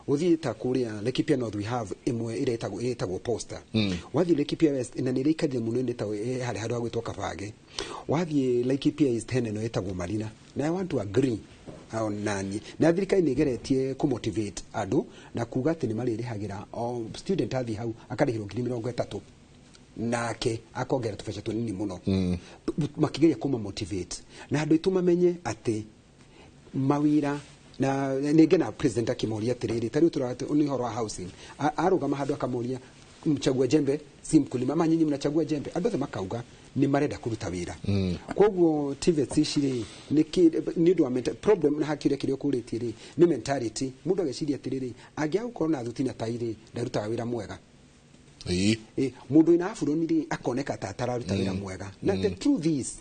ũthiĩ ta kũrĩa Laikipia North, we have ĩmwe ĩrĩa ĩtagwo Posta. Wathiĩ Laikipia West, na nĩ ĩraikarire mũno, ĩtagwo harĩ handũ hagwĩtwo Kabage. Wathiĩ Laikipia East, hena ĩno ĩtagwo Marina. Na I want to agree nani na thirikari nĩ ĩgeretie kũmotivate andũ na kuga atĩ nĩ marĩrĩhagĩra o student athiĩ hau akarĩhĩrwo 30,000 nake akongerera tũbeca tũnini mũno, makĩgeria kũma motivate na andũ aitũ mamenye atĩ mawĩra. Na ningĩ na president akĩmoria atĩrĩrĩ, ta rĩu nĩ ũhoro wa housing, arũgama handũ akamoria, "Mchagua jembe si mkulima, ama nyinyi mnachagua jembe?" Andũ othe makauga nĩ marenda kũruta wĩra. Koguo TVETs ici rĩ, nĩ ũndũ wa problem na hakĩũria kĩrĩa ũkũrĩtie rĩ, nĩ mentality. Mũndũ ageciria atĩrĩrĩ, angĩaga gũkorwo na thuti na tai rĩ, ndarutaga wĩra mwega. Mũndũ wĩna aburoni rĩ, akoneka ta atararuta wĩra mwega. Na the truth is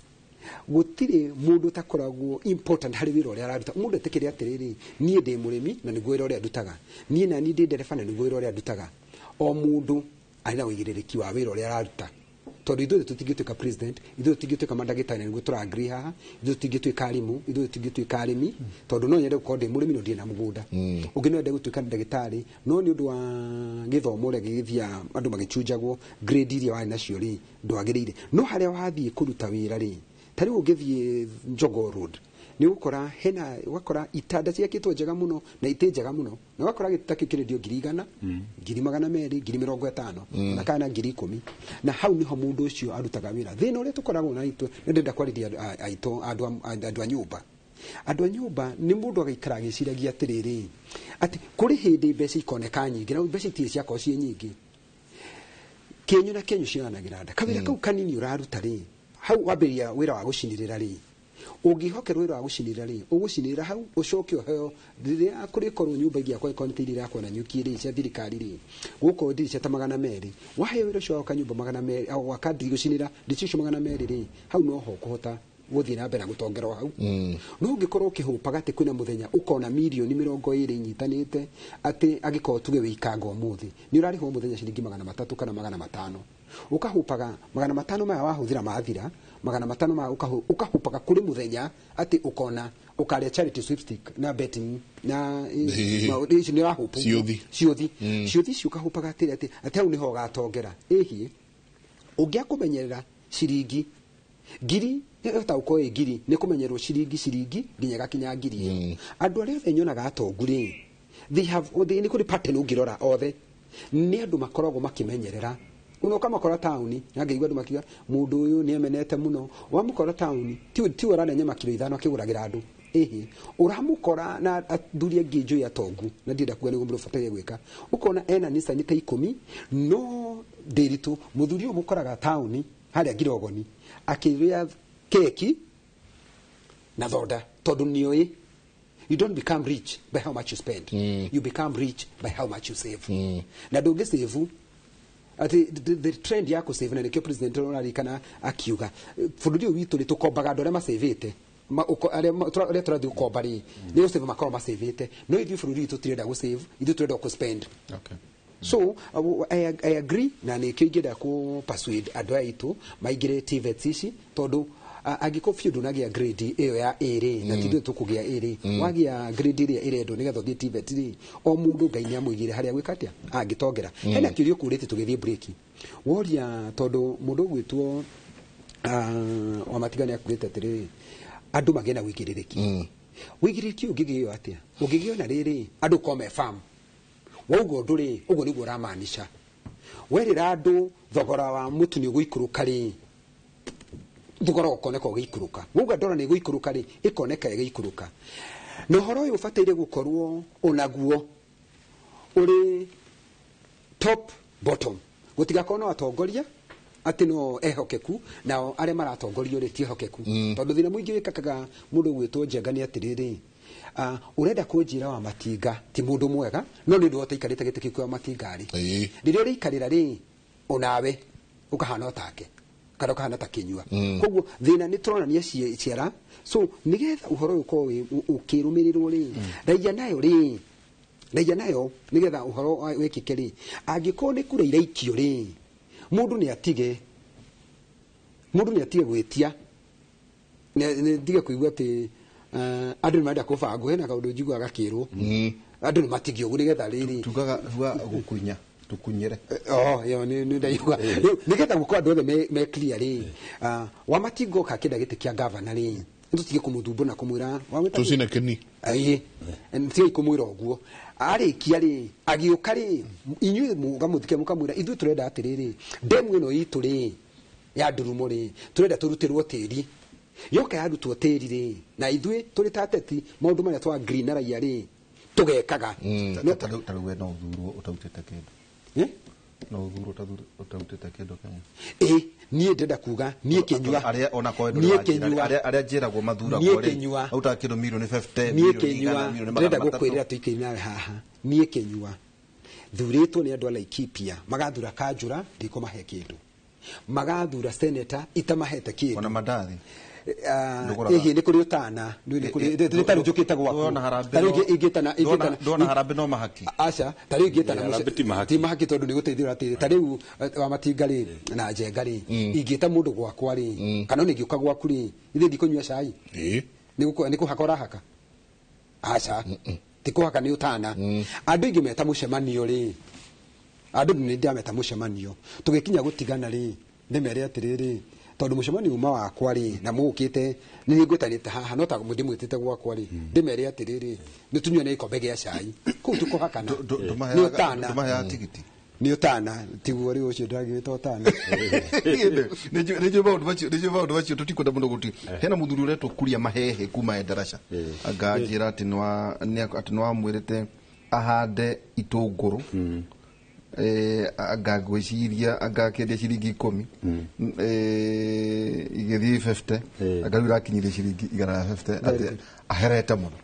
gũtirĩ mũndũ ũtakoragwo important harĩ wĩra ũrĩa araruta. Mũndũ etĩkĩre atĩrĩrĩ, niĩ ndĩ mũrĩmi na nĩguo wĩra ũrĩa ndutaga, niĩ nani ndĩ ndereba na nĩguo wĩra ũrĩa ndutaga. O mũndũ arĩ na ũigĩrĩrĩki wa wĩra ũrĩa araruta, tondũ ithuĩ tũtingĩtuĩka president, ithuĩ tũtingĩtuĩka mandagĩtarĩ na nĩguo tũra-agree haha, ithuĩ tũtingĩtuĩka arimũ, ithuĩ tũtingĩtuĩka arĩmi, tondũ no nyende gũkorwo ndĩ mũrĩmi no ndirĩ na mũgũnda. Ũngĩ no ende gũtuĩka ndagĩtarĩ, no nĩ ũndũ wa gĩthomo ũrĩa gĩgĩthiaga andũ magĩchunjagwo grade iria warĩ nacio rĩ, ndwagĩrĩire. No harĩa wathiĩ kũruta wĩra rĩ, ta rĩu ũngĩthiĩ Jogoo Road, nĩ ũgũkora hena, ũgakora itanda ciakĩtwo njega mũno na itĩ njega mũno, na ũgakora gĩtĩ ta kĩu kĩrendio 100,000, 200,000, 50,000, na kana 10,000. Na hau nĩho mũndũ ũcio arutaga wĩra. Thĩna ũrĩa tũkoragwo na itũ, nĩ ndĩrenda kwarĩria aitũ andũ a nyũmba. Andũ a nyũmba nĩ mũndũ agaikara agĩciragia atĩrĩrĩ, atĩ kũrĩ hĩndĩ mbeca ikoneka nyingĩ, na mbeca itirĩ ciakorwo ciĩ nyingĩ, kĩenyũ na kĩenyũ cionanagĩra nda. Kawĩra kau kanini ũraruta rĩ, Hau wambĩrĩria wĩra wa gũcinĩrĩra rĩ, ũngĩhokerwo wĩra wa gũcinĩrĩra rĩ, ũgũcinĩrĩra hau ũcoke ũheo rĩrĩa kũrĩkorwo nyũmba ingĩakwo ĩkorwo nĩ ta iria irakwo na nyuki rĩ, cia thirikari rĩ, gũkorwo ndirica ta 200, waheo wĩra ũcio wa gwaka nyũmba 200, au gwaka gũcinĩra ndirica icio 200 rĩ, hau noho ũkũhota gũthiĩ na mbere na gũtongera o hau. No ũngĩkorwo ũkĩhũpaga atĩ kwĩna mũthenya ũkona mirioni 20 inyitanĩte, atĩ angĩkorwo tuge wĩikanga ũmũthĩ nĩ ũrarĩhwo mũthenya ciringi 300 kana 500, ũkahũpaga 500 maya wahũthĩra mathira, 500 maya ũkahũpaga kũrĩ mũthenya atĩ ũkona ũkarĩa charity sweepstake na betting na ici nĩ ũrahũpa Ciũthi. Ciũthi. Ciũthi ici ũkahũpaga atĩrĩ atĩ hau nĩho ũgatongera. Ĩhiĩ ũngĩakũmenyerera ciringi ngiri ĩhota gũkorwo ĩ ngiri, nĩ kũmenyerwo ciringi ciringi nginya ĩgakinya ngiri ĩyo. Andũ arĩa othe nyonaga atongu rĩ, they have they, nĩ kũrĩ pattern ũngĩrora, othe nĩ andũ makoragwo makĩmenyerera. Ona ũkamakora taũni na ngaigua andũ makiuga mũndũ ũyũ nĩ emenete mũno, wamũkora taũni ti ũrarĩa nyama kiro 5 akĩgũragĩra andũ. Ĩhĩ ũramũkora na athuri angĩ njũĩ atongu, na ndienda kuga nĩguo mũndũ ũbataire gwĩka, ũkona ena Nissan ta 10, no ndĩritũ mũthuri ũyũ mũkoraga taũni harĩa Ngirogoni akĩrĩa keki na thonda, tondũ nĩoĩ you don't become rich by how much you spend, you become rich by how much you save. Na ndũngĩsave atĩ the trend ya kũsave, na nĩkĩo president ũrarikana akiuga bũrũri ũyũ witũ rĩ, tũkombaga andũ arĩa masavĩte, arĩa tũrathiĩ gũkomba rĩ, nĩ gũsave makorwo masavĩte, no ithuĩ bũrũri witũ tirenda gũsave, ithuĩ tũrenda gũspend. So I agree, na nĩkĩo ingĩenda kũ persuade andũ aya aitũ maingĩre TVETs ici, tondũ angĩkorwo biũ ndũnagĩa grade ĩyo ya A rĩ, na ti ithuĩ tũkũgĩa A rĩ, wagĩa grade ĩrĩa ĩrendwo nĩgetha ũthiĩ TVET rĩ, o mũndũ Ngai nĩamũigĩre harĩa gwĩka atĩa angĩtongera. Hena kĩũria ũkũrĩte tũgĩthiĩ break, woria tondũ mũndũ ũgwĩtwo wa Matiga nĩakugĩte atĩrĩrĩ, andũ magĩe na wĩigĩrĩrĩki. Wĩigĩrĩrĩki ũyũ ũngĩgĩo atĩa? Ũngĩgĩo na rĩrĩ, andũ korwo me farm wauga ũndũ rĩ, ũguo nĩguo ũramaanisha. Werĩra andũ thogora wa mũtu nĩ ũgũikũrũka rĩ, thogora ũkoneka ũgĩikũrũka. Wauga ndora nĩ ĩgũikũrũka rĩ, ĩkoneka ĩgĩikũrũka. Na ũhoro ũyũ ũbataire gũkorwo onaguo ũrĩ top bottom, gũtigakorwo na atongoria atĩ no ehokeku nao arĩa maratongorio rĩ ti ehokeku, tondũ thĩna mũingĩ wĩkakaga mũndũ ũgwĩtwo Njenga nĩ atĩrĩrĩ, ũrenda kũnjĩra wa Matinga ti mũndũ mwega, no nĩ ũndũ wa ũtaikarĩte gĩtĩ kĩu kĩa Matinga rĩ, rĩrĩa ũrĩikarĩra rĩ, onawe ũkahana o take kana ũkahana ta kĩnyua. Koguo thĩna nĩ tũronania ciara. So nĩgetha ũhoro ũyũ ũkorwo ũkĩrũmĩrĩrwo rĩ, raia nayo rĩ, raia nayo nĩgetha ũhoro wĩkĩke rĩ, angĩkorwo nĩ kura iraikio rĩ, mũndũ nĩ atige, mũndũ nĩ atige gwĩtia, nĩ ndige kũigua atĩ andũ nĩ marenda kũbangwo. Hena kaũndũ njiguaga gakĩrwo andũ nĩ matige ũguo nĩgetha rĩrĩ tugaga gũkunya tukunyere. Oh, ĩyo nĩ ndaigua. Rĩu nĩgetha gũkorwo andũ othe me clear rĩ, wa Matinga oka akĩenda gĩtĩ kĩa gavana rĩ, nĩtũtige kũmũthumbũra na kũmwĩra wamwĩta Tũcine kĩni. Ĩĩ, tigai kũmwĩra ũguo. Arĩkia rĩ, agĩũka rĩ, inyuĩ mũkamũthike mũkamwĩra ithuĩ tũrenda atĩrĩrĩ, ndemu ĩno itũ rĩ ya Ndurumo rĩ, tũrenda tũrutĩrwo tĩri. Yoka yarutwo tĩri rĩ, na ithuĩ tũrĩ ta ateti maũndũ marĩa twa agree na raia rĩ, tũgekaga. No Ta rĩu we no ũthurwo ũtarutĩte kĩndũ? Eh? No ũthurwo ũtarutĩte kĩndũ Kenya? Ĩ, niĩ ndĩrenda kuga niĩ Kĩnyua. Arĩa ona kwa Niĩ Kĩnyua. Arĩa njĩragwo mathuragwo Niĩ rĩ, Kĩnyua. arutaga kĩndũ mirioni 50, Niĩ mirioni Kĩnyua. igana, mirioni Ndĩrenda 300. gũkwĩrĩra tũikari nawe haha. Niĩ Kĩnyua thurĩtwo nĩ andũ a Laikipia, magathura kanjũra ndikũmahe kĩndũ, magathura seneta itamahete kĩndũ, ona mandathi. Ndũgũraga. Ĩhĩ, nĩ kũrĩ ũtana, nĩ kũrĩ nĩ tarĩu njũkĩte gwaku. Ndona harambee Tarĩu ingĩtana ingĩtana ndona harambee no mahaki. Aca, tarĩu ingĩtana Harambee ti mahaki. Ti mahaki tondũ nĩ gũteithia ũrateithia. Tarĩu wa Matinga rĩ na Njenga rĩ, ingĩta mũndũ gwakwa rĩ, kana ona ingĩũka gwaku rĩ, ithuĩ ndikũnyua cai. Nĩ kũhaka ũrahaka? Aca, ti kũhaka, nĩ ũtana. Andũ aingĩ meta mũcemanio rĩ, andũ nĩ ndameta mũcemanio, tũgĩkinya gũtigana rĩ, ndĩmere atĩrĩrĩ, tondũ mũcemanio uma wakwa rĩ, na mũũkĩte nĩ ngwĩtanĩte haha, no ta ndĩmwĩtĩte gwakwa rĩ, ndĩmere atĩrĩrĩ, nĩ tũnyuane gĩkombe gĩa cai kũu tũkũhakana. Nĩ ũtana. Ndũmaheaga tigiti? Nĩ ũtana, tiguo rĩu ũcio ndagĩta ũtana. Nĩnjũĩ maũndũ macio, nĩnjũĩ maũndũ macio, tũtikwenda mũno gũti hena mũthuri ũretwo Kuria Mahehe kuma Endarasha, anganjĩra atĩ nĩ wamwĩrĩte ahande itũngũrũ Anga ngwĩciria anga akĩendia ciringi 10 igĩthiĩ 50 anga rĩu ĩrakinyire ciringi 150 atĩ aherete mũno.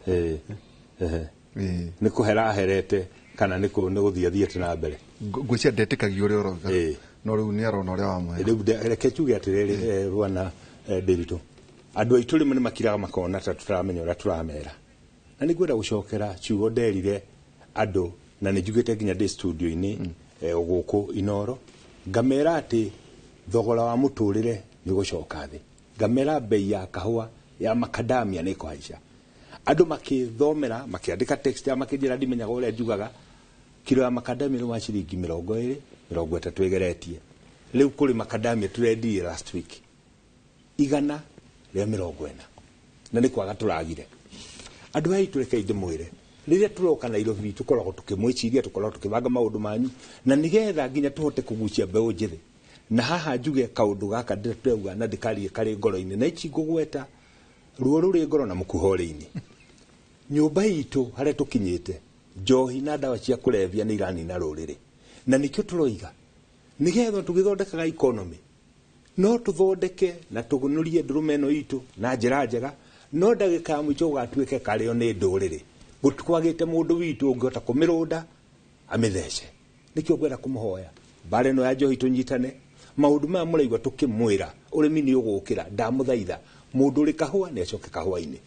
Nĩ kũhera aherete kana nĩ gũthiĩ athiĩte na mbere? Ngwĩciria ndetĩkagia ũrĩa ũrauga, no rĩu nĩ arona ũrĩa wamũhe. Rĩu reke njuge atĩrĩrĩ, bwana Ndiritu, andũ aitũ rĩmwe nĩ makiraga makona ta tũtaramenya ũrĩa tũramera, na nĩ ngwenda gũcokera ciugo nderire andũ, na nĩ njugĩte nginya ndĩ studio-inĩ gũkũ Inoro, ngamera atĩ thogora wa mũtũrĩre nĩ ũgũcoka thĩ, ngamera bei ya kahũa ya makadamia nĩ ĩkũhaica. Andũ makĩthomera makĩandĩka text ya makĩnjĩra ndimenyaga ũrĩa njugaga, kiro ya makadamia nĩ wa ciringi 20 30 ĩgeretie. Rĩu kũrĩ makadamia tũrendirie last week 140, na nĩ kwaga tũragire. Andũ aya aitũ, reke ndĩmwĩre, rĩrĩa tũroka Nairobi tũkoragwo tũkĩmwĩciria, tũkoragwo tũkĩbanga maũndũ manyu, na nĩgetha nginya tũhote kũgucia mbeũ njĩthĩ. Na haha njuge kaũndũ gaka ndĩrauga na ndĩkarie karĩ ngoro-inĩ, na ici ngũgweta ruo rũrĩ ngoro na mũkuha ũrĩ-inĩ. Nyũmba itũ harĩa tũkinyĩte, njohi na ndawa cia kũrebia nĩ iranina rũrĩrĩ, na nĩkĩo tũroiga nĩgetha tũgĩthondekaga economy no tũthondeke na tũgunurie ndũrũme ĩno itũ na njĩra njega, no ndagĩka ya mũico gũgatuĩke karĩo nĩ ndũrĩrĩ, gũtikwagĩte mũndũ witũ ũngĩhota kũmĩrũnda amĩthece. Nĩkĩo ngwenda kũmũhoya mbara ĩno ya njohi tũnyitane. Maũndũ maya mũraigua tũkĩmwĩra, ũrĩmi nĩ ũgũkĩra, ndamũthaitha mũndũ ũrĩ kahũa nĩ acoke kahũa-inĩ,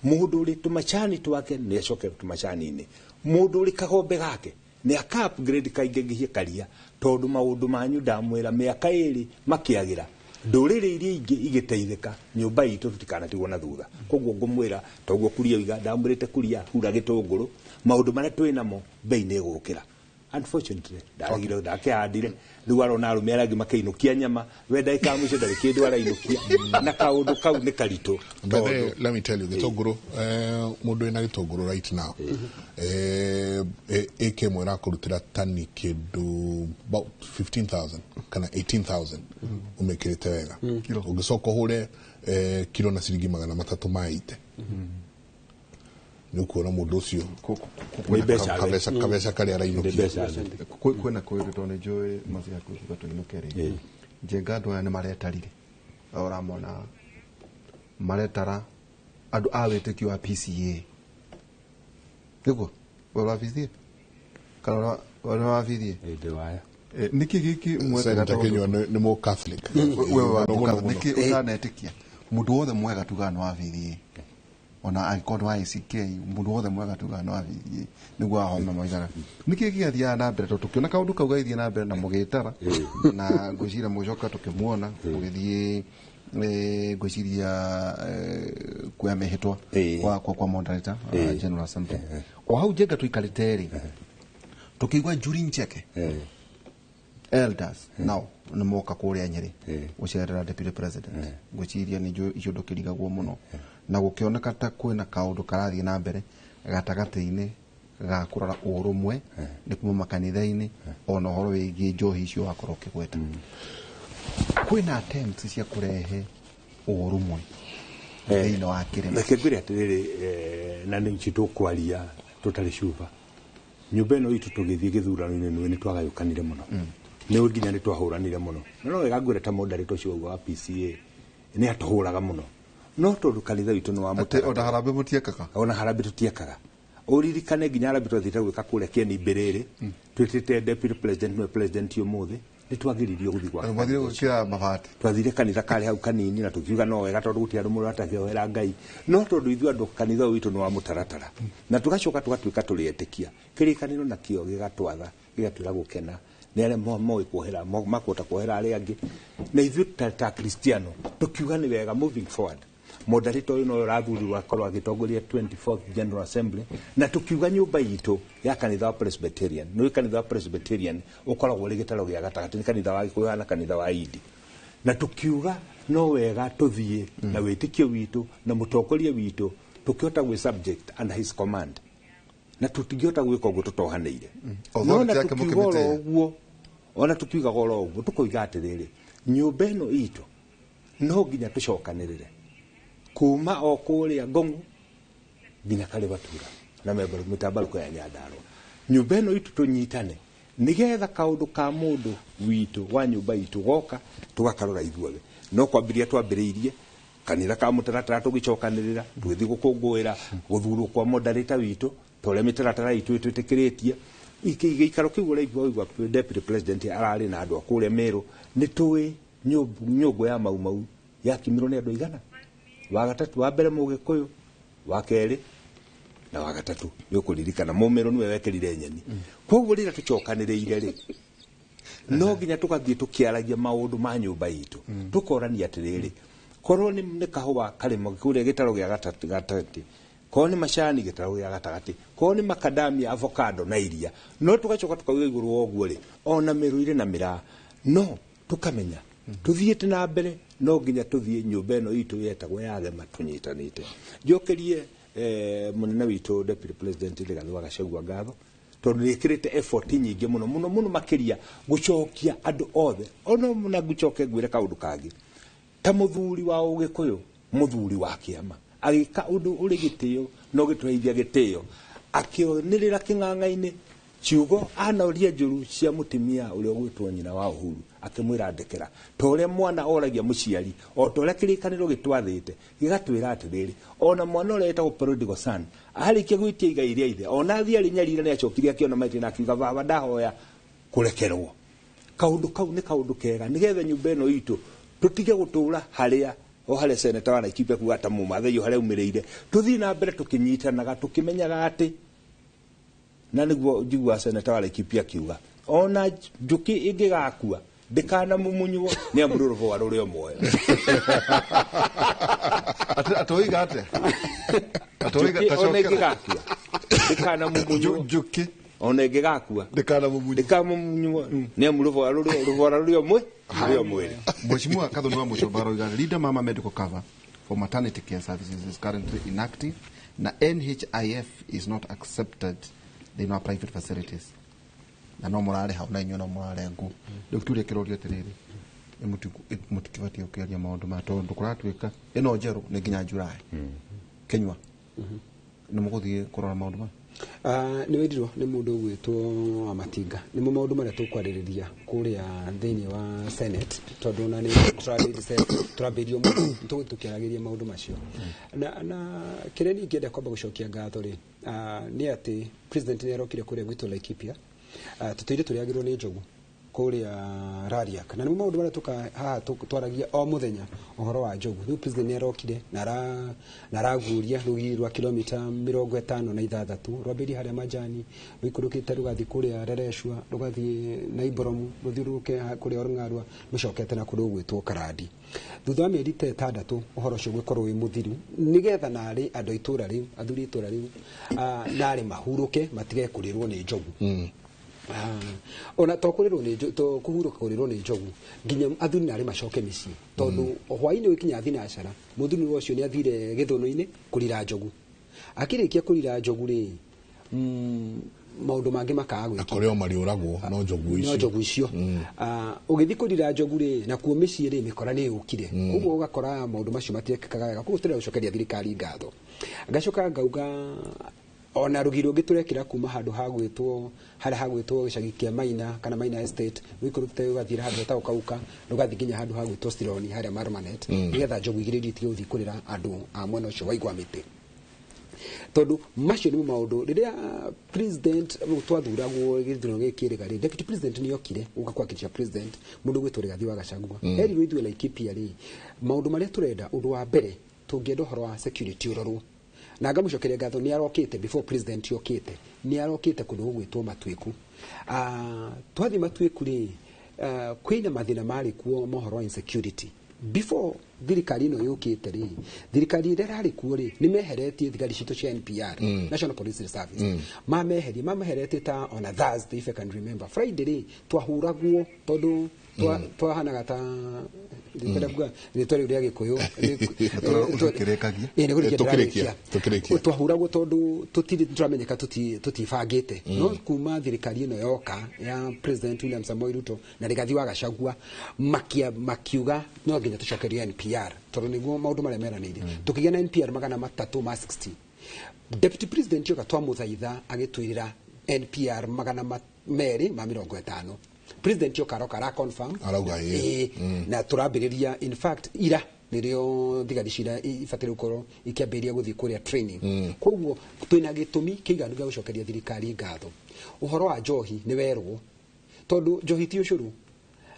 mũndũ ũrĩ tũmacani twake nĩ acoke tũmacani-inĩ, mũndũ ũrĩ kagombe gake nĩ aka upgrade kaingĩngĩhie karia, tondũ maũndũ manyu ndamwĩra mĩaka 2 makĩagĩra ndũrĩrĩ iria ingĩ igĩteithĩka, nyũmba itũ tũtikanatigwo na thutha. Koguo ngũmwĩra toguo kuria oiga, ndamwĩrĩte kuria hura gĩtũngũrũ, maũndũ marĩa twĩ namo bei nĩ ĩgũkĩra. Unfortunately ndagire ndakĩhandire, rĩu arona arũme arĩa angĩ makĩinũkia nyama, we ndagĩka ya mũico ndarĩ kĩndũ arainũkia, na kaũndũ kau nĩ karitũ. But let me tell you, gĩtũngũrũ, mũndũ wĩna gĩtũngũrũ right now, ĩka ĩmwe ĩrakũrutĩra tani kĩndũ about 15,000 kana 18,000 ũmĩkĩrĩte wega. Ũngĩcoka ũhũre kiro na ciringi 380, nĩ ũkuona mũndũ ũcio Nĩ mbeca thĩ. kabeca karĩa arainũkia. Kwĩna kwĩrĩ tondũ nĩ njũĩ macia kuga tũinũke rĩ, njenga andũ aya nĩ maretarire, ũramona maretara andũ a wĩtĩkio wa PCA, nĩguo we wa PCA kana ũrĩa wa PCA? Nĩkĩ gĩkĩ mwethaga? Senator Kinyua nĩ mũ Catholic. Wewe wa Mũno, mũno. nĩkĩ ũtanetĩkia mũndũ wothe mwega tugaga nĩ wa PCA, ona angĩkorwo nĩ wa ACK, mũndũ wothe mwega tugaga nĩ wa PCA nĩguo ahome moigaga? Nĩkĩ gĩathiaga na mbere? Tondũ tũkĩona kaũndũ kau gagĩthiĩ na mbere na mũgĩtara, na ngwĩciria mũgĩcoka tũkĩmuona mũgĩthiĩ, ngwĩciria kuoya mĩhĩtwa kwa moderator General Assembly. O hau njenga tũikarĩte rĩ, tũkĩigua Njuri Ncheke elders nao nĩ moka kũrĩa Nyĩrĩ gũcerera deputy president. Ngwĩciria nĩ njũĩ icio ndũkĩrigagwo mũno, na gũkĩoneka ta kwĩna kaũndũ karathiĩ na mbere gatagatĩ-inĩ ga kũrora ũrũmwe nĩ kuma makanitha-inĩ, ona ũhoro wĩgiĩ njohi icio wakorwo ũkĩgweta. Kwĩna attempts cia kũrehe ũrũmwe thĩinĩ wa kĩrĩma? Reke ngwĩre atĩrĩrĩ, na nĩ ici tũkwaria tũtarĩ cuba, nyũmba ĩno itũ tũgĩthiĩ gĩthurano-inĩ nĩ twagayũkanire mũno, nĩ nginya nĩ twahũranire mũno, na no wega ngwĩre ta moderator ũcio wauga wa PCA nĩ atũhũraga mũno, no tondũ kanitha witũ nĩ wa Atĩ ona harambĩ mũtiekaga? Ona harambĩ tũtiekaga. Ũririkane nginya harambĩ twathiĩte gwĩka kũrĩa Keni Mbĩrĩrĩ, twĩtĩte deputy president, nĩwe president ũmũthĩ, nĩ twagiririo gũthiĩ gwake. Mwathire gwĩkĩra mabati? Twathire kanitha karĩ hau kanini, na tũkiuga no wega tondũ gũtirĩ andũ mũndũ atakĩhoera Ngai, no tondũ ithuĩ andũ kanitha ũyũ witũ nĩ wa mũtaratara, na tũgacoka tũgatuĩka tũrĩ etĩkia, kĩrĩkanĩro nakĩo gĩgatwatha, gĩgatwĩra gũkena nĩ arĩa moĩ kuohera, makũhota kuohera arĩa angĩ, na ithuĩ ta Kristiano tũkiuga nĩ wega moving forward moderator ũyũ no ũrathurirwo akorwo agĩtongoria 24th General Assembly, na tũkiuga nyũmba itũ ya kanitha wa Presbyterian, nĩ kanitha wa Presbyterian ũkoragwo ũrĩ gĩtaro gĩa gatagatĩ, nĩ kanitha wa Gĩkũyũ na kanitha wa Indi, na tũkiuga no wega tũthiĩ na wĩtĩkio witũ na mũtongoria witũ tũkĩhota gwĩ subject under his command, na tũtingĩhota gwĩka ũguo tũtohanĩire. No na Authority yake tũkiuga oro mũkĩmĩtĩĩa. ũguo, ona tũkiugaga oro ũguo, tũkoiga atĩrĩrĩ, nyũmba ĩno itũ no nginya tũcokanĩrĩre kuma o kũrĩa Ngong'u nginya Karĩbatura na mĩtambarũko ya Nyandarũa, nyũmba ĩno itũ tũnyitane Nĩgetha kaũndũ ka mũndũ witũ wa nyũmba itũ goka tũgakarora ithuothe. No kwambĩrĩria twambĩrĩirie kanitha ka mũtaratara tũgĩcokanĩrĩra tũgĩthiĩ gũkũngũĩra gũthurwo kwa moderator witũ ta ũrĩa mĩtaratara itũ ĩtwĩtĩkĩrĩtie. Gĩikaro kĩu ũraigua ũigua deputy president ararĩ na andũ a kũrĩa Meru, nĩ tũĩ nyũngũ ya Mau Mau yakimirwo nĩ andũ aigana, wa gatatũ, wa mbere Mũgĩkũyũ, wa kerĩ na wa gatatũ. Nĩ ũkũririkana Mũmĩrũ nĩwe wekĩrire nyeni. Koguo rĩrĩa tũcokanĩrĩire rĩ, no nginya tũgathiĩ tũkĩaragia maũndũ ma nyũmba itũ, tũkorania atĩrĩrĩ, korwo nĩ kahũa karĩmwo kũrĩa gĩtaro gĩa gatagatĩ, korwo nĩ macani gĩtaro gĩa gatagatĩ, korwo nĩ macadamia, avocado na iria, no tũgacoka tũkauga igũrũ wa ũguo rĩ, ona mĩrũ irĩ na mĩraa, no tũkamenya tũthiĩte na mbere, no nginya tũthiĩ nyũmba ĩno itũ yetagwo ya Gema tũnyitanĩte. Njokerie mũnene witũ deputy president Rigathĩ wa Gachagua ngatho, tondũ nĩ ĩkĩrĩte effort nyingĩ mũno mũno mũno makĩria gũcokia andũ othe. Ona na ngũcoke ngwĩre kaũndũ kangĩ, ta mũthuri wa Ũgĩkũyũ, mũthuri wa kĩama agĩka ũndũ ũrĩ gĩtĩo no gĩtũheithia gĩtĩo, akĩonĩrĩra kĩng'ang'a-inĩ ciugo anoria njũru cia mũtumia ũrĩa ũgwĩtwo nyina wa Uhuru, akĩmwĩra ndekera, ta ũrĩa mwana oragia mũciari, o ta ũrĩa kĩrĩkanĩro gĩtwathĩte gĩgatwĩra atĩrĩrĩ, ona mwana ũrĩa wĩtagwo prodigal son arĩkia gwĩtia igai rĩa ithe, ona athiĩ arĩ nyarira nĩ acokire akĩona maitĩ na akiuga baba ndahoya kũrekerwo. Kaũndũ kau nĩ kaũndũ kega nĩgetha nyũmba ĩno itũ tũtige gũtũra harĩa o harĩa seneta wa Laikipia kuga ta mũmathai o harĩa aumĩrĩire, tũthiĩ na mbere tũkĩnyitanaga tũkĩmenyaga atĩ, na nĩguo njiguaga seneta wa Laikipia akiuga ona njũkĩ ĩngĩgakua ndĩkanamumunywo nĩ amu rũrũbũa rũrĩ o muoyo. Atoiga atĩa? Atoiga Njũkĩ ona tacokera. ĩngĩgakua ndĩkanamumunywo, njũkĩ ona ĩngĩgakua ndĩkanamumunywo nĩ amu rũbũa rũrĩ o mwĩrĩ. Mheshimiwa Kathoni wa Muchomba aroiga Linda Mama Medical Cover for maternity care services is currently inactive na NHIF is not accepted thĩinĩ wa private facilities, na no mũrarĩha ona inyuĩ no mũrarengwo. Rĩu turie kĩrorio atĩrĩrĩ, mũtikĩbatiĩ gũkĩaria maũndũ maya tondũ kũratuĩka ĩno njerũ nĩ nginya July. Kĩnyua, nĩ mũgũthiĩ kũrora maũndũ maya? Nĩ wĩrirwo nĩ mũndũ ũgwĩtwo wa Matinga, nĩmo maũndũ marĩa tũkwarĩrĩria kũrĩa thĩinĩ wa Senate, tondũ ona nĩ tũrambĩrĩrio mũno tũkĩaragĩria maũndũ macio. Na kĩrĩa niĩ ingĩenda kwamba gũcokia ngatho rĩ, nĩ atĩ president nĩ arokire kũrĩa gwitũ Laikipia. Tũtũire tũrĩagĩrwo nĩ njogu kũrĩa Rariak, na nĩmo maũndũ marĩa tũka haha twaragia o mũthenya ũhoro wa njogu. Rĩu president nĩ arokire na araguria rũgiri rwa kilomita 56 rwambĩrĩrie harĩa Majani rũikũrũkĩte rũgathiĩ kũrĩa Rereshwa, rũgathiĩ Naiboromu, rũthiũrũrũke kũrĩa Orng'arua, rũcokete na kũrĩa ũgwĩtwo Karandi. Thutha wa mĩeri ta 6 ũhoro ũcio ũgũkorwo wĩ mũthiru, nĩgetha narĩ andũ a itũra rĩu, athuri a itũra rĩu, narĩ mahurũke matige kũrĩrwo nĩ njogu. Ona to kũrĩrwo nĩ to kũhurũka kũrĩrwo nĩ njogu, nginya athuri narĩ macoke mĩciĩ, tondũ hwaĩ-inĩ ũgĩkinya thinacara mũthuri ũcio nĩ athire gĩthũnũ-inĩ kũrira njogu. Akĩrĩkia kũrira njogu rĩ, maũndũ mangĩ makaga gwĩkĩka. Akoreo mariũragwo no njogu icio. No njogu icio. Ũgĩthiĩ kũrira njogu rĩ, nakuo mĩciĩ rĩ, mĩkora nĩ yũkire. Koguo ũgakora maũndũ macio matiekĩkaga wega. Koguo tũrenda gũcokeria thirikari ngatho. Ngacoka ngauga ona rũgiri rũngĩ tũrekĩra kuma handũ hagwĩtwo harĩa hagwĩtwo gĩcagi kĩa Maina kana Maina Estate, rũikũrũkĩte rũgathiĩ handũ hetagwo Kauka, rũgathiĩ nginya handũ hagwĩtwo Sironi harĩa Marmanet, nĩgetha njogu igĩrĩ itige gũthiĩ kũrĩra andũ a mwena ũcio wa Igwa mĩtĩ. Tondũ macio nĩmo maũndũ rĩrĩa president twathuragwo gĩthurano gĩkĩ kĩrĩga rĩ, deputy president nĩ okire gũka kwakilisha president mũndũ ũgwĩtwo Rigathĩ wa Gachagua. Erirwo ithuĩ Laikipia rĩ, maũndũ marĩa tũrenda, ũndũ wa mbere tũngĩenda ũhoro wa security ũrorwo. Na ngamũcokeria ngatho nĩ arokĩte before president yokĩte, nĩ arokĩte kũndũ gũgwĩtwo Matuĩku. Twathiĩ Matuĩku rĩ, kwĩna mathĩna marĩ kuo mohoro wa insecurity. Before thirikari ĩno yũkĩte rĩ, thirikari ĩrĩa ĩrarĩ kuo rĩ, nĩ meheretie thigari citũ cia NPR, National Police Service. Mameherie, mameheretie ta on a Thursday if I can remember. Friday rĩ, twahuragwo tondũ twahanaga ta rĩtwa rĩu rĩa Gĩkũyũ. Tũkĩrĩkia. Twahuragwo tondũ tũtirĩ tũramenyeka tũtibangĩte. No kuma thirikari ĩno yoka ya President William Samoei Ruto na Rigathi wa Gachagua makiuga no nginya tũcokerie NPR tondũ nĩguo maũndũ marĩa meranĩire. Tũkĩgĩa na NPR 360. Deputy President yoka twamũthaitha agĩtwĩrĩra NPR 250 president yo karoka ara confirm arauga ĩ na tũrambĩrĩria in fact ira nĩrĩo thigari cira ibataire gũkorwo ikĩambĩrĩria gũthiĩ kũrĩa training. Koguo twĩna gĩtũmi kĩiganu gĩa gũcokeria thirikari ngatho. Ũhoro wa njohi nĩ werwo, tondũ njohi ti ũcũrũ,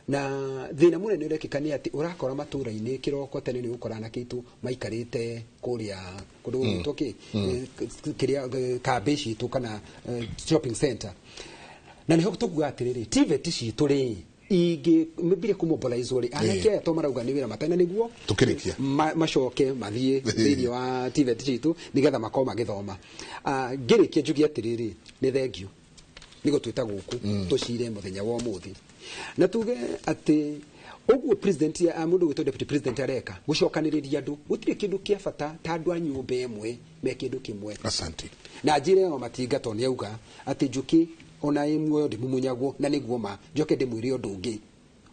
na thĩna mũnene ũrekĩka nĩ atĩ ũrakora matũra-inĩ kĩroko tene nĩ ũgũkora anake aitũ maikarĩte kũrĩa kũndũ gũgwĩtwo kĩ kĩrĩa kambĩ citũ kana shopping center, na nĩho tũkuga atĩrĩrĩ TVET citũ rĩ ingĩ mbire kũmobilize rĩ anake aya to marauga nĩ wĩra matarĩ na nĩguo tũkĩrĩkia macoke mathiĩ thĩinĩ wa TVET citũ nĩgetha makorwo magĩthoma. Ngĩrĩkia njuge atĩrĩrĩ nĩ thengiũ nĩ gũtwĩta gũkũ tũcire mũthenya wa ũmũthĩ, na tuge atĩ ũguo president mũndũ gwĩtwo deputy president areka gũcokanĩrĩria andũ, gũtirĩ kĩndũ kĩa bata ta andũ a nyũmba ĩmwe me kĩndũ kĩmwe. Asante. Na njĩre o Matinga tondũ nĩ auga atĩ njũkĩ ona ĩ muoyo ndĩmumunyagwo, na nĩguo ma njoke ndĩmwĩre ũndũ ũngĩ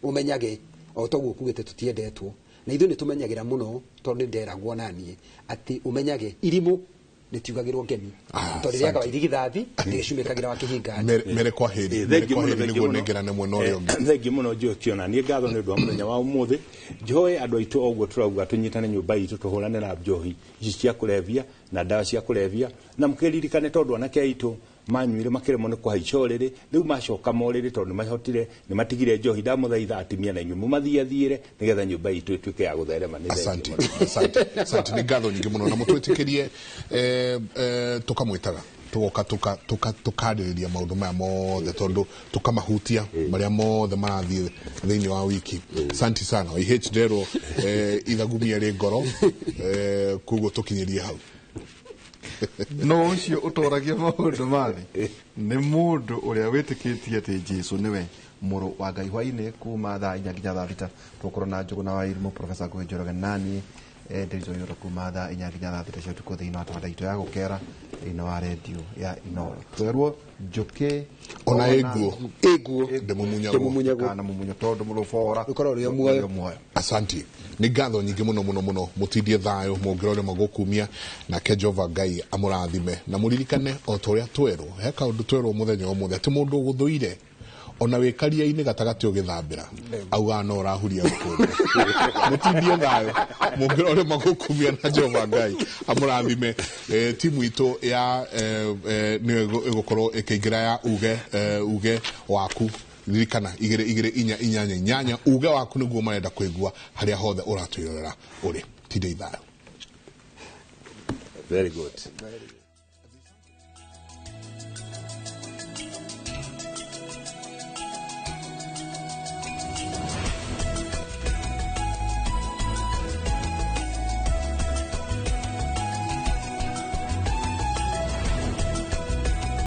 ũmenyage o toguo kugĩte tũtiendetwo, na ithuĩ nĩ tũmenyagĩra mũno tondũ nĩ nderagwo naniĩ atĩ ũmenyage irimũ nĩtiugagĩrwo ngemi tondũ rĩrĩaga wa irigithathi rĩgĩcumĩkagĩra wa kĩhinga. Mere kwa heri, mere kwa heri nĩguo nengerane mwena ũrĩa ũngĩ. Thengiũ mũno Njoki, ona niĩ ngatho nĩ ũndũ wa mũthenya wa ũmũthĩ. Njoe andũ aitũ o ũguo tũrauga tũnyitane nyũmba itũ tũhũrane na njohi ici cia kũrebia na ndawa cia kũrebia, na mũkĩririkane tondũ anake aitũ manyuire makĩremwo nĩ kũhaica ũrĩrĩ, rĩu macoka morĩrĩ tondũ nĩmahotire nĩmatigire njohi. Ndamũthaitha atumia na inyuĩ mũmathiathiĩre nĩgetha nyũmba itũ ĩtuĩke ya gũtherema. Nĩ Asante, asante, asante. Nĩ ngatho nyingĩ mũno na mũtwĩtĩkĩrie tũkamwĩtaga tũgoka tũkarĩrĩria maũndũ maya mothe tondũ tũkamahutia marĩa mothe marathiĩ thĩinĩ wa wiki. Asante sana IH nderwo ithagumia rĩ ngoro, koguo tũkinyĩrie hau. No ũcio ũtoragia maũndũ ma thĩ nĩ mũndũ ũrĩa wĩtĩkĩtie atĩ Jesũ nĩwe mũrũ wa Ngai. Hwainĩ kuma thaa 4 nginya thaa 6 tũgũkorwo na Njũgũna wa Irimũ Profesa Nguhĩ Njoroge naniĩ Nderitu Oiyoro kuma thaa 4 nginya thaa 6 cia ũtukũ thĩinĩ wa tabarĩra itũ ya gũkera thĩinĩ wa redio ya Inooro. Twerwo njũkĩ ona ĩnguo ĩnguo ndĩmumunyagwo kana mumunyo tondũ mũrũbora ũkorwo ũrĩ o muoyo. Asante, nĩ ngatho nyingĩ mũno mũno mũno, mũtindie thayũ mũngĩrore magũkumia, nake Jehova Ngai amũrathime, na mũririkane o ta ũrĩa twerwo he kaũndũ twerwo mũthenya ũmũthĩ atĩ mũndũ ũgũthũire ona wĩ karia-inĩ gatagatĩ ũgĩthambĩra augaga no ũrahuria rũkũngũ. Mũtindie thayũ mũngĩrore magũkumia na Jehova Ngai amũrathime. Timu itũ ya nĩyo ĩgũkorwo ĩkĩingĩra ya uge waku. Ririkana 2 2 4 8 8 uge waku nĩguo marenda kũigua harĩa hothe ũratwĩrorera ũrĩ. Tindai thayũ. Very good.